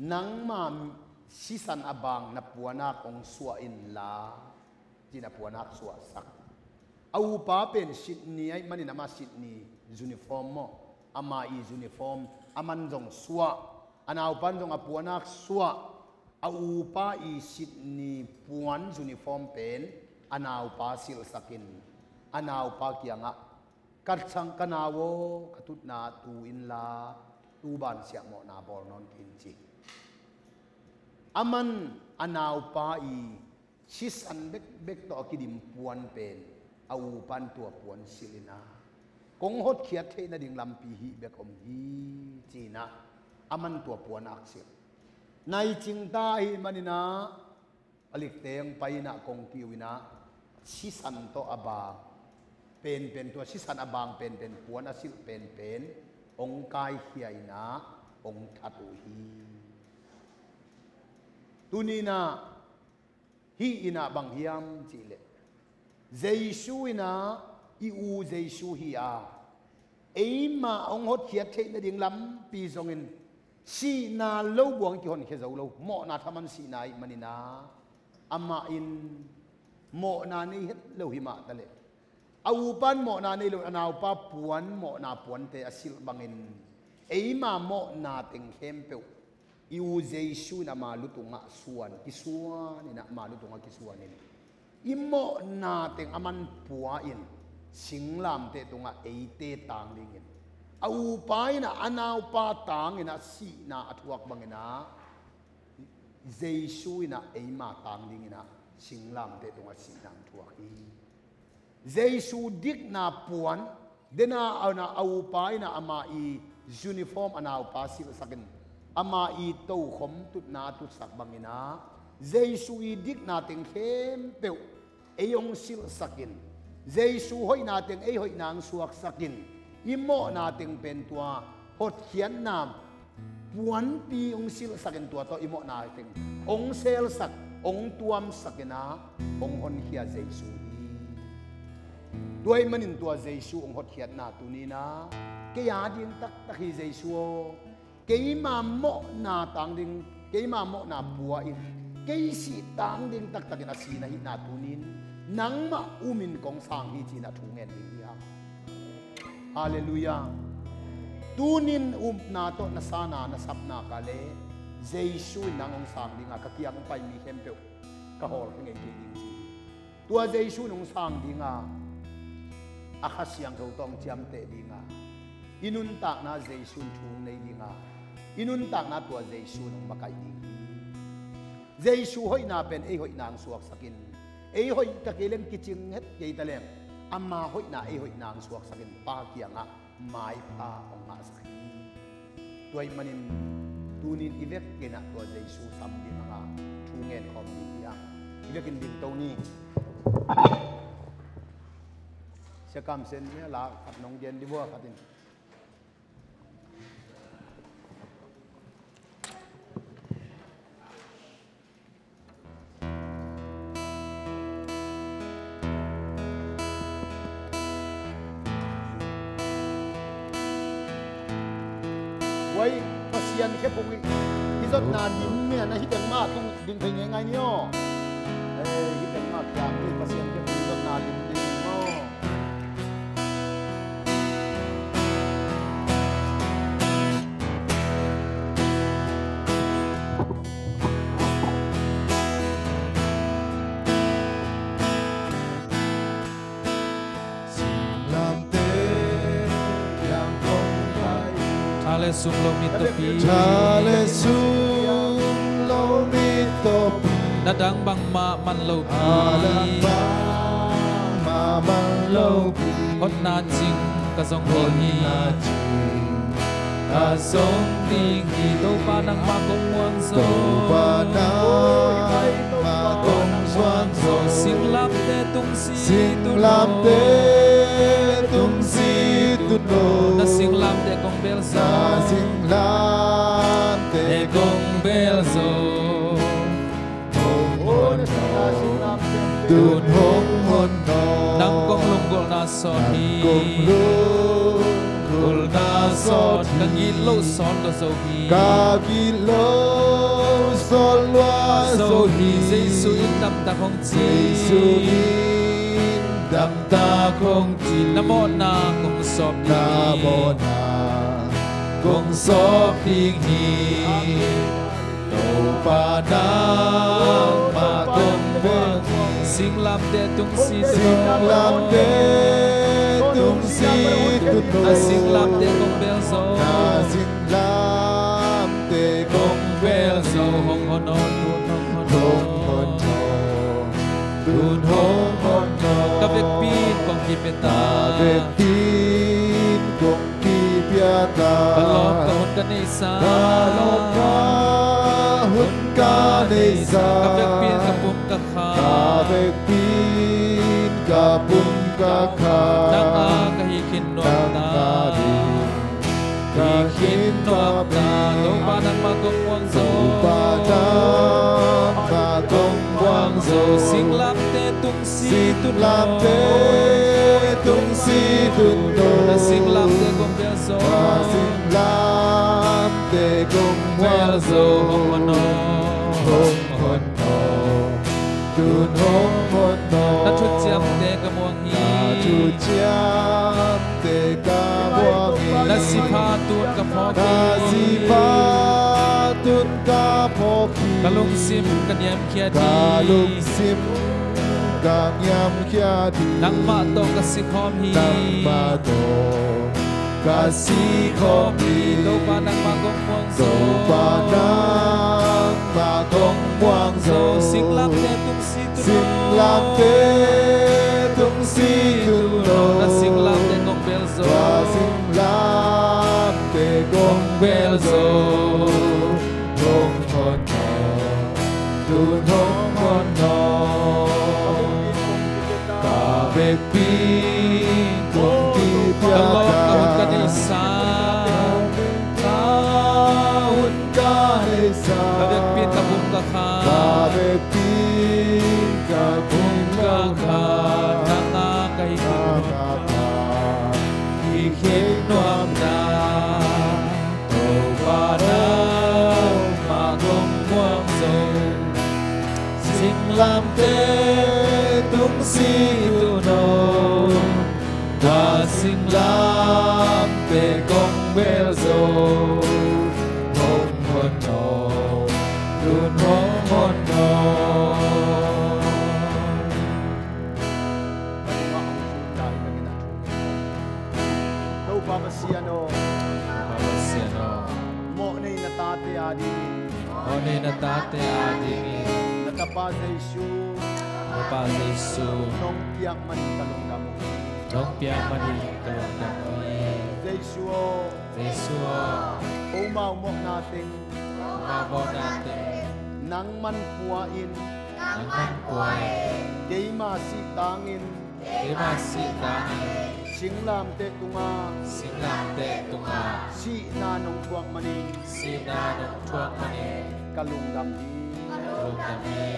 nangma sisan a bang na puanak hong suah inla cinah puanak suahsak. A upa pen sitni ahih manin amah sitni uniform maw, ama i uniform aman zong suah, a naupan zong a puanak suah. A upa i sitni puan uniform pen a naupa silhsakin a naupa kiangah ka sang ka nau aw, ka tutna tu inla tuban siahmawhna bawl nawn kei in ci. Aman a naupa i sisan bekbek tawh a kidim puan pen a upan tua puan silhinah kong hotkhiat theih nading lampi hih bek om hi cinah aman tua puanak silh. Nai cingta ahih maninah a likteng pai inah kong kiu inah sisan tawh a bang penpen, tua sisan a bang penpen puan a silh penpen hong kaikhia inah hong that uh hi. Tuni inah hih inah bang hiam cihleh, Jesu inah i u Jesu hi a, eimah hong hotkhiat theih nading lampi zongin sihna lo buang kihonkhia zo lo, mawhna thaman sihna ahih maninah amah in mawhna nei het lo hi mah taleh, a upan mawhna nei lo, a naupa puan, mawhna puante a silh bangin eima mawhna teng khempeuh i u Jesu in ama lutungah suan, kisuan inah ama lutungah kisuanin i mawhna teng aman pua in singlamteh tungah eite tang dingin, a upa inah a naupa tang inah sihna a thuak banginah Jesu inah eima tang dinginah singlamteh tungah sihna hong thuak hi. Jesu dikna puan dena a upa inah ama i uniform a naupa silhsakin ama i tokhom tutna a tutsak banginah Jesu i dikna teng khempeuh ei hong silhsakin, Jesu hoihna teng ei hoihna hong suaksakin, i mawhna teng pen tua hotkhiatna puanpi hong silhsakin tua tawh i mawhna teng hong selsak, hong tuamsak inah hong honkhia Jesu hi. Tua ahih manin tua Jesu hong hotkhiatna tuni inah kei a ding taktak hi Jesu aw. Keima mawhna tang ding, keima mawhna pua in kei sih tang ding taktakin a sih na hihna tunin nangmah umin kong sang hi cinah thu ngen ding hi hang. Halleluiah. Tunin upna tawh na sana na sapna ka le Jesu in nang hong sang dinga ka kiang hong pai mi khempeuh ka hawl ka ngei kei ding ci hi. Tua Jesu in hong sang ding a, a Kha Siangtho tawh hong ciamteh ding a, i nuntakna Jesu in thu hong nei ding a, i nuntakna tua Jesu in hong makaih ding hi. Jesu hoihna pen ei hoihna hong suaksak in, ei hoih ta kei leng, kicing het kei ta leng, ama hoihna ei hoihna hong suaksak in Pa kiangah maipha hong ngahsak hi. Tua ahih manin tuni-in i vekin ah tua Jesu sam ding hang a, thu ngen khawm ding hi hang. I vekin dingto ni. Sia Kam Sen ni a la khat nong gen dih vua khat in. Tua Pasian khephung i, i zotna lim pen a hi teng mah tung ding thei ngeingai ni aw. Eh, hi teng mah kiam i Pasian khephung i zotna lim ding aw. Tha le sum lo mi tawh pi. Tha le sum lo mi tawh pi. Na dang bangmah man lo pi. Na dang bangmah man lo pi. Hotna cing ka zong ding hi. Hotna cing ka zong ding hi. Topa nangmah kong muang zo. Topa nangmah kong muang zo. Singlamteh tungsi tun lo. Singlamteh tungsi tun lo. Na singlamteh kong bel zo. Na singlamteh kong bel zo. Hong hon aw, tun hong hon aw. Nang kong lunggulhna sawt hi. Nang kong lunggulhna sawt hi. Ka gilo sawt lo zo hi. Ka gilo sawt lua zo hi. Jesu in damtak hong ci. Jesu in damtak hong ci. Na mawhna kong sawp ding hi. Na mawhna kong sawp ding hi. Amen. Topa nangmah kong muang. Singlamteh tungsi tun lo. Singlamteh tungsi tun lo. Na singlamteh kong bel zo. Na singlamteh kong bel zo. Hong hon aw, tun hong hon aw. Hong hon aw, tun hong hon aw. Ka vekpi in kong kipia ta. Ka vekpi in kong kipia ta. Ka lawp ka hun ka neihsa. Ka lawp ka hun ka neihsa. Ka vekpi in ka pum ka kha. Ka vekpi in ka pum ka kha. Nang a ka hi khin nuam ta. Nang a hi khin nuam ta. Topa nangmah kong muang zo. Topa nangmah kong muang zo. Singlamteh tungsi tun lo. Singlamteh tungsi tun lo. Na singlamteh kong bel zo. Na singlamteh kong bel zo. Hong hon aw. Hong hon aw. Tun hong hon aw. Na thuciamteh ka muang hi. Na thuciamteh ka muang hi. Na sipha tun ka phawk hi. Na sipha tun ka phawk hi. Ka lungsim ka niamkhiat hi. Ka lungsim ka niamkhiat hi. Nangmah tawh ka si khawm hi. Nangmah tawh ka si khawm hi. Topa nangmah kong muang zo. Topa nangmah kong muang zo. Singlamteh tungsi tun lo. Singlamteh tungsi tun lo. Na singlamteh kong bel zo. Na singlamteh kong bel zo. Hong hon aw, tun hong hon aw. Ka vekpi in kong kipia ta. Ka lawp ka hun ka neihsa. Ka hun ka neihsa. Ka vekpi in ka pum ka kha. Ka vekpi in ka pum ka kha. Nang a ka hi khin nuam ta. Hi khin nuam ta. Topa nangmah kong muang zo. Singlamteh tungsi tun lo. Na singlamteh kong bel zo. Hong hon aw, tun hong hon aw. Aw ni na tate adingin. Na tapa Jesu. Tapa Jesu. Nong piak manin ka lungdam uh hi. Nong piak manin ka lungdam uh hi. Jesu aw. Jesu aw. Ko mau mawhna teng. Ko mau mawhna teng. Nangman pua in. Nangman pua in. Keima sih tangin. Keima sih tangin. Singlamteh tungah. Singlamteh tungah. Sihna nong thuak manin. Sihna nong thuak manin. Ka lungdam hi. Ka lungdam hi.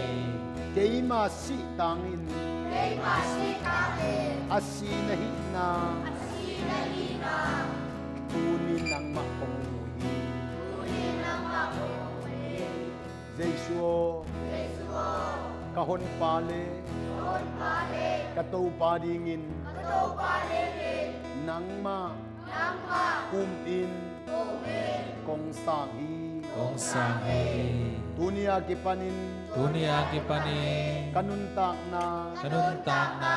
Keima sih tangin. Keima sih tangin. A si na hihna. A si na hihna. Tuni nangmah kong mu hi. Tuni nangmah kong mu hi. Jesu aw. Jesu aw. Ka honpa le. Ka honpa le. Ka Topa dingin. Ka Topa dingin. Nangmah. Nangmah. Kum in. Kum in. Kong sang hi. Kong sang hi. Tuni a kipanin. Tuni a kipanin. Ka nuntakna. Ka nuntakna.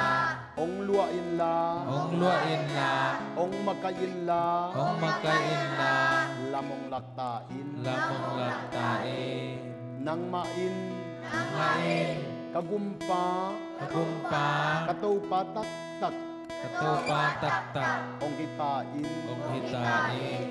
Hong luah inla. Hong luah inla. Hong makaih inla. Hong makaih inla. Lam hong lak ta in. Lam hong lak ta in. Nangmah in. Nangmah in. Ka gumpa. Ka gumpa. Ka Topa taktak. Ka Topa taktak. Hong hi ta in. Hong hi ta in.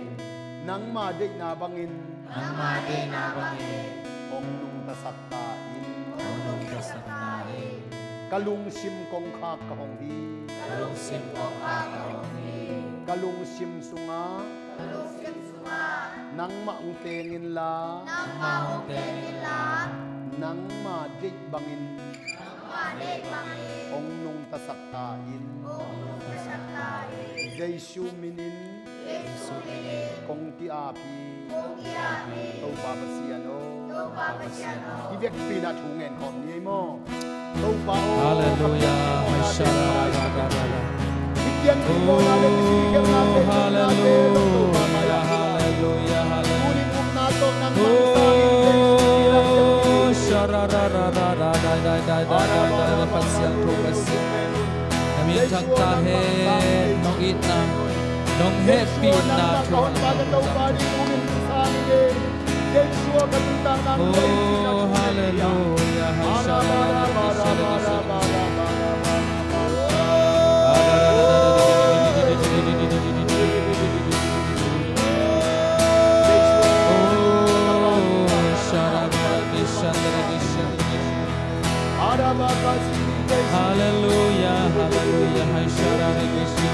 Nangma deihna bangin. Nangma deihna bangin. Hong nungtasak ta in. Hong nungtasak ta in. Ka lungsim kongkhak ka hong hi. Ka lungsim kongkhak ka hong hi. Ka lungsim sungah. Ka lungsim sungah. Nangmah hong teng inla. Nangmah hong teng inla. Nangma deih bangin. Nangma deih bangin. Hong nungtasak ta in. Hong nungtasak ta in. Jesu minin. Jesu minin. Kong ki-ap hi. Kong ki-ap hi. Topa Pasian aw. Topa Pasian aw. I vekpi-in ah thu ngen khawm ni ei maw. Topa aw. Halleluia. Ka Pasian aw. Hallelujah. Hallelujah. Hallelujah. Hallelujah. Hallelujah. Tunin upna tawh nang mangsa in Jesu. Oh, shararararara. Dai, dai, dai, dai, dai, dai, dai, Pasian thu, Pasian. Na minthang ta hen, nong itna, nong hehpihna thu. Oh, hallelujah. Hallelujah, hallelujah. Hai, shara, re, ke, shi.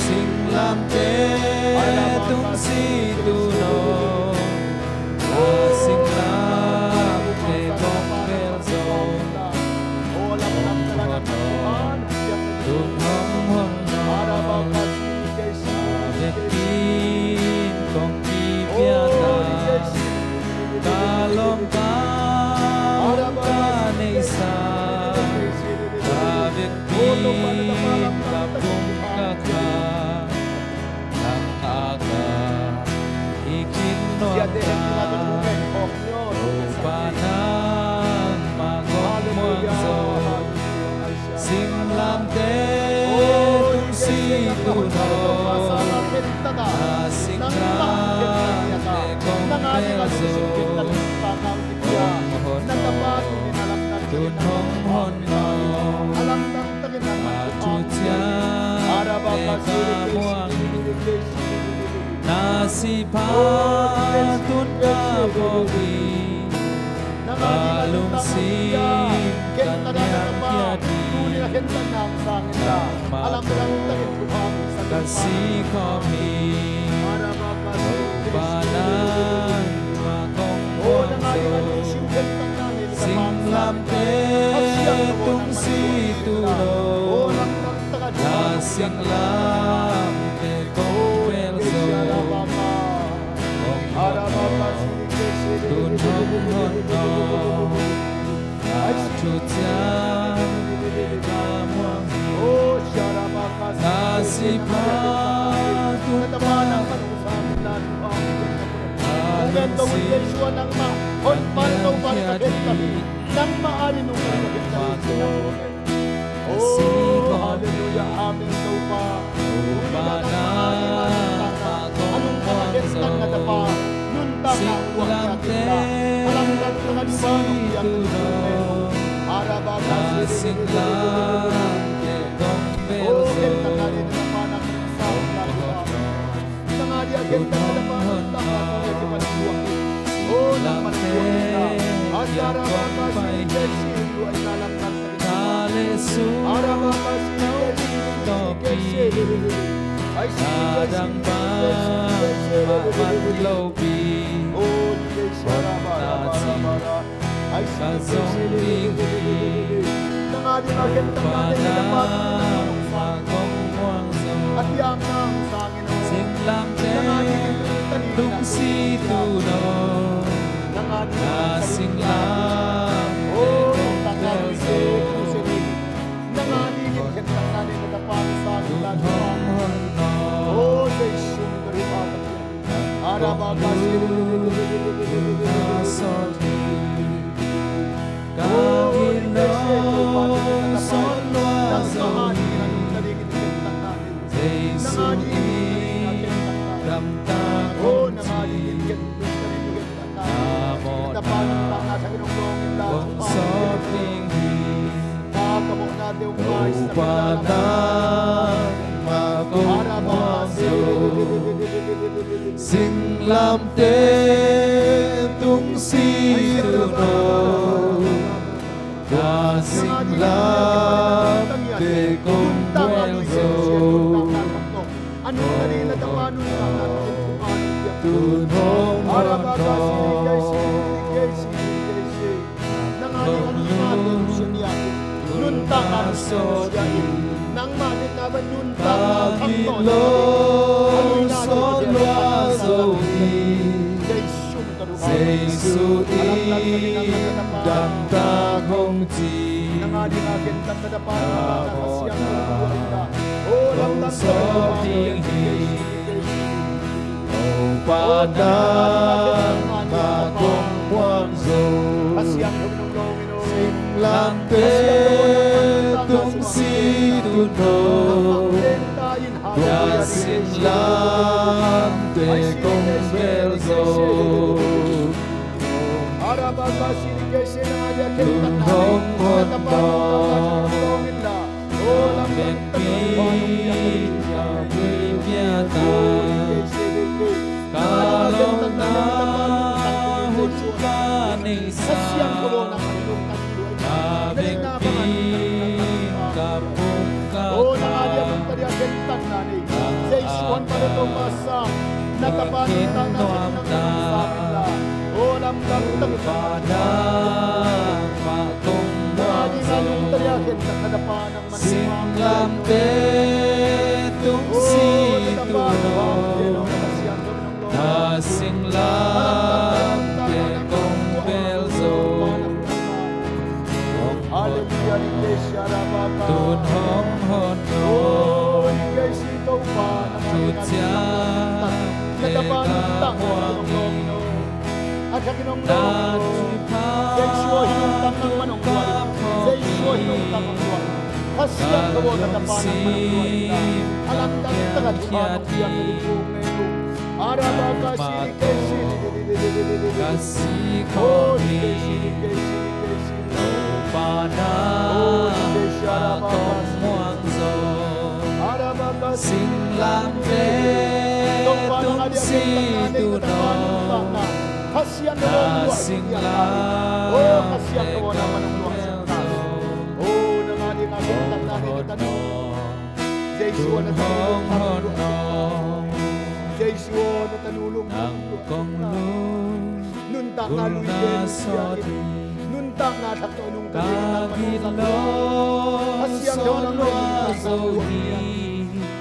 Singlamteh tungsiah tun aw, a singlamteh kong bel zo, hong hon aw, tun hong hon aw. Vekpi-in kong kipia a, ka lawm khat ka neihsa, ka vekpi-in ka pum ka kha, nang a ka i khin nuam ta. Topa nangmah kong muang zo, singlamteh tungsiah tun aw, a singlamteh kong bel zo, hong hon aw, tun hong hon aw. A thuciam teh ka muang, na sihpha tun ka vawk hi, ka lungsim ka niamkhiat hi. Nangmah tawh ka sih khawm hi. Topa nangmah kong muang zo, Singlamteh tung si tuuno, a singlamteh kong bel zo. Hong hon no, tun hong hon no, a thu ciang teh ka muang hi. A sipha tun ta, a lungsim a piang khiat hi. Nangmah adingin nungta ding ka gen ta hi. Oh, halleluiah, amen, Topa. Topa nangmah adingin nungta ding ka gen ta hi. A nungta ding ka gen ta hi, Tapa. Nuntakna hong piak in la, a lamdang taka ding pa hong piak in la. Arabakasi, a singlamteh kong bel zo. Oh, gen ta na ding, Tapa, nangmah adingin nungta ding ka gen ta hi. Nang a ding a gen ta ka dapa, nang a ding a gen ta ka dapa. Oh, nang man tuak in la. A sara ba ka si ke si, luai na lam kan sa. Araba ka si ke si, ke si. Ai si ke si, ke si, ke si. Oh, ke si, araba, araba, araba. Ka zong ding hi. Nang a ding a gen ta ka ding ka dapa, nang a ding a gen ta ka dapa. A piang nang sangin aw. Singlamteh tung si tuuno, a singlamteh kong bel zo. Nang a dingin khen ta ka ding ka dapa, nang a dingin khen ta ka ding ka dapa. Tun hong hon no. Oh, Jesu, ka ding ka dapa. Ka gilo sot lua zo hi. Jesu i damtak hong ci. A mawhna kong sawt ding hi. Topa nangmah kong muang zo. Singlamteh tung si tuuno, a singlamteh kong bel zo. Tun hong hon no. Nang a ding a nuntakna nuntakna sawt hi. Nangmah ding a nuntakna kham tawh. Ka gilo sot lua zo hi. Jesu i damtak hong ci. Nang a ding a gen ta ka dapa, nang a ding a gen ta ka dapa. Oh, lamdang taka ding pa hong piak in la. Topa nangmah kong muang zo. Singlamteh tung si tuuno, a singlamteh kong bel zo. Tun hong hon no. Vekpi a vekpi a ta, ka lawhna hun ka neihsa. A vekpi ka pum ka ta. Ka kin nuam ta. Topa nangmah kong muang zo. Singlamteh tung si tuuno, a singlamteh kong bel zo. Hong hon no. Tun hong hon no. Thu ciang teh ka muang hi. Na thupha kong kap hong. Ka lungsim a piang khiat hi. Nangmah tawh ka si khawm hi. Topa nangmah kong muang zo. Singlamteh tung si tuuno, a singlamteh kong bel zo. Hong hon no. Tun hong hon no. Nang kong lungnuam sawt hi.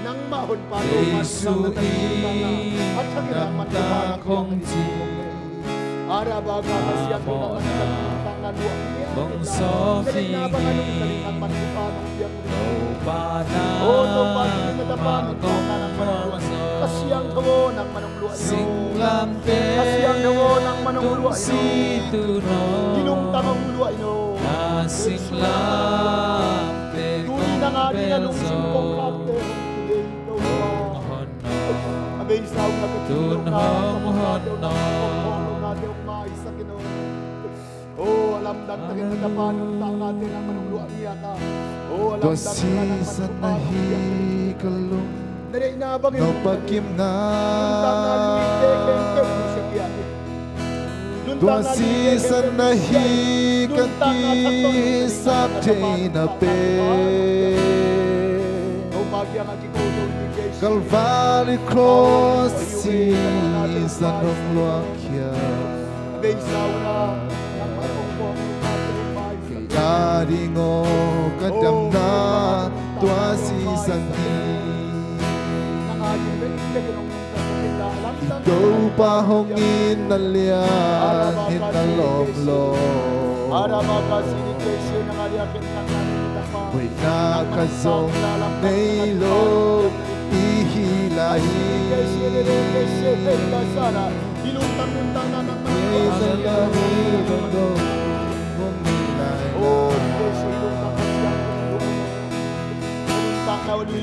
Nangmah honpa lo, Jesu i damtak hong ci. Arabaka, Kasiang Tho, nangmah nong luah ngiat. Bangso hi nang mah nong luah ngiat. O Topa, nangmah nong luah ngiat. Kasiang Tho, nangmah nong luah ngiat. Kasiang Tho, nangmah nong luah ngiat. Hih lungtang hong luah ngiat. Tuni nang a ding a lungsim kong khakte hong kilei Topa. A beisa uh na ka tun hong hon nong. O, a lamdang takin na tapa nuntakna te nangmah nong luah ngiat a. O, a lamdang takin nangmah nong luah ngiat. Na deihna bangin nuntakna luite khempeuh nusia ngiat. Tua sisan na hih ka kisap theihna pen Calvary cross sisan hong luahkhia. Kei a ding aw ka damna tua sisan hi. I Topa hong itna lian hi na lawm lo. Hoihna khat zong nei lo i hi lai hi. Hong hi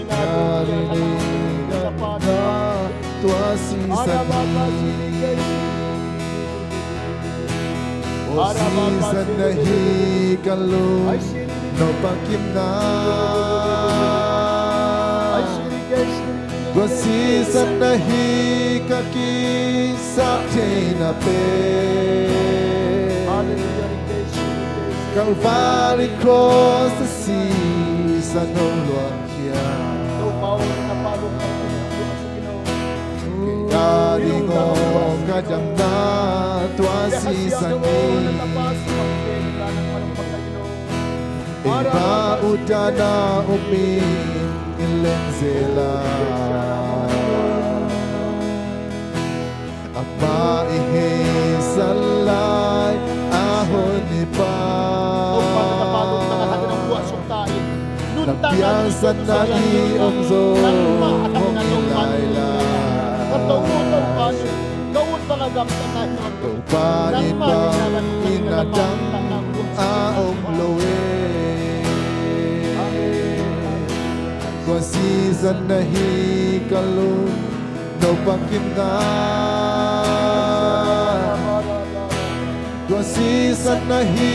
lai la. Tua sisan hi. Tua sisan na hi ka lung nopakimna. Tua sisan na hi ka kisap theihna pen. Calvary cross a sisan hong luahkhia. Kei a ding aw ka damna tua sisan hi. Eimah utdan a om in i leng zel a. Amah i heisan lai a hon i pa. Na piansanna i om zong hong hi lai la. Topa i pang in a dang a om lo e. Tua sisan na hi ka lung nopakimna. Tua sisan na hi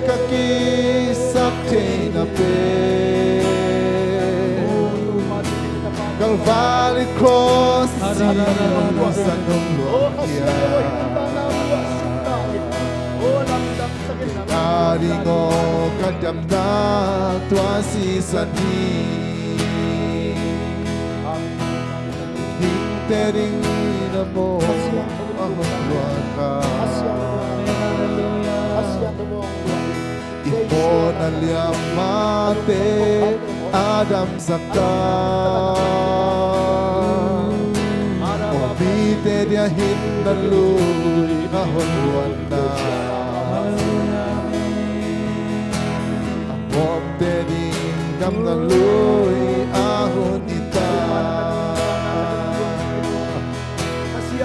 ka kisap theihna pen. Calvary cross sisan hong luahkhia. A ding aw ka damna tua sisan hi. Hingte ding na mawh a hong luahkhia. I mawhna liammaite a damsak ta. Aw mite dia hinna lui a hong luanna. A mawhte ding damna lui a hong hi ta.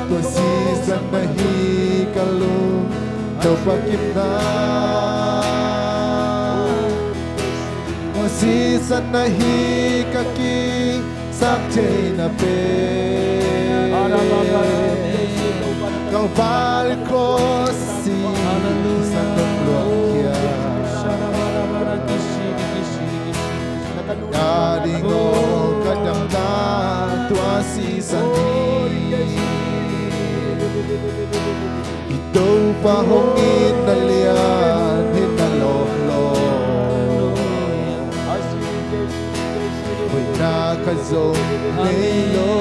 Tua sisan na hi ka lung nopakimna. Tua sisan na hi ka kisap theihna pen. Calvary cross sisan hong luahkhia. A ding aw ka damna tua sisan hi. I Topa hong itna lian hi na lawm lo. Hoihna khat zong nei lo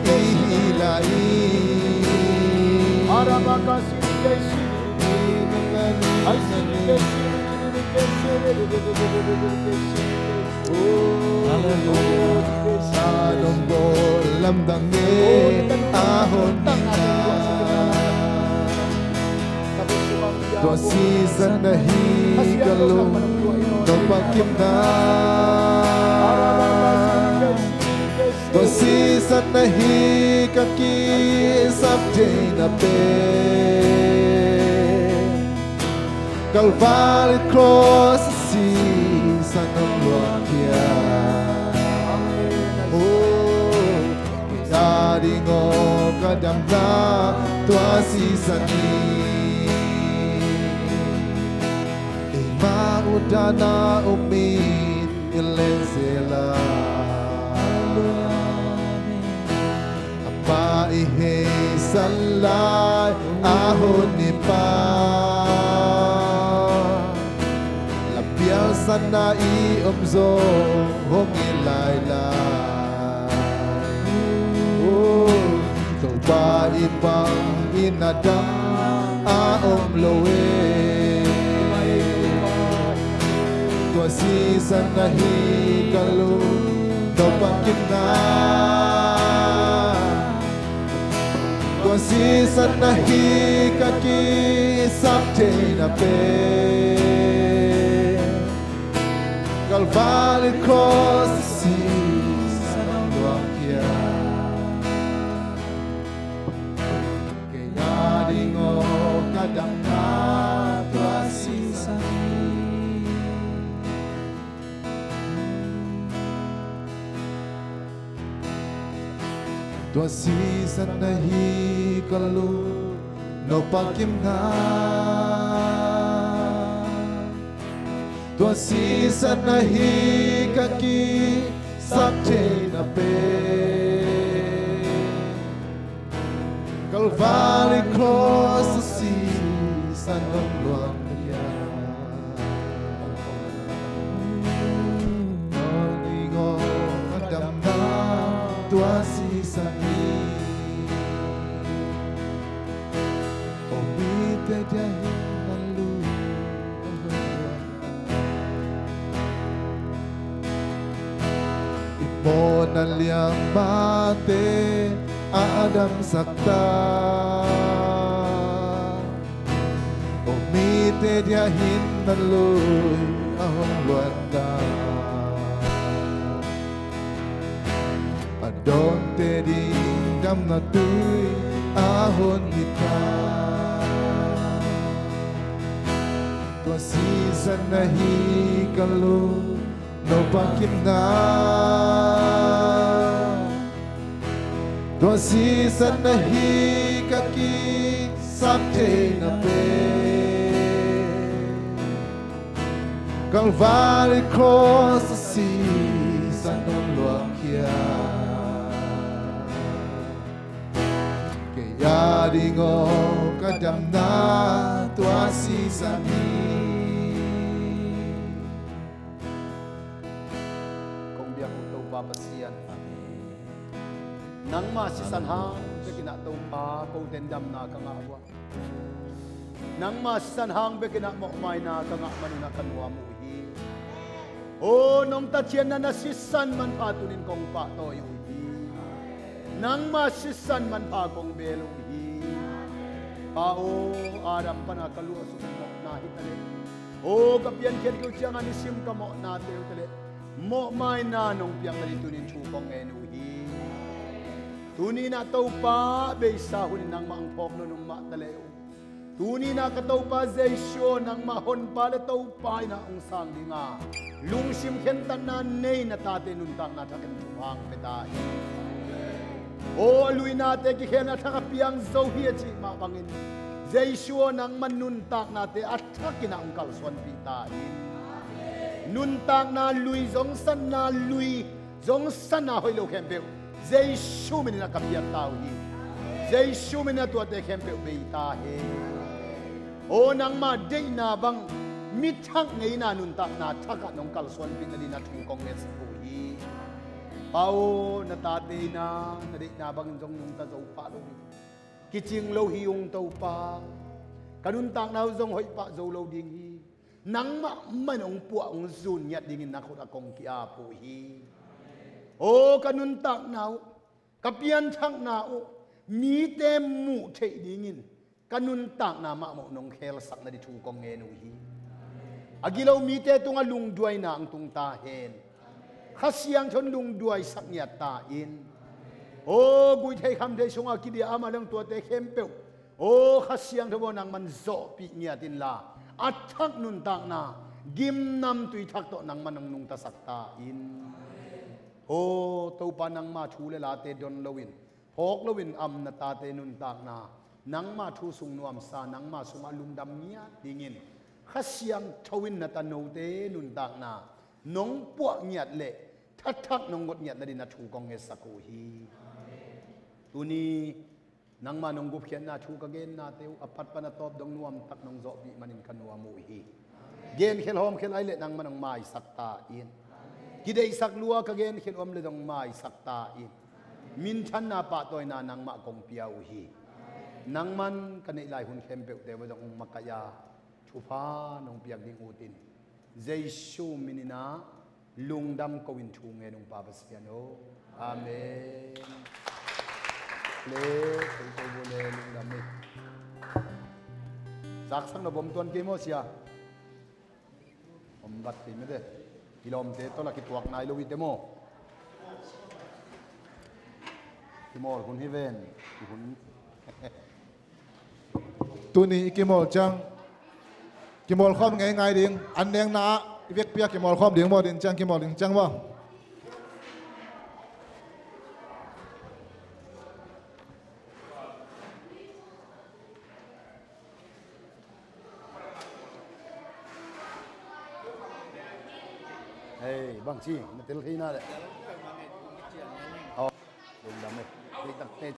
i hi lai hi. Lamdang e, a hon hi na. Tua sisan na hi ka lung, Topa kim na. Tua sisan na hi ka kisap thei na pen. Kalvari cross a sisan hong luang khia. Oh, kei a ding aw ka damna tua sisan hi. Eimah uh dan a om in i len zel a. Amah i heisan lai a hun i pan, lampial san a i om zong hong hi lai lai. Oh, Topa i pang in a dang a om lo e. Tua sisan na hi ka lung, Topa kim na. Tua sisan na hi ka kisap thei na pen. Kalvari cross a sisan hong luang khia. Kei a ding aw ka damna tua sisan hi. Tua sisan na hi ka lung, Topa kim na. Tua sisan na hi ka kisap thei na pen. Kalvari cross a sisan hong luang khia. Kei a ding aw ka damna tua sisan hi. Oh, mite dia hin na lui. I mawhna liangmate a damsak ta. Oh, mite dia hin na lui a hong luan ta. A dawnte ding damna tui a hun hi ta. Tua sisan na hi ka lung, Topa kim na. Tua sisan na hi ka kisap thei na pen. Kalvari cross a sisan hong luang khia. Kei a ding aw ka damna tua sisan hi. Kong biak uh Topa Pasian, nangma sisan hang bekin ah Topa kote in damna ka ngah uh a, nangma sisan hang bekin ah mawhmaina ka ngah man un ah ka nuam uh hi. Aw, nong Tathianna na sisan manpha tunin kong pahtawi uh hi. Nangma sisan manpha kong beel uh hi. Pa aw, Adam pana ka luahsuk mawhna hi ta leh, aw, ka piankhiat uh ciangah nisim ka mawhnate uh ta leh, mawhmaina nong piak nading tunin thu kong ngen uh hi. Tuni-in ah Topa, beisa hunin nangmah hong phawk lo nong mah ta leh uh, tuni-in ah ka Topa Jesu aw, nangmah Honpa le Topa in ah hong sang dinga lungsim khentatna nei na tate nuntakna thakin thupha hong pia ta hi. Aw, a luinate kikhelna thak a piang zo hi a cih mah bangin, Jesu aw, nangmah nuntaknate a thakin ah hong kalsuanpih ta hi. Nuntakna lui, zongsatna lui, zongsatna hoih lo khempeuh Jesu minin ah ka piak ta uh hi. Jesu minin ah tuate khempeuh bei ta hen. Aw, nangmah deihna bang mi thak ngeina nuntakna thakah nong kalsuanpih nading na thu kong ngetsak uh hi. Pa aw, na tate in ah na deihna bangin zong nungta zo pah lo hi. Kicing lo hi ung Topa. Ka nuntakna uh zong hoih pah zo lo ding hi. Nangmah mah in hong puah hong zun ngiat dingin na khut ah kong ki-ap uh hi. Aw, ka nuntakna uh Ka pianthakna uh mite muh theih dingin ka nuntakna mahmah nong khelsak nading thu kong ngen uh hi. A gilo mite tungah lungduaina hong tung ta hen. Kha Siangtho in lungduaisak ngiat ta in. Aw guihtheih khamtheih sungah kidiah a mah dang tuate khempeuh, aw Kha Siangtho aw nangman zawhpih ngiat inla, a thak nuntakna gimnamtui thak tawh nangman hong nungtasak ta in. Aw Topa, nangma thu le late don loin, phawk loin a om na tate nuntakna nangma thu sung nuamsa, nangma sungah lungdam ngiat dingin Kha Siangtho in na tanote nuntakna nong puah ngiat leh thathak nong got ngiat nading a thu kong ngetsak uh hi. Tuni nangma nong gupkhiatna thu ka gennate uh a pat pan a tawp dong nuamtak nong zawhpih manin ka nuam uh hi. Genkhial hawmkhial ai leh nangman hong maisak ta in. Kideihsak lua ka genkhial om leh dong maisak ta in. Minthanna pahtawina nangmah kong pia uh hi. Nangman ka neih lai hun khempeuhte uh dong hong makaih a, thupha nong piak ding utin, Jesu min in a lungdam ko in thu ngen ung Pa Pasian aw. Amen. Le, thei ko bu le lungdam hi. Zaksak na bom tuan kei maw sia? Om bat kei mede. I lawmte tawh la kituak nai lo i te maw? Kimawl hun hi ven. I hun. Tuni i kimawl ciang, kimawl khawm ngei ngai ding. An nengna ah i vekpi a kimawl khawm ding maw, din ciang kimawl ding ciang maw? Hei, bang ci, na tel thei na le. Aw, lungdam e. Hei, tak te